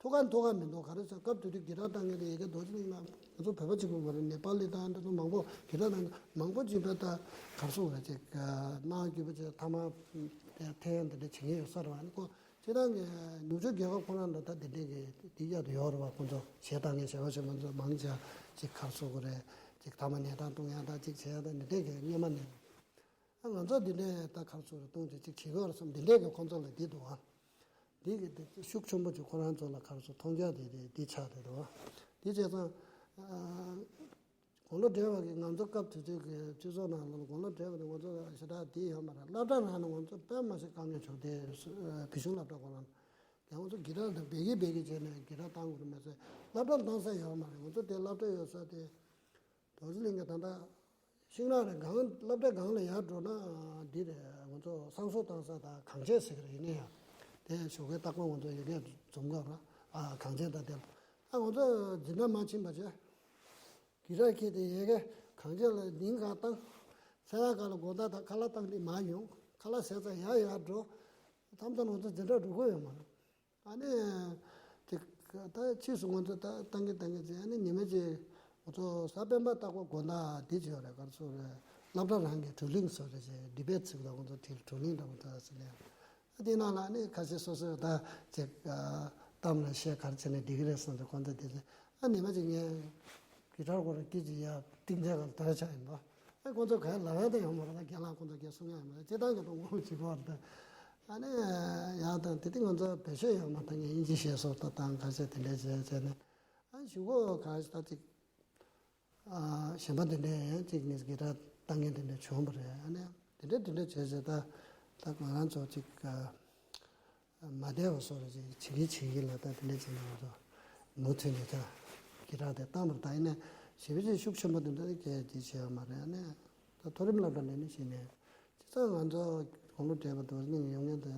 ཐུགས་ཁག་ཐུགས་ཁག་མི་འདུག་ག་རེ་ཟེར་སྐབས་དེ་དུས་གི་ཊར་བཏང་མཁན་དེ་ཡ་གི་རྡོ་རྗེ་གླིང་ལ་ང་ཚོ་བོད་པ་གཅིག་པུ་མ་རེད། ནེ་པ་ལི་དང་འདི་ཚོ་མང་པོ་གི་ཊར་བཏང་མཁན་མང་པོ་ཅིག་ད་ད་ག་རེ་ཟེར་དགོས་རེད། ཅིག་གནའ་རྒྱུ་པ་ཅིག་ཐ་མག་དེ་འཐེན་ཡ་འདི་འདྲ་བྱེད་མཁན་ཡོད་ས་རེད་པ། ཨ་ནི་ཁོ་སྤྱིར་བཏང་གི་ནུབ་ཕྱོགས་རྒྱལ་ཁབ་ཁོ་རང་ལ་ད་དེ་འདྲའི་གི་དེ་ཡག་ཏུ་ཡོད་རེད་པ། ཁོ་ཚོ་གཞས་བཏང་མཁན་གཞས་པ་གཞས་མ་ཚོ་མང་ཆེ་ཅིག་ག་རེ་ཟེར་དགོས་རེད། ཅིག་ཐ་མག་ནད་རྟགས་བཏང་ཡ་ད་ཅིག་བྱེད་ཡ་ད་འདི་འདྲའི་གི་སྔོན་མ་ནས། ཨ་ང་ཚོ་འདི་འདྲའི་ད་ག་རེ་ཟེར་དགོས་རེད། གཏོང་ཅིག་ཅིག་བྱེད་དགོས་རེད་བསམ་འདི་འདྲའི་གི་ཁོ་ཚོ་ལ་འདི་འདུག་ཨ། འདི་གི་དེ་ཤུགས་ཆེན་པོ་ཅིག་ཁོ་རང་ཚོ་ལ་ག་རེ་ཟེར་མཐོང་རྒྱ་དེ་དེ་འདི་ཆགས་བསྡད་འདུག་ཨ། འདི་བྱས་ཙང་ཨ། དགུང་ལོ་བགྲེས་པ་གི་ང་ཚོ་སྐབས་དེ་དུས་ཀྱི་སྤྱི་ཚོགས་ནང་ལོགས་ལ་དགུང་ལོ་བགྲེས་པ་དེ་ང་ཚོ་ཞེ་དྲག་དེ་ཡོད་མ་རེད། སློབ་གྲྭ་ནང་ལ་ང་ཚོ་དཔེ་མ་སྲིད་དཀའ་ངལ་བྱུང་སྟེ། བོད་གཞུང་སློབ་གྲྭ་ཁོ་རང་ལ་ཡང་ང་ཚོ་གི་ཊར་དང་སྦད་གི་སྦད་གི་བྱས་ནས་གི་ཊར་བཏང་དགོས་རེད། མ་ཟད་སློབ་གྲྭར་བཏང་ས་ཡོད་མ་རེད། ང་ཚོ་དེ་སློབ་གྲྭ་ཡོད་ས་དེ་རྡོ་རྗེ་གླིང་གི་ད་ལྟ་ཤིང་ནགས་རེད། སྒང་སློབ་གྲྭ་སྒང་ལ་ཡར་འགྲོ་ན་འདི་རེད། ང་ཚོ་བསང་གསོལ་བཏང་ས་དང་གངས་ཅན་ཟེར་གི་རེད། ཡིན་ན་ཡང་དེ་ཞོགས་ཀའི་རྟག་པར་ང་ཚོ་ཡ་གི་འཛོམས་སྐབས་ར་ཨ་གངས་ཅན་དང་དེ་ལ་ཨ་ང་ཚོ་འཛིན་གྲྭ་མ་ཕྱིན་པ་བྱས། གི་ཊར་ཁྱེར་ཏེ་ཡ་གི་གངས་ཅན་ལ་ཉིན་གང་བཏང་། མཚན་ལ་ག་ལ་དགོང་དག་དང་ཁ་ལག་བཏང་སྟེ་མར་ཡོང་། ཁ་ལག་ཟས་ཚར་ཡར་ཡར་འགྲོ། མཚམས་མཚམས་ང་ཚོ་འཛིན་གྲྭ་འགྲོ་དགོས་ཡོད་མ་རེད། ཨ་ནི། དེ་ད་ཕྱིས་སུ་ང་ཚོ་ད་བཏང་གི་བཏང་གི་བྱས། ཨ་ནི་ཉི་མ་གཅིག་ང་ཚོ་གཟའ་སྤེན་པ་རྟག་པར་དགོང་དག་འདི་བྱས་རེད། ག་རེ་ཟེར་དགོས་རེད། སློབ་གྲྭ་རང་གི་བགྲོ་གླེང་བཟོ་འདྲ་བྱས། ཌི་བེཊ་ཟེར་གི་ད་ང་ཚོ་དེ་བགྲོ་གླེང་འདྲ་པོ་ད་ཟེར་ནས། ཨ་དེ་ནང་ལ་ཨ་ནི་ཁ་ཤས་སོ་སོས་ད་ཅིག་གཏམ་ལ་བཤད་ག་རེ་བྱས་ནས་འགྲིག་གི་རེད་བསམ་ཚེ་ཁོང་ཚོ་དེ་ཚོ་ཨ་ཉི་མ་གཅིག་ངས་གི་ཊར་སྒོར་སྐད་ཅིག་ཡར་གཏིང་ཚད་ག་ལ་དར་ཆགས་ཡིན་པ། ཨ་ཁོང་ཚོ་ག་ལ་ཡ་ད་ཡོང་མ་རེད། ད་རྒན་ལགས་ཁོང་ཚོ་གས་གསུང་ཡ་ཡོད་མ་རེད། སྤྱིར་བཏང་གི་ད་ངོ་མ་བྱེད་དགོས་རེད། ཨ་ནི་ཡང་ད་དེ་དུས་ང་ཚོ་བེད་སྤྱོད་ཡོད་མ་ད་ངས་དབྱིན་ཇི་བཤད་སོགས་ད་བཏང་ཁ་ཤས་དེ་འདྲས་བྱས་བྱས་ནས་ཨ་གཞུག་གུ་ག་ད་ཅིག་ཨ་གཞན་པ་དེ་འདྲས་ཡང་ཅིག་ནི་གི་ཊར་བཏང་མཁན་དེ་འདྲས་བྱུང་བ་རེད། ཨ་ནི་དེ་འདྲས་དེ་འདྲས་བྱས་བྱས་ད་ད་ང་རང་ཚོ་ཅིག་ཨ། མ་བདེ་བ་བཟོ་རེ་ཅིག་བྱེད་ཀྱི་བྱེད་ཀྱི་ལ་ད་དེ་འདྲ་བྱེད་ན་ང་ཚོ་མུ་མཐུད་ནས་ཀྱང་གི་ཊར་དེ་བཏང་བར་ད་ཡིན་ན་ཞེ་པོ་ཅིག་ཤུགས་ཆེན་པོ་དེ་འདྲ་གས་ཅིག་བྱས་ཡོད་མ་རེད། ཨ་ནི་ད་མཐོ་རིམ་སློབ་གྲྭ་ནས་ནི་གཞི་ནས་བྱས་ཙང་ང་ཚོ་དགུང་ལོ་བགྲེས་པ་དུ་ནི་ཡོང་མཁན་དེ་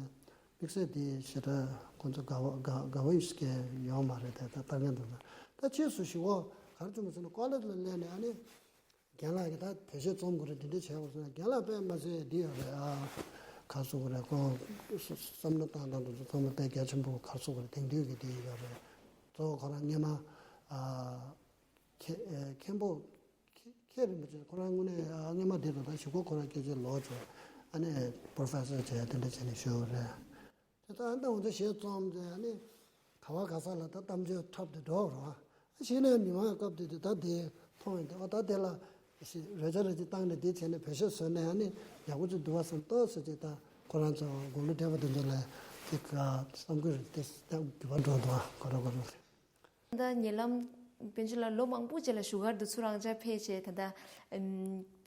དམིགས་བསལ་དེ་ཞེ་དྲག་ཁོང་ཚོ་དགའ་བ་དགའ་དགའ་བོ་ཡོད་ཀྱི་ཡོད་མ་རེད། དེ་ད་ལྟ་ངན་འདུག་ན་ད་ཕྱིས་སུ་ཞུ་བ་ག་རེ་བྱུང་མ་ཟེར་ན་ཀོ་ལེ་ཇི་ལ་སླེབས་ནས་ཨ་ནི། རྒན་ལགས་ཀྱིས་ད་བེད་སྤྱོད་རྩོམ་དགོས་རེད། འདི་འདྲ་བྱས་དགོས་ཟེར་ན་རྒན་ལགས་དཔེ་མ་ཚད་འདི་ཡོད་རེད། ཨ་ག་རེ་ཟེར་དགོས་རེད། ཁོང་བསམ་བློ་བཏང་སྟངས་དེ་ཚོ་ཚང་མ་དཔེ་རྒྱ་ཆེན་པོ་ག་རེ་ཟེར་དགོས་རེད། དེང་དུས་ཀྱི་འདི་ཡོད་རེད། གཙོ་བོ་ཁོ་རང་སྔོན་མ་ཨ་མཁན་ཨ་མཁན་པོ་མཁན་མཁན་རིན་པོ་ཆེ་ཁོ་རང་དངོས་གནས་ཨ་སྔོན་མ་འདི་རུ་ད་ཞུ་སྒོ་ཁོ་རང་སྐད་ཆ་ལོག་བྱས་ཨ་ནི་པོ་རོ་ཕེ་སར་བྱས་དེ་འདྲ་བྱས་ནས་བཞུགས་ཡོད་རེད། དེ་ལྟར་ཨ་ནི་ང་ཚོ་གཞས་རྩོམ་དེ་ཨ་ནི་ག་བ་ག་ས་ལ་ད་གཏམ་བརྗོད་འཁྲབ་སྟེ་འགྲོ་རོགས། ཨ་གཞི་ནས་མི་མང་སྐབས་དེ་དུས་ད་དེ་མཐོང་ཡོང་དུས་ཨ་ད་དེ་ལ་ཞིག་རོལ་ཆ་རེ་ཅིག་བཏང་ནས་དེ་བྱས་ནས་བེད་སྤྱོད་བཟོས་ནས་ཨ་ནི་ཡག་པོ་ཅིག་འདུག་བ་བསམ་ཏོག་ཙམ་ཅིག་ད་ཁོ་རང་ཚོ་དགུང་ལོ་བགྲེས་པ་དེ་ཚོ་ལ་ཅིག་བསམ་དགོས་རེད་དེ་ད་འགྱུར་བ་འགྲོ་འདུག་ཨ་གོ་རོ་གོ་རོ། ད་ཉེ་ལམ་དཔལ་འབྱོར་ལགས་ལོ་མང་པོ་རྗེས་ལ་བཞུགས་སྒར་དུ་ཚུར་རང་འཇགས་ཕེབས་བྱས་ད་ལྟ་ཨམ་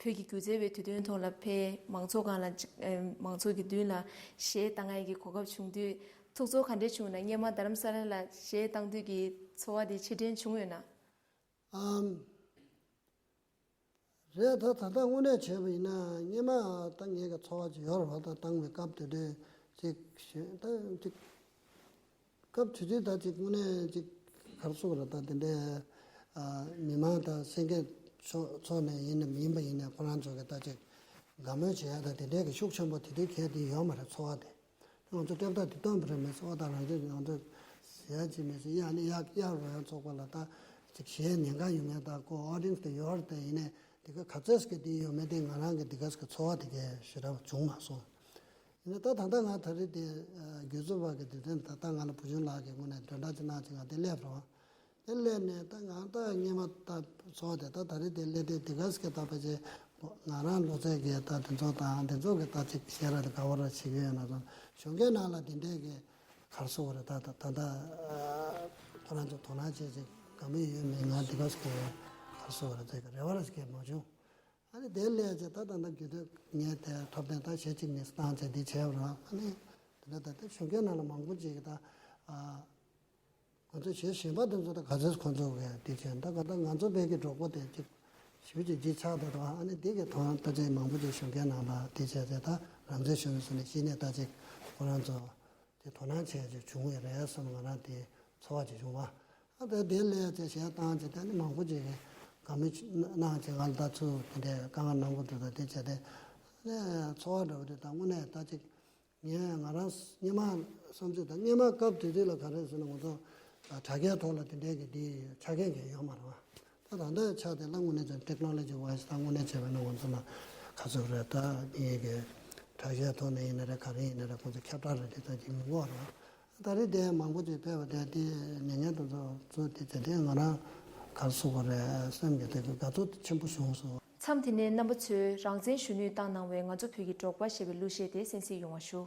བོད་ཀྱི་སྒྱུ་རྩལ་བའི་དུས་སྟོན་ཐོག་ལ་ཕེབས། མང་ཚོགས་སྒང་ལ་ཅིག་ཨམ་མང་ཚོགས་ཀྱི་མདུན་ལ་གཞས་བཏང་ཡས་ཀྱི་གོ་སྐབས་བྱུང་དུས་ཐུགས་ཚོར་ག་འདྲས་བྱུང་ན། སྔོན་མ་རྡ་རམ་ས་ལ་ལ་གཞས་བཏང་དུས་ཀྱི་ཚོར་བ་དེ་ཕྱིར་དྲན་བྱུང་ཡོད་ན། ཨམ། རེད། ད་ད་ལྟ་དངོས་གནས་བྱས་པ་ཡིན་ན་སྔོན་མ་ད་ངེད་ཀྱི་ཚོར་བ་ཅིག་ཡོད་རེད་བ། ད་བཏང་བའི་སྐབས་དེ་དུས་ཅིག་ཞེ་ད་ཅིག་སྐབས་དེ་དུས་ད་ཅིག་དངོས་གནས་ཅིག་ག་རེ་ཟེར་དགོས་རེད། ད་དེ་འདྲའི་ཨ་མི་མང་དང་གསན་མཁན་ཚོ་ཚོ་ནས་ཡིན་ནམ་ཡིན་པ་ཡིན་ནའི་ཁོ་རང་ཚོ་གི་ད་ཅིག་དགའ་མོས་བྱེད་ཡ་ད་དེ་འདྲའི་གི་ཤུགས་ཆེན་པོ་དེ་དུས་གལ་དེ་ཡོད་མ་རེད། ཚོར་བ་དེ། ང་ཚོ་སྤྲད་པ་དེ་སྟོན་པ་རེད་མེད་ཟེར་བ་དང་རང་ཚོད་ང་ཚོ་ཟེར་ཡ་ཅིག་མེད་ཟེར། ཡ་ནི་ཡག་ཡག་རོགས་ཡང་ཚོགས་པ་ལ་ད་ ཅིག་གཞས་ཉན་ག་ཡོང་མཁན་དང་ཁོ་ཨོ་ཌི་ཡེན་སི་དེ་ཡོད་རེད་དེ། ཡིན་ནའི་དེ་ག་ག་ཚོད་ཀྱི་དེ་ཡོད་མེད་དེ་ང་རང་གི་དེ་ག་ཀྱི་ཚོར་བ་དེ་ག་ཞེ་དྲག་བྱུང་མ་སོང་། ཡིན་ནའི་ད་ད་ལྟ་ང་ད་རེས་དེ་རྒྱུན་འཛོམས་པ་གི་དེ་དོན་ད་ལྟ་ང་ལ་བུ་ཆུང་ལགས་ཀྱི་ངོས་ནས་འདོན་སྒྲ་ཅིག་གནང་ཅིག་ང་དེ་སླེབས་རོགས། དེ་སླེབས་ནས་ད་ང་ད་སྔོན་མ་ད་ཚོར་བ་དེ་ད་ད་རེས་དེ་སླེབས་དེ་དེ་ག་ཀྱི་ད་ཕལ་ཆེར་ང་རང་ལོ་ཚད་ཀྱི་ད་དེ་ཚོ་དང་དེ་ཚོ་གི་ད་ཅིག་བཤད་ར་དེ་ག་བ་ར་བྱེད་ཀྱི་ཡོད་ན་ཙང་གཞོན་སྐྱེས་ནང་ལ་དེ་འདྲས་ཀྱི་ག་རེ་ཟེར་དགོས་རེད། ད་ད་ད་ལྟ་ཁོ་རང་ཚོ་དོ་སྣང་བྱེད་ཅིག་ག་མེད་ཡོད་མེད་ང་དེ་ག་ཟེར་གི་ག་རེ་ཟེར་དགོས་རེད། དེ་གི་རེ་བ་ར་ཟེར་གི་མ་བྱུང་། ཨ་ནི་དེ་ལས་ཅེ་ད་ད་ལྟ་རྒྱུན་དུ་ངས་དེ་ཐོབ་ཐང་ད་བྱེད་ཅིག་ནས་བཏང་བྱས་འདི་བྱས་པ་རེད། ཨ་ནི་དེ་འདྲ་ད་ལྟ་གཞོན་སྐྱེས་ནང་ལ་མང་པོ་ཅིག་ད་ཨ་ང་ཚོ་གཞས་གཞན་པ་དེ་ཚོ་ད་ག་ཚོད་ཁོང་ཚོ་གི་དེ་བྱས་ད་ག་ད་ང་ཚོ་བོད་ཀྱི་གྲོགས་པོ་དེ་ཅིག་ཞུ་ཅིག་ཅིག་ཆགས་ད་དོ། ཨ་ནི་དེ་གི་ཐོག་ད་ཅིག་མང་པོ་ཅིག་གཞོན་སྐྱེས་ནང་ལ་དེ་བྱས་ཏེ་ད་རང་བཙན་ཞུ་ནས་སོ་ནས་གཞི་ནས་ད་ཅིག་ཁོ་རང་ཚོ་དེ་དོ་སྣང་བྱས་ཅིག་བྱུང་བས་རེད་བསམ་ང་རང་དེ་ཚོར་བ་ཅིག་བྱུང་བ། ཨ་ད་དེ་ལས་ཅིག་གཞས་བཏང་ཅིག་ད་ནི་མང་པོ་ཅིག་གིས་དགའ་མོས་གནང་ཅིག་ང་ལ་ད་ཚུར་དེ་འདྲའི་དཀའ་ངལ་གནང་གི་འདུག་ད་དེ་བྱས་ཏེ་ཨ་ནི་ཚོར་བ་འདྲ་བོ་དེ་ད་དངོས་གནས་ད་ཅིག་ངས་ང་རང་སྔོན་མ་བསམ་ཚུལ་དང་སྔོན་མ་སྐབས་དེ་དུས་ལ་ག་རེ་ཟེར་ན་ང་ཚོ་དྲ་རྒྱའི་ཐོག་ལ་དེ་འདྲའི་གི་དེ་ཆ་རྐྱེན་གྱི་ཡོད་མ་རེད་བ། ད་ད་ལྟ་ཆ་དེ་ལ་དངོས་གནས་ཀྱང་ཊེག་ནོ་ལོ་ཇི་ཝའི་སི་ད་དངོས་གནས་བྱས་པ་ན་ང་ཚོ་ལ་ག་ཚོད་རེད། ད་ངེད་ཀྱི་དྲ་རྒྱའི་ཐོག་ནས་ཡིན་ན་རེད། ག་རེ་ཡིན་ན་རེད། ཁོང་ཚོ་ཁྱབ་བསྒྲགས་རེད་དེ་ད་ཅིག་མི་དགོས་རེད། ད་རེས་དེ་མང་པོ་ཅིག་ཕེབས་པ་དེ་དེ་ཉན་ཉན་དུ་ཚོ་ཚོ་དེ་བྱས་དེ་ང་རང་ག་རེ་ཟེར་དགོས་རེད། སེམས་ཀྱི་དེ་གི་དགའ་ཚོར་ཆེན་པོ་བྱུང་སོང་། མཚམས་དེ་ནས་རྣམ་པ་ཚོས་རང་བཙན་ཞུ་ནུས་བཏང་གནང་བའི་ང་ཚོ་བོད་ཀྱི་འབྲོག་པ་ཞེས་པའི་གླུ་གཞས་དེ་གསན་གཟིགས་ཡོང་བ་ཞུ།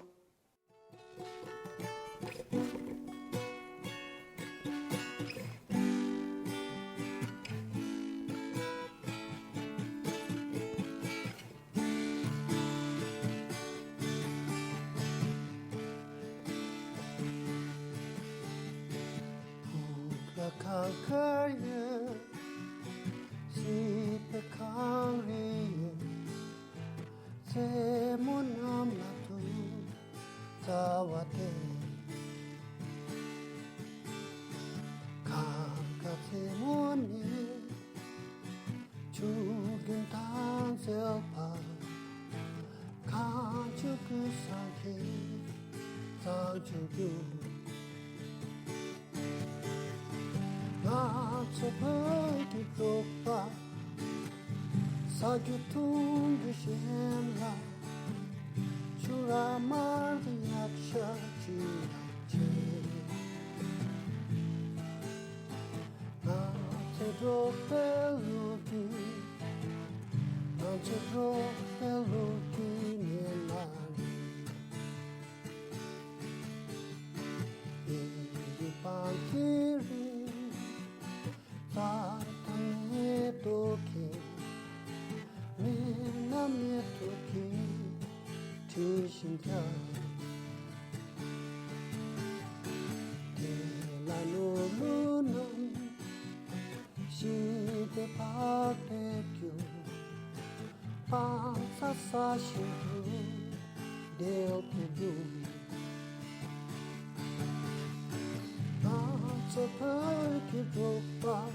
ཁ་ཁར་ཡོད། སྲིད་པའི་གངས་རི་ཡོད། རྩེ་མོ་གནམ་ལ་ཐུག་རྩ་བ་དེ། གངས་དཀར་རྩེ་མོ་ནས། ཆུ་རྒྱུན་དང་འཛིན་པ། གངས་ཆུ་ཀུན་བཟང་གི་གཙང་ཆུ་རྒྱུན། ང་ཚོ་བོད་ཀྱི་འབྲོག་པ། ཟ་རྒྱུ་འཐུང་རྒྱུ་ཞིམ་ལ། ཆུ་ར་དམར་གྱི་གཡག་ཤ་ཅི་ཡང་བྱེད། ང་ཚོ་འབྲོག་པའི་ལོ་རྒྱུས། ང་ཚོ་འབྲོག་པའི་ལོ་རྒྱུས་ཉན་ན་རེད། ཡིན་རྒྱུ་སྤང་གི་རེད། རྩྭ་དང་མེ་ཏོག་གི། མེད་ན་མེ་ཏོག་གི་དྲི་ཞིམ་རྒྱག་དེ་ལ་ལོ་ལོ་ནམ། ཤིང་དེ་ཕག་པའི་རྒྱུ། སྤང་ས་ས་ཞིང་དུ་བསྡད་པའི་རྒྱུ། ང་ཚོ་བོད་ཀྱི་འབྲོག་པ།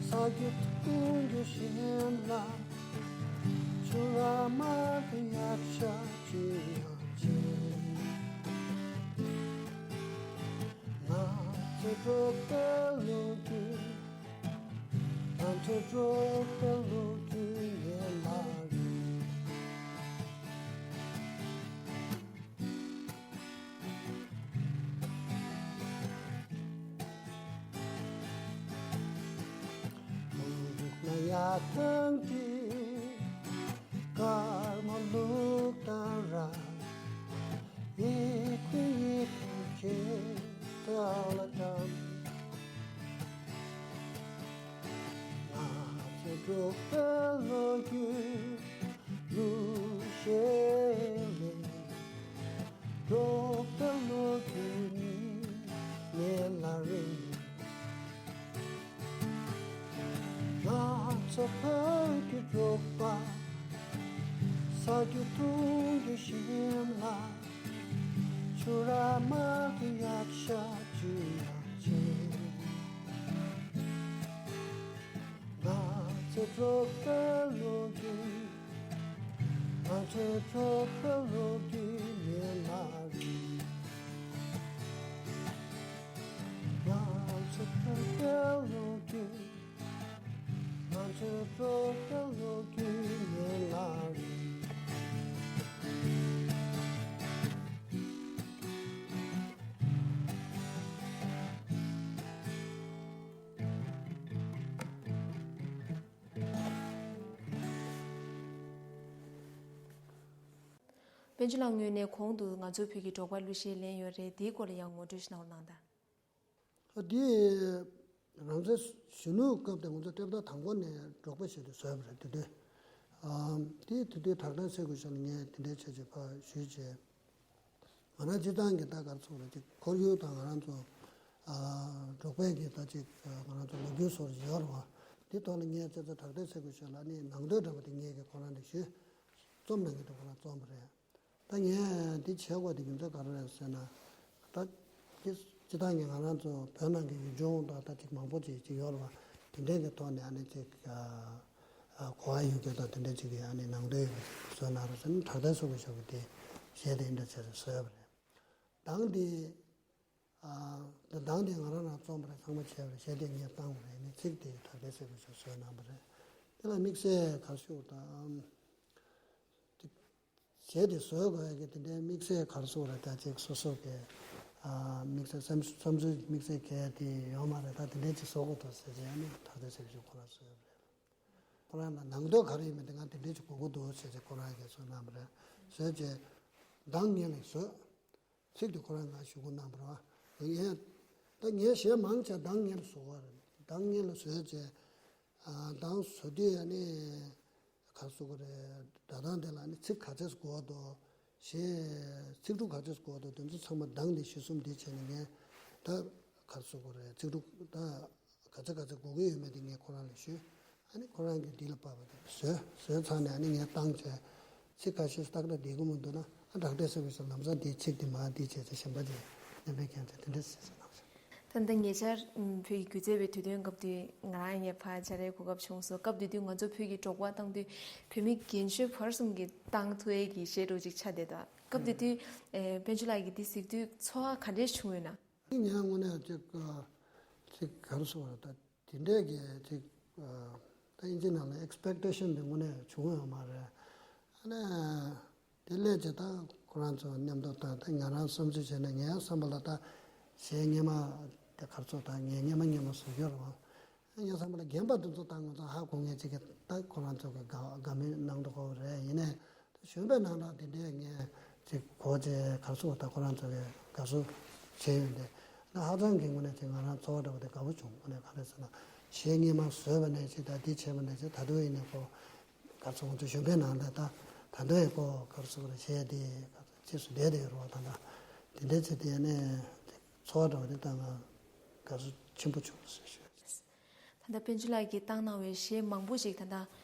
ཟ་རྒྱུ་འཐུང་རྒྱུ་ཞིམ་ལ། ཆུ་ར་དམར་གྱི་གཡག་ཤ་ཅི་ཡང་བྱེད། ང་ཚོ་འབྲོག་པའི་ལོ་རྒྱུས། ང་ཚོ་འབྲོག་པའི་ལོ་རྒྱུས་ཡིན་ལ་རེད། འུག་ན་ཡ་ཐང་གི་དཀར་མོ་ལུག་དང་ར། ཡེ་ཁུ་ཡེ་ཁུ་ཁྱེད་ཏ་ལ་ཏམ། ང་ཚོ་འབྲོག་པའི་ལོ་རྒྱུས་གླུ་གཞས་ལས། འབྲོག་པའི་ལོ་རྒྱུས་ནི་ངན་ལ་རེད། ང་ཚོ་བོད་ཀྱི་འབྲོག་པ། ཟ་རྒྱུ་འཐུང་རྒྱུ་ཞིམ་ལ། ཆུ་ར་དམར་གྱི་གཡག་ཤ་ཅི་ཡང་བྱེད། ང་ཚོ་འབྲོག་པའི་ལོ་རྒྱུས། ང་ཚོ་འབྲོག་པའི་ལོ་རྒྱུས་ཡིན་ལ་རེད། ང་ པཎ་ཆེན་ལགས་ངོས་ནས་གོང་དུ་ང་ཚོའི་བོད་ཀྱི་འབྲོག་པ་གླུ་གཞས་ལེན་ཡོད་རེད། དེའི་སྐོར་ལ་ཡང་ངོ་སྤྲོད་ཞིག་གནང་རོགས་གནང་དང་། ཨ་འདི་རང་བཙན་གཞོན་ནུའི་སྐབས་དེ་ང་ཚོ་སླེབས་ཟླ་དང་པོ་ནས་འབྲོག་པ་ཞིག་ཏུ་བཟོས་པ་རེད། དེ་དུས་ཨ་དེའི་དུས་དུས་དྲག་དར་ཚེ་སྐུ་ཞབས་ལ་ངས་དེ་འདྲའི་ཆེད་ཅིག་ཕར་ཞུས་རྗེས། ང་རང་སྤྱིར་བཏང་གི་ད་གར་ཚོགས་ལ་ཅིག་ཁོར་ཡུག་དང་ང་རང་ཚོ་ཨ་འབྲོག་པའི་གི་ད་ཅིག་ང་རང་ཚོ་ལོ་རྒྱུས་སོགས་ཡོད་རེད་བ། འདི་ཐོག་ལ་ངས་ཚེ་ཚེ་དྲག་དར་ཚེ་སྐུ་ཞབས་ལ་ནི་ནང་དོན་འདྲ་པོ་དེ་ངས་གི་ཁོ་རང་ལ་ཞུས། རྩོམ་གནང་གི་འདུག་ཁོ་རང་རྩོམ་པ་རེད། ད་ངས་འདི་བྱེད་དགོས་དེ་རྒྱུ་མཚན་ག་རེ་རེད་ཟེར་ན། ད་འདི་སྤྱིར་བཏང་གི་ང་རང་ཚོ་བོད་ནང་གི་ཡུལ་ལྗོངས་དང་ད་ཅིག་མང་པོ་ཅིག་ཅིག་ཡོད་རེད་བ། དེ་འདྲའི་གི་ཐོག་ནས་ཨ་ནི་ཅིག་ཨ་ཨ་གོ་བ་ཡོད་རྒྱུ་དང་དེ་འདྲ་ཅིག་གི་ཨ་ནི་ནང་དོན་ཡོད་པ་ཅིག་བཟོས་གནང་རོགས་ཟེར་ན། དྲག་དར་ཚེ་སྐུ་ཞབས་ཀྱིས་དེ་གཞས་དེ་འདྲ་བྱས་ཏེ་བཟོས་པ་རེད། གདངས་དེ་ཨ་ད་གདངས་དེ་ང་རང་རང་རྩོམ་པ་རེད། ཚང་མ་བྱས་པ་རེད། གཞས་དེ་ངས་བཏང་བ་རེད། ཨ་ནི་ཚིག་དེ་དྲག་དར་ཚེ་སྐུ་ཞབས་བཟོས་གནང་བ་རེད། དེ་ལ་དམིགས་བསལ་ག་རེ་ཞུ་དང་། གཞས་དེ་བཟོ་དགོས་ཀྱི་དེ་འདྲའི་དམིགས་བསལ་ག་རེ་ཟེར་དགོས་རེད། ད་ཅིག་སོ་སོ་གི་ཨ་དམིགས་བསལ་བསམ་བསམ་ཚུལ་དམིགས་བསལ་ག་དེ་ཡོད་མ་རེད། ད་དེ་འདྲའི་ཅིག་བཟོ་དགོས་འདུག་ཟེར་བྱས་ནས་དྲག་དར་ཚེ་སྐུ་ཞབས་ཁོ་རང་བཟོས་པ་རེད། ཁོ་རང་ལ་ནང་དོན་ག་རེ་ཡོད་མེད་དེ་ང་དེ་འདྲའི་ཅིག་དགོས་ཀྱི་འདུག་ཟེར་བྱས་ཁོ་རང་གིས་བཟོས་གནང་བ་རེད། བཟོས་བྱས་གདངས་ངེས་ལ་བཟོས། ཚིག་དེ་ཁོ་རང་ང་ཞུ་སྐུལ་གནང་བ་རེད་བ། ངས་ད་ངས་གཞས་མང་ཆེ་གདངས་ངེས་ལ་བཟོ་བ་རེད། གདངས་ངེས་ལ་བཟོས་བྱས་ཨ་གདངས་བཟོ་དུས་ཨ་ནི་ག་རེ་ཟེར་དགོས་རེད། སྒྲ་གདངས་དེ་ལ་ཨ་ནི་ཚིག་ག་ཚད་དགོས་འདུག་གཞས་ཚིག་གྲུབ་ག་ཚད་དགོས་འདུག་དེ་ཚོ་ཚང་མ་གདངས་དེ་གཞི་བཟུང་དེ་བྱས་ནས་ངས་ད་ག་རེ་ཟེར་དགོས་རེད། ཚིག་གྲུབ་ད་ག་ཚོད་ག་ཚོད་དགོས་ཀྱི་ཡོད་མེད་དེ་ངས་ཁོ་རང་ལ་ཞུས། ཨ་ནི་ཁོ་རང་གིས་འདི་ལ་དཔག་པ་དེ་བཟོས། བཟོས་ཚར་ནས་ཨ་ནི་ངས་བཏང་བྱས་ཚིག་ཁ་ཤས་ཏག་ཏག་བསྡད་ཀྱི་མི་འདུག་ན། ཨ་དྲག་དར་ཚེ་སྐུ་ཞབས་ལམ་སང་འདི་ཚིག་འདི་མ་འདི་བྱས་ཚེ་གཞན་པ་ཅིག་སྙན་པའི་རྒྱན་ཚེ་དེ་འདྲ་ཟེར་ཟེར་གནང་བྱས། ད་ལྟ་ཉེ་ཆར་བོད་ཀྱི་སྒྱུ་རྩལ་བའི་དུས་སྟོན་སྐབས་དུས་ང་རང་ངས་ཕར་བཅར་ཡའི་གོ་སྐབས་བྱུང་སོང་། སྐབས་དེ་དུས་ང་ཚོ་བོད་ཀྱི་འབྲོག་པ་བཏང་དུས་བོད་མི་རྒན་གཞོན་བར་གསུམ་གྱིས་བཏང་ཐུབ་ཡས་ཀྱི་གཞས་འདྲ་ཅིག་ཆགས་བསྡད་འདུག་སྐབས་དེ་དུས་ཨེ་དཔལ་འབྱོར་ལགས་ཀྱིས་འདི་གཟིགས་དུས་ཚོར་བ་ག་འདྲས་བྱུང་ཡོད་ན། ངའི་ངོས་ནས་ཅིག་ཅིག་ག་རེ་ཟེར་དགོས་རེད། ད་དེ་འདྲས་ཀྱི་ཅིག་ད་ཨིན་ཇི་ནང་ལ་ཨེག་སི་པེག་ཊེ་ཤན་དེ་དངོས་གནས་བྱུང་ཡོད་མ་རེད། ཨ་ནི་དེ་སླད་ཀྱི་ད་ཁོ་རང་ཚོ་མཉམ་དུ་ད་ད་ང་རང་བསམ་ཚུལ་བྱས་ན་ངའི་བསམ་པ་ལ་ད་གཞས་སྔོན་མ་དེ་ག་རེ་ཟེར་ད་ངས་སྔོན་མ་སྔོན་མ་བཟོ་རྒྱུ་རེད་བ། ངའི་བསམ་པ་ལ་རྒན་པ་དེ་ཚོ་ད་ང་ཚོ་ཧ་གོ་མཁན་ཅིག་གི་ད་ཁོ་རང་ཚོ་གི་དགའ་དགའ་མོས་གནང་འདུག་གོ། རེད། ཡིན་ནའི་གཞོན་པའི་ནང་ལ་དེ་འདྲའི་ངས་ཅིག་གོ་བྱས་ག་རེ་ཟེར་ད་ཁོ་རང་ཚོ་གི་དགའ་བསུ་བྱས་ཡོད་འདི་ན་ཧ་ཅང་གི་ངོས་ནས་ཅིག་ང་རང་ཚོར་བ་འདྲ་བོ་དེ་དགའ་པོ་བྱུང་། དངོས་གནས་ག་རེ་ཟེར་ན་གཞས་སྔོན་མ་བཟོས་པ་ནས་ཅིག་ད་འདི་བྱས་པ་ནས་ཅིག་ད་དུང་ཡིན་ནའི་ཁོ་ག་རེ་ཟེར་ང་ཚོ་གཞོན་པའི་ནང་ལ་ད་ད་དུང་ཡང་ཁོ་ག་རེ་ཟེར་གཞས་འདི་ག་ཚོད་ཕྱིས་སུ་བསྡད་དེ་ཡོད་རེད་བ། ད་ད་དེ་འདྲའི་ཚེ་དེ་ནས་ཚོར་བ་འདྲ་བོ་དེ་ད་ང་དགའ་བསུ་ཆེན་པོ་བྱུང་ཟེར་ཞུ། ད་ལྟ་དཔལ་འབྱོར་ལགས་ཀྱིས་བཏང་གནང་བའི་གཞས་མང་པོ་ཞིག་ད་ལྟ་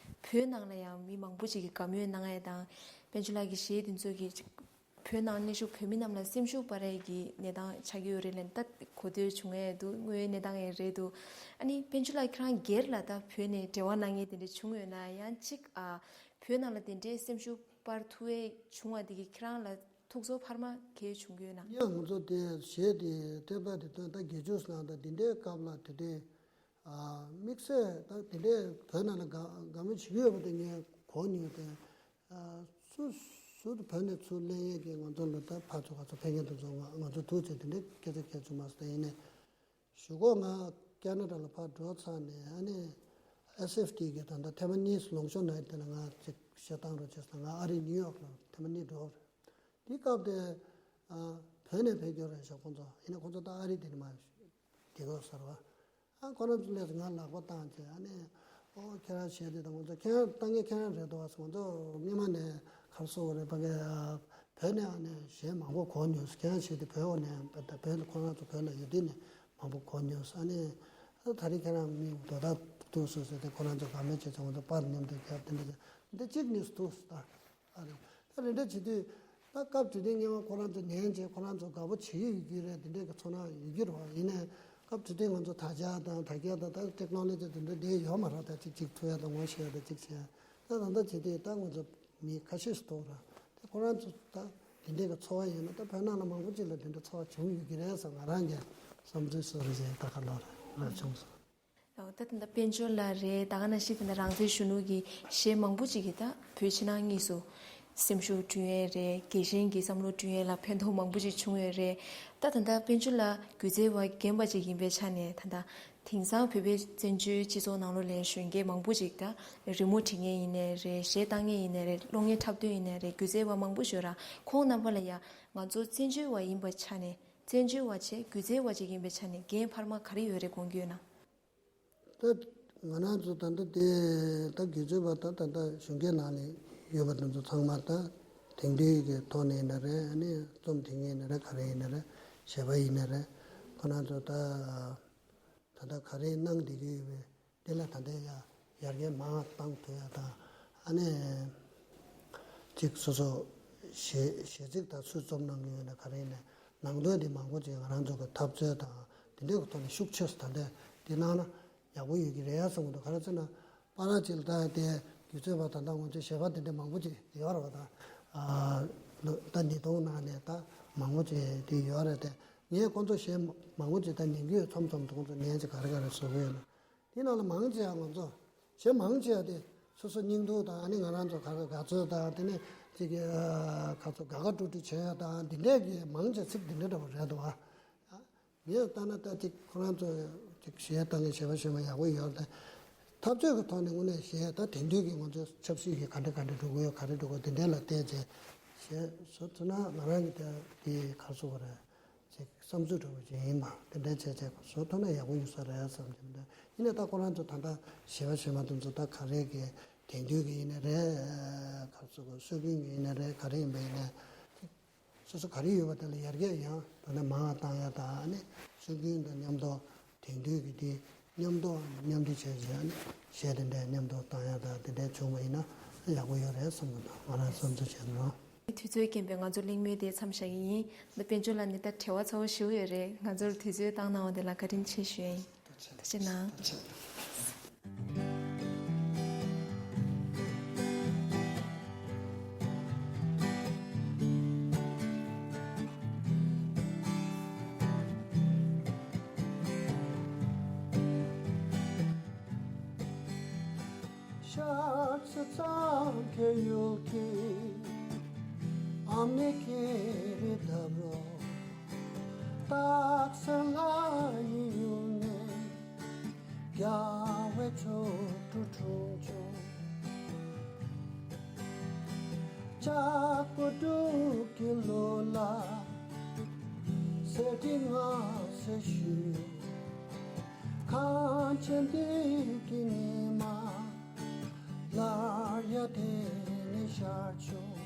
བོད་ནང་ལ་ཡང་མི་མང་པོ་ཞིག་གིས་དགའ་མོས་གནང་ཡས་དང་། དཔལ་འབྱོར་ལགས་ཀྱི་གཞས་དེ་ཚོ་གིས་ཅིག་བོད་ནང་གནས་བཞུགས་བོད་མི་རྣམས་ལ་སེམས་ཤུགས་སྤར་ཡས་ཀྱི་གནས་སྟངས་ཆགས་ཀྱི་ཡོད་རེད་ལབ་ད་གོ་ཐོས་བྱུང་ཡས་འདུག་དངོས་ཡོད་གནས་སྟངས་ཡང་རེད་འདུག་ཨ་ནི་དཔལ་འབྱོར་ལགས་ཁྱེད་རང་སྒེར་ལ་ད་བོད་ནས་འབྲེལ་བ་གནང་མཁན་དེ་འདྲ་བྱུང་ཡོད་ན། ཡང་ཅིག་ཨ་བོད་ནང་ལ་དེ་འདྲའི་སེམས་ཤུགས་སྤར་ཐུབ་ཡས་བྱུང་བ་དེ་གིས་ཁྱེད་རང་ལ་ཐུགས་ཚོར་འཕར་མ་གང་ཡང་བྱུང་གི་ཡོད་ན། ཡང་ང་ཚོ་དེ་གཞས་དེ་སླེབས་ཟླ་དེ་དོན་དག་བརྒྱད་ཅུ་ནང་དང་དེ་འདྲའི་སྐབས་ལ་དེ་འདྲའི་ཨ་དམིགས་བསལ་ད་དེ་འདྲའི་བོད་ནང་ལ་དགའ་དགའ་མོས་བྱེད་ཀྱི་ཡོད་པ་དེ་ངས་གོ་མྱོང་སྟེ། ཨ་སུ་སུ་བོད་ནས་ཚུར་ལེན་ཡས་ཀྱི་ང་ཚོ་ལ་ད་ཕར་ཚུར་ག་ཚོད་ཕེབས་མཁན་དེ་ཚོ་ང་ང་ཚོ་ཐུག་ཚེ་དེ་འདྲའི་སྐད་ཆ་བཤད་བྱུང་མ་སོང་། ད་ཡིན་ནའི་གཞུག་གུ་ང་ཁེ་ན་ཌ་ལ་ཕར་འགྲོ་ཚར་ནས་ཨ་ནི་ཨེས་ཨེཕ་ཊི་གི་ད་ལྟ་ཐེངས་མ་གཉིས་ལོངས་ཤོག་ནང་དེ་ལ་ང་ཅིག་གཞས་བཏང་རོགས་བྱས་སོང་། ང་ཨ་རི་ནིའུ་ཡོག་ལ་ཐེངས་མ་གཉིས་འགྲོ་བ་རེད། དེའི་སྐབས་དེ་ཨ་བོད་ནས་ཕེབས་རྒྱུ་རེད་ཤག་ཁོང་ཚོ། ཡིན་ནའི་ཁོང་ཚོ་ད་ཨ་རི་དེ་ནས་མ་བསྡད་ཡོད་ས་རེད་བ། ཨ་ཁོ་རང་ཚོ་སླེབས་ང་ལག་པ་བཏང་བྱས། ཨ་ནི་ཨོ་ཁྱེད་རང་གཞས་དེ་དང་ང་ཚོ་ཁྱེད་རང་ལྟ་མཁན་ཁྱེད་རང་རེད་འདུག་བ། ང་ཚོ་སྔོན་མ་ནས་ག་རེ་ཟེར་དགོས་རེད། ཕ་གི་བོད་ནས་ཨ་ནི་གཞས་མང་པོ་གོ་མྱོང་། ཁྱེད་རང་གཞས་དེ་བོད་འོག་ནས་བོད་ཁོ་རང་ཚོ་བོད་ལ་ཡོད་དུས་ནས་མང་པོ་གོ་མྱོང་། ཨ་ནི་ད་རེས་ཁྱེད་རང་མི་དོ་བདག་ཐུག་སོང་ཟེར་ཏེ་ཁོ་རང་ཚོ་དགའ་མོས་བྱས་ཚེ་ང་ཚོ་པར་མཉམ་དུ་བརྒྱབ། དེ་འདྲ་བྱས་འདི་གཅིག་ནས་ཐུག་སོང་ད། ཨ་རེད། ད་རེ་འདྲ་བྱེད་དུས་ད་སྐབས་དེ་དུས་སྔོན་མ་ཁོ་རང་ཚོ་ཉན་བྱས་ཁོ་རང་ཚོ་དགའ་པོ་བྱེད་ཀྱི་ཡོད་ཀྱི་རེད། དེ་འདྲའི་གི་ཚོར་སྣང་ཡོད་ཀྱི་རེད་བ། ཡིན་ནའི་སྐབས་དེ་དུས་ང་ཚོ་དྲ་རྒྱ་དང་དྲ་རྒྱ་དང་ད་ཊེག་ནོ་ལོ་ཇི་དེ་འདྲ་དེ་ཡོད་མ་རེད། ད་ཅིག་ཅིག་ཐུག་ཡ་དང་ངོ་ཤེས་ཡ་དང་ཅིག་བྱས། ད་ད་ལྟ་བྱེད་དུས་ད་ང་ཚོ་མི་ཁ་ཤས་ཤིག་འདུག་ར། དེ་ཁོ་རང་ཚོ་ད་དེ་འདྲའི་གི་ཚོར་བ་ཡོད་ན་ད་བོད་ནང་ལ་མང་པོ་ཅིག་ལ་དེ་འདྲ་ཚོར་བ་བྱུང་ཡོད་ཀྱི་རེད་ཟེར་ང་རང་གི་བསམ་ཚུལ་བཟོ་རེ་བྱས་ད་ག་ལོ་རེད། ལ་བྱུང་སོང་། ད་ལྟ་དཔལ་འབྱོར་ལགས་རེད། ད་ག་ནང་བཞིན་དེ་འདྲ་རང་བཙན་གཞོན་ནུ་གི་གཞས་མང་པོ་ཅིག་གིས་ད་བོད་ཕྱི་ནང་གཉིས་སུ་སེམས་ཤུགས་བསྐྲུན་ཡས་རེད། རྒྱལ་ཞེན་གྱི་བསམ་བློ་བསྐྲུན་ཡས་ལ་ཕན་ཐོགས་མང་པོ་ཅིག་བྱུང་ཡོད་རེད། ད་ད་ལྟ་དཔལ་འབྱོར་ལགས་སྒྱུ་རྩལ་བ་རྒན་པ་ཅིག་ཡིན་པའི་ཆ་ནས་ད་ལྟ་དེང་སང་བོད་པའི་བཙན་བྱོལ་སྤྱི་ཚོགས་ནང་ལོགས་ལ་གཞོན་སྐྱེས་མང་པོ་ཅིག་ད་རི་མོ་བྲིས་མཁན་ཡིན་ནའི་རེད། གཞས་བཏང་མཁན་ཡིན་ནའི་རེད། གློག་བརྙན་འཁྲབ་སྟོན་ཡིན་ནའི་རེད། སྒྱུ་རྩལ་བ་མང་པོ་ཞིག་ཡོད་ར། ཁོང་རྣམ་པ་ལ་ཡ་ང་ཚོ་བཙན་བྱོལ་བ་ཡིན་པའི་ཆ་ནས། བཙན་བྱོལ་བ་བྱས་སྒྱུ་རྩལ་བ་ཅིག་ཡིན་པའི་ཆ་ནས་འགན་འཕར་མ་ག་རེ་ཡོད་རེད་དགོངས་ཀྱི་ཡོད་ན། ད་ང་རང་ཚོ་ད་ལྟ་དེ་ད་སྒྱུ་རྩལ་བ་ད་ད་ལྟ་གཞོན་སྐྱེས་ནང་ནས་ཡོད་པ་དེ་ཚོ་ཚང་མ་ད་དེང་དུས་ཀྱི་ཐོག་ནས་ཡིན་ན་རེད། ཨ་ནི་རྩོམ་འབྲི་མཁན་ཡིན་ན་རེད། ག་རེ་ཡིན་ན་རེད། གཞས་པ་ཡིན་ན་རེད། ཁོ་རང་ཚོ་ད་ད་ལྟ་ག་རེ་གནང་བསྡད་ཀྱི་ཡོད་པའི་དེ་ལ་ད་ལྟ་ཡ་ཡར་རྒྱས་མར་བཏང་ཐུབ་ཡ་དང་། ཨ་ནི་ཅིག་སོ་སོ་གཞས་གཞས་ཚིག་དང་སུས་རྩོམ་གནང་གི་ཡོད་ན་ག་རེ་ཡིན་ན་ནང་དོན་དེ་མང་པོ་ཅིག་ང་རང་ཚོ་གི་འཐབ་རྩོད་དང་དེ་འདྲའི་གི་ཐོག་ནས་ཤུགས་ཆེ་སུ་ད་ལྟ་དེ་གནང་ན་ཡག་པོ་ཡོད་ཀྱི་རེད་ཡ་བསམ་གི་འདུག་ག་རེ་ཟེར་ན་པཱ་ལགས་ཅིག་ལ་ད་དེ་སྒྱུ་རྩལ་བ་ད་ལྟ་ང་ཚོའི་གཞས་པ་དེ་འདྲ་མང་པོ་ཅིག་ཡོད་རེད་བ། ད་ཨ་ད་ཉིས་སྟོང་ནང་ནས་ད་མང་པོ་ཅིག་དེ་ཡོད་རེད། དེ་ངས་ཁོང་ཚོ་གཞས་མང་པོ་ཅིག་ད་ཉན་གྱི་ཡོད། མཚམས་མཚམས་དུ་ཁོང་ཚོ་ལན་ཅིག་ག་རེ་ག་རེ་བཟོ་གི་ཡོད་ན། དེ་ནང་ལ་མང་ཆེ་བ་ང་ཚོ་གཞས་མང་ཆེ་བ་དེ་སོ་སོ་སྙིང་སྡུག་དང་། ཨ་ནི་ང་རང་ཚོ་ག་རེ་དགའ་ཚོར་དང་། དེ་ནས་ཅིག་ག་ཚོ་དགའ་དགའ་སྤྲོ་སྤྲོ་བྱེད་ཡ་དང་། འདི་འདྲས་ཀྱི་མང་ཆེ་ཚིག་འདི་འདྲས་འདྲ་བོ་རེད་འདུག་ཨ། ངས་ལྟ་ན་ད་ཅིག་ཁོ་རང་ཚོ་ཅིག་གཞས་བཏང་མཁན་གཞས་པ་གཞས་མ་ཡག་པོ་ཡོད་རེད། འཐབ་རྩོད་ཀྱི་ཐོག་ནས་དངོས་གནས་གཞས་ད་དེང་དུས་ཀྱི་ང་ཚོའི་ཆབ་སྲིད་ཀྱི་ག་འདྲ་ག་འདྲ་འགྲོ་གི་ཡོད། ག་རེ་འགྲོ་གི་ཡོད། དེ་འདྲས་ལ་བལྟས་ཚེ་གཞས་བཟོ་ཐུབ་ན་ང་རང་གི་ད་དེ་ག་རེ་ཟེར་དགོས་རེད། ཅིག་བསམ་ཚུལ་འདྲ་བོ་ཅིག་ཡིན་པ། དེ་འདྲའི་བྱས་བྱས་བཟོ་ཐུབ་ན་ཡག་པོ་ཡོད་ས་རེད་བསམ་གྱི་འདུག་ཡིན་ནའི་ད་ཁོ་རང་ཚོ་ད་ལྟ་གཞས་པ་གཞས་མ་དེ་ཚོ་ད་ག་རེ་གི་དེང་དུས་ཀྱི་ཡིན་ནའི་རེད། ག་ཚོད་སྲོལ་རྒྱུན་གྱི་ཡིན་ནའི་རེད། ག་རེ་ཡིན་པ་ཡིན་ནའི་སོ་སོ་ག་རེ་ཡོད་པ་དེ་ལ་ཡར་རྒྱས་ཡང་དོ་ནས་མང་བ་བཏང་ཡ་དང་། ཨ་ནི་སྲོལ་རྒྱུན་དང་མཉམ་དུ་དེང་དུས་ཀྱི་དེ་མཉམ་དུ་མཉམ་འདུས་བྱས་བྱས། ཨ་ནི་གཞས་དེ་འདྲ་མཉམ་དུ་བཏང་ཡ་དང་དེ་འདྲ་བྱུང་བ་ཡིན་ན་ཡག་པོ་ཡོད་རེད་བསམ་གྱི་འདུག་ང་རང་བསམ་ཚུལ་བྱས་ན། དུས་ཚོད་རྐྱེན་པས་ང་ཚོ་གླེང་མོལ་དེ་མཚམས་བཞག་གི་ཡིན། ད་དཔལ་འབྱོར་ལགས་ནི་ད་བྲེལ་བ་ཚ་བོ་ཞེ་པོ་ཡོད་རེད། ང་ཚོར་དུས་ཚོད་བཏང་གནང་བ་དེ་ལ་བཀའ་དྲིན་ཆེ་ཞུ་ཡ་ཡིན། ཐུགས་རྗེ་གནང་། ཤར་ཚེ་གཙང་གི་ཡུལ་གྱི་ཨ་མའི་སྐེ་རི་འདབས་རོ། སྟག་སེང་ལྷ་ཡི་ཡུལ་ནས་རྒྱལ་བའི་ཆོ་འཕྲུལ་འཁྲུངས་བྱུང་། ལྕགས་པོ་འབྲུག་གི་ལོ་ལ་གསེར་ཁྲི་མངའ་གསོལ་ཞུས། གངས་ཅན་འདི་གི་ཉི་མ་སླར་ཡང་དེ་ནས་ཤར་བྱུང་།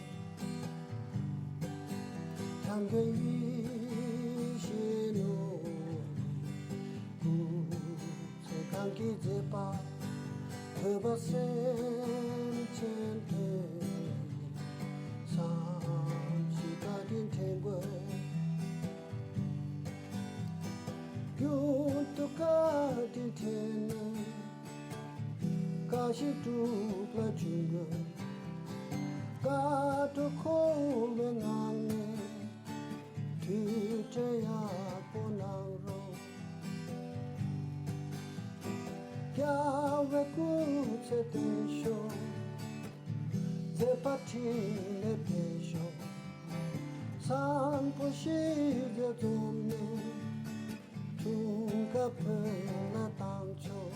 འཁྱམས་དཀའི་ཡིད་བཞིན་ནོར་བུ། སྐུ་ཚེ་གང་གི་མཛད་པ། ཐོས་པ་སེམས་ཅན་དོན། བསམ་ཤེས་བཀའ་དྲིན་དྲན་དགོས། རྒྱུན་དུ་བཀའ་དྲིན་དྲན་ནས། བཀའ་བཞིན་སྒྲུབ་ལ་བྱུང་དགོས། བཀའ་བགྲོས་འཁོར་བའི་ངང་ནས། དུས་དྲན་ཡག་པོ་གནང་རོགས། རྒྱལ་བའི་སྐུ་ཚེ་བརྟན་ཤོག་མཛད་པ་འཕྲིན་ལས་འཕེལ་ཤོག་བཟང་པོ་ཞིག་ཡོད་འཛོམས་ནས། འཁྲུངས་སྐར་བོད་ལ་བཏང་ཆོག་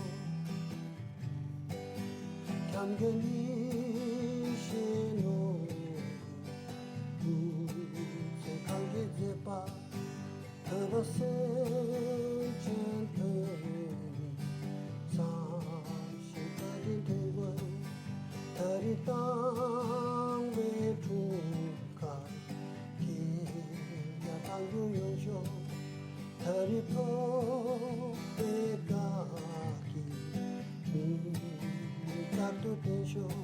འཁྱམས་དཀའི་ཡིད་བཞིན་ནོར་བུ། སྐུ་ཚེ་གང་གི་མཛད་པ། ཐོས་པ་སེམས་ཅན་དོན། བསམ་ཤེས་བཀའ་དྲིན་དྲན་དགོས། ད་རེས་བཏང་བའི་འཁྲུངས་སྐར། སྐྱིད་ལ་བཏང་རྒྱུ་ཡོང་ཤོག་ད་རེས་ཐོབ་པའི་བཀའ་སྐྱིད། ཉིན་ལྟར་དུ་བརྟན་ཤོག་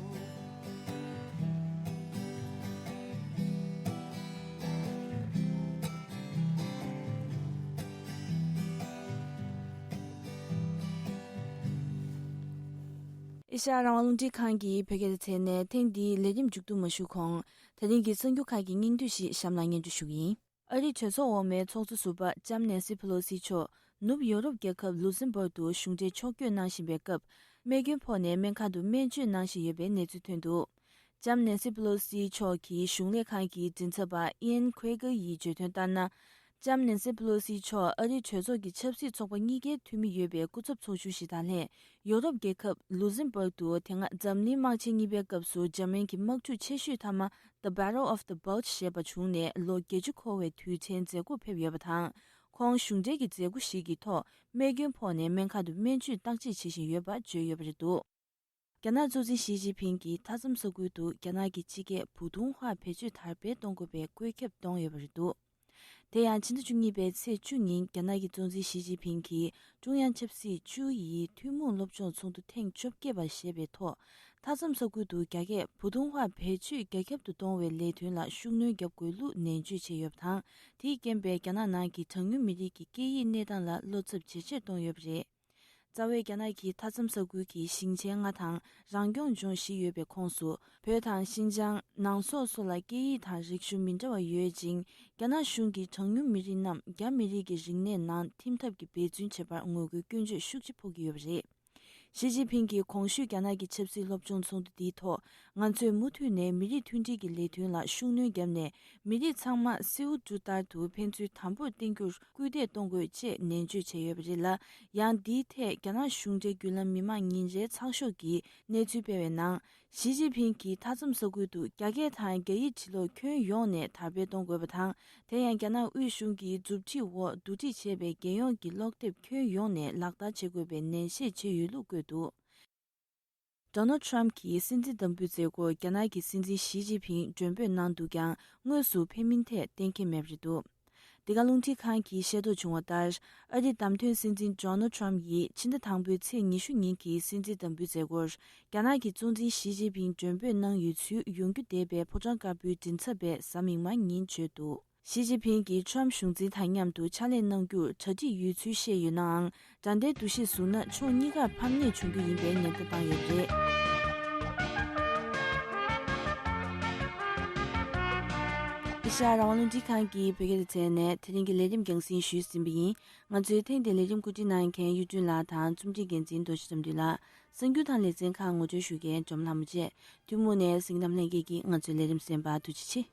ཨེ་ཤ་ཡ་རང་དབང་རླུང་འཕྲིན་ཁང་གི་བོད་སྐད་སྡེ་ཚན་ནས་ཐེངས་འདིའི་ལས་རིམ་མཇུག་བསྡུ་མ་ཞུ་གོང་། ད་རིང་གི་གསར་འགྱུར་ཁག་གི་སྙིང་བསྡུས་ཤིག་གཤམ་ལ་སྙན་སྒྲོན་ཞུ་གི་ཡིན། ཨ་རིའི་གྲོས་ཚོགས་འོག་མའི་ཚོགས་གཙོ་ཟུར་པ་ལྕམ་ནེན་སི་ཕེ་ལོ་སི་མཆོག་ ནུབ་ཡོ་རོབ་རྒྱལ་ཁབ་ལུག་སེམ་བྷོག་ཏུ་གཞུང་འབྲེལ་ཕྱོགས་བསྐྱོད་གནང་བཞིན་པའི་སྐབས། རྨས་སྐྱོན་ཕོག་ནས་སྨན་ཁང་དུ་སྨན་བཅོས་གནང་བཞིན་ཡོད་པའི་གནས་ཚུལ་ཐོན་འདུག་ལྕམ་ནེན་སི་པེ་ལོ་སི་མཆོག་གིས་གཞུང་ལས་ཁང་གི་མགྲིན་ཚབ་པ་ཨི་ཡན་ཁུའེ་ཀེར་ཡིས་བརྗོད་དོན་ལྟར་ན། ལྕམ་ནེན་སི་པེ་ལོ་སི་མཆོག་ཨ་རིའི་གྲོས་ཚོགས་ཀྱི་ཆབ་སྲིད་ཚོགས་པ་གཉིས་ཀའི་འཐུས་མི་ཡོད་པའི་སྐུ་ཚབ་ཚོགས་ཆུང་ཞིག་དང་ལྷན། ཡོ་རོབ་རྒྱལ་ཁབ་ལུག་སེམ་བྷོག་ཏུ་དེ་སྔ་འཛམ་གླིང་དམག་ཆེན་གཉིས་པའི་སྐབས་སུ་འཇར་མན་གྱི་དམག་འཁྲུག་ཆེ་ཤོས་མཐའ་མ། The Battle of the Bulge ཞེས་པ་བྱུང་ནས་ལོ་བརྒྱད་ཅུ་འཁོར་བའི་དུས་ཆེན་མཛད་སྒོར་ཕེབས་ཡོད་པ་དང་། ཁོང་གཞུང་འབྲེལ་གྱི་མཛད་སྒོ་ཞིག་གི་ཐོག་རྨས་སྐྱོན་ཕོག་ནས་སྨན་ཁང་དུ་སྨན་བཅོས་བརྟག་དཔྱད་བྱེད་བཞིན་ཡོད་པ་བརྗོད་ཡོད་པ་རེད་འདུག་རྒྱ་ནག་གཙོ་འཛིན་ཞི་ཅིན་ཕིང་གིས་མཐའ་མཚམས་ས་ཁུལ་དུ་རྒྱ་ནག་གི་སྤྱི་སྐད་བུ་ཏུང་ཧྭ་བེད་སྤྱོད་དར་སྤེལ་གཏོང་དགོས་པའི་བཀོད་ཁྱབ་བཏང་ཡོད་པ་རེད་འདུག་དེ་ཡང་ཕྱི་ཟླ་བཅུ་གཉིས་པའི་ཚེས་བཅུ་ཉིན་རྒྱ་ནག་གི་གཙོ་འཛིན་ཞི་ཅིན་ཕིང་གིས་ཀྲུང་དབྱང་ཆབ་སྲིད་ཅུའུ་ཡི་ཐུན་མོང་སློབ་སྦྱོང་ཚོགས་འདུ་ཐེངས་བཅོ་བརྒྱད་པ་ཞེས་པའི་ཐོག་མཐའ་མཚམས་ས་ཁུལ་དུ་རྒྱ་སྐད་བུ་ཏུང་ཧྭ་བེད་སྤྱོད་རྒྱ་ཁྱབ་ཏུ་གཏོང་བའི་ལས་དོན་ལ་ཤུགས་སྣོན་བརྒྱབ་དགོས་ལུགས་ནན་བརྗོད་བྱས་ཡོད་པ་དང་། དེས་རྐྱེན་པས་རྒྱ་ནག་ནང་གི་གྲངས་ཉུང་མི་རིགས་ཀྱི་སྐད་ཡིག་གནས་སྟངས་ལ་བློ་འཚབ་ཇེ་ཆེར་གཏོང་ཡོད་པ་རེད། རྩ་བའི་རྒྱ་ནག་གི་མཐའ་མཚམས་ས་ཁུལ་གྱི་ཞིང་ཆེན་ལྔ་དང་རང་སྐྱོང་ལྗོངས་བཞི་ཡོད་པའི་ཁོངས་སུ། བོད་དང་ཤིན་ཅང་། ནང་སོག་སོགས་ལ་སྐད་ཡིག་དང་རིག་གཞུང་མི་འདྲ་བ་ཡོད་ཅིང་། རྒྱ་ནག་གཞུང་གིས་གྲངས་ཉུང་མི་རིགས་རྣམས་རྒྱ་མི་རིགས་ཀྱི་རིག་གནས་ནང་ཐིམ་ཐབས་ཀྱི་འབད་བརྩོན་བྱེད་པར་ངོ་རྒོལ་སྐྱོན་བརྗོད་ཤུགས་ཆེ་ཕོག་གི་ཡོད་པ་རེད། ཞི་ཅིན་ཕིང་གིས་གོང་ཞུས་རྒྱ་ནག་གི་ཆབ་སྲིད་སློབ་སྦྱོང་ཚོགས་འདུ་འདིའི་ཐོག་ང་ཚོས་མུ་མཐུད་ནས་མི་རིགས་མཐུན་སྒྲིལ་གྱི་ལས་དོན་ལ་ཤུགས་སྣོན་བརྒྱབ་ནས། མི་རིགས་ཚང་མ་སེའུ་འབྲུ་ལྟར་དུ་ཕན་ཚུན་དམ་པོར་བརྟེན་རྒྱུར་སྐུལ་འདེད་གཏོང་དགོས་ཅེས་ནན་བརྗོད་བྱས་ཡོད་པ་རེད་ལ། ཡང་འདིའི་ཐད་རྒྱ་ནག་གཞུང་འབྲེལ་བརྒྱུད་ལམ་མི་མང་ཉིན་རེའི་ཚགས་ཤོག་གིས་གནས་ཚུལ་སྤེལ་བའི་ནང་། ཞི་ཅིན་ཕིང་གིས་མཐའ་མཚམས་ས་ཁུལ་དུ་རྒྱ་སྐད་དང་རྒྱ་ཡིག་བྲིས་ཀློག་ཁྱོན་ཡོངས་ནས་དར་སྤེལ་གཏོང་དགོས་པ་དང་། དེ་ཡང་རྒྱ་ནག་དབུས་གཞུང་གི་མཛུབ་ཁྲིད་འོག་བསྡུ་སྒྲིག་བྱས་པའི་རྒྱལ་ཡོངས་ཀྱི་ཀློག་དེབ་ཁྱོན་ཡོངས་ནས་ལག་བསྟར་བྱེད་དགོས་པའི་ནན་བཤད་བྱས་ཡོད་ལུགས་བཀོད་འདུག་ཌོ་ནལ་ཁྲམ་གྱིས་སྲིད་འཛིན་དམ་འབུལ་མཛད་སྒོར་རྒྱ་ནག་གི་སྲིད་འཛིན་ཞི་ཅིན་ཕིང་མགྲོན་འབོད་གནང་འདུག་ཀྱང་། དངོས་སུ་ཕེབས་མིན་ཐད་གཏན་འཁེལ་མེད་པ་རེད་འདུག་འདི་ག་རླུང་འཕྲིན་ཁང་གིས་ཤེས་རྟོགས་བྱུང་བ་ལྟར། ཨ་རིའི་བདམས་ཐོན་སྲིད་འཛིན་ཌོ་ནལ་ཁྲམ་ཡིས་ཕྱི་ཟླ་དང་པོའི་ཚེས་ཉི་ཤུ་ཉིན་གྱི་སྲིད་འཛིན་དམ་འབུལ་མཛད་སྒོར། རྒྱ་ནག་གི་གཙོ་འཛིན་ཞི་ཅིན་ཕིང་མགྲོན་འབོད་གནང་ཡོད་ཚུལ་ཡོང་རྒྱུ་འདས་པའི་ཕོ་བྲང་དཀར་པོའི་མགྲིན་ཚབ་པས་གཟའ་མིག་དམར་ཉིན་བརྗོད་འདུག་ཞི་ཅིན་ཕིང་གིས་ཁྲམ་གཞུང་འཛིན་དང་མཉམ་དུ་ཕྱག་ལས་གནང་རྒྱུར་གྲ་སྒྲིག་ཡོད་ཚུལ་བཤད་ཡོད་ནའང་། དགྲ་ཟླའི་འདུ་ཤེས་བཟུང་ན་ཕྱོགས་གཉིས་ཀར་ཕམ་ཉེས་བྱུང་རྒྱུ་ཡིན་པའི་ཉེན་བརྡ་བཏང་ཡོད་པ་རེད། ཨེ་ཤ་ཡ་རང་དབང་རླུང་འཕྲིན་ཁང་གི་བོད་སྐད་སྡེ་ཚན་ནས་དེ་རིང་གི་ལས་རིམ་རྒྱང་སྲིང་ཞུས་ཟིན་པ་ཡིན། ང་ཚོའི་ཐེངས་འདིའི་ལས་རིམ་གོ་སྒྲིག་གནང་མཁན་གཡུ་སྒྲོན་ལགས་དང་རྩོམ་སྒྲིག་འགན་འཛིན་རྡོ་རྗེ་དགྲ་འདུལ་ལགས། གསར་འགྱུར་དང་ལེ་ཚན་ཁག་ངོ་སྤྲོད་ཞུ་མཁན་འབྲོམ་ལྷ་མོ་བཅས། ཐུན་མོང་ནས་གཟིགས་རྣམ་ལྷན་རྒྱས་ཀྱིས་ང་ཚོའི་ལས་རིམ་གསན་པར་ཐུགས་རྗེ་ཆེ།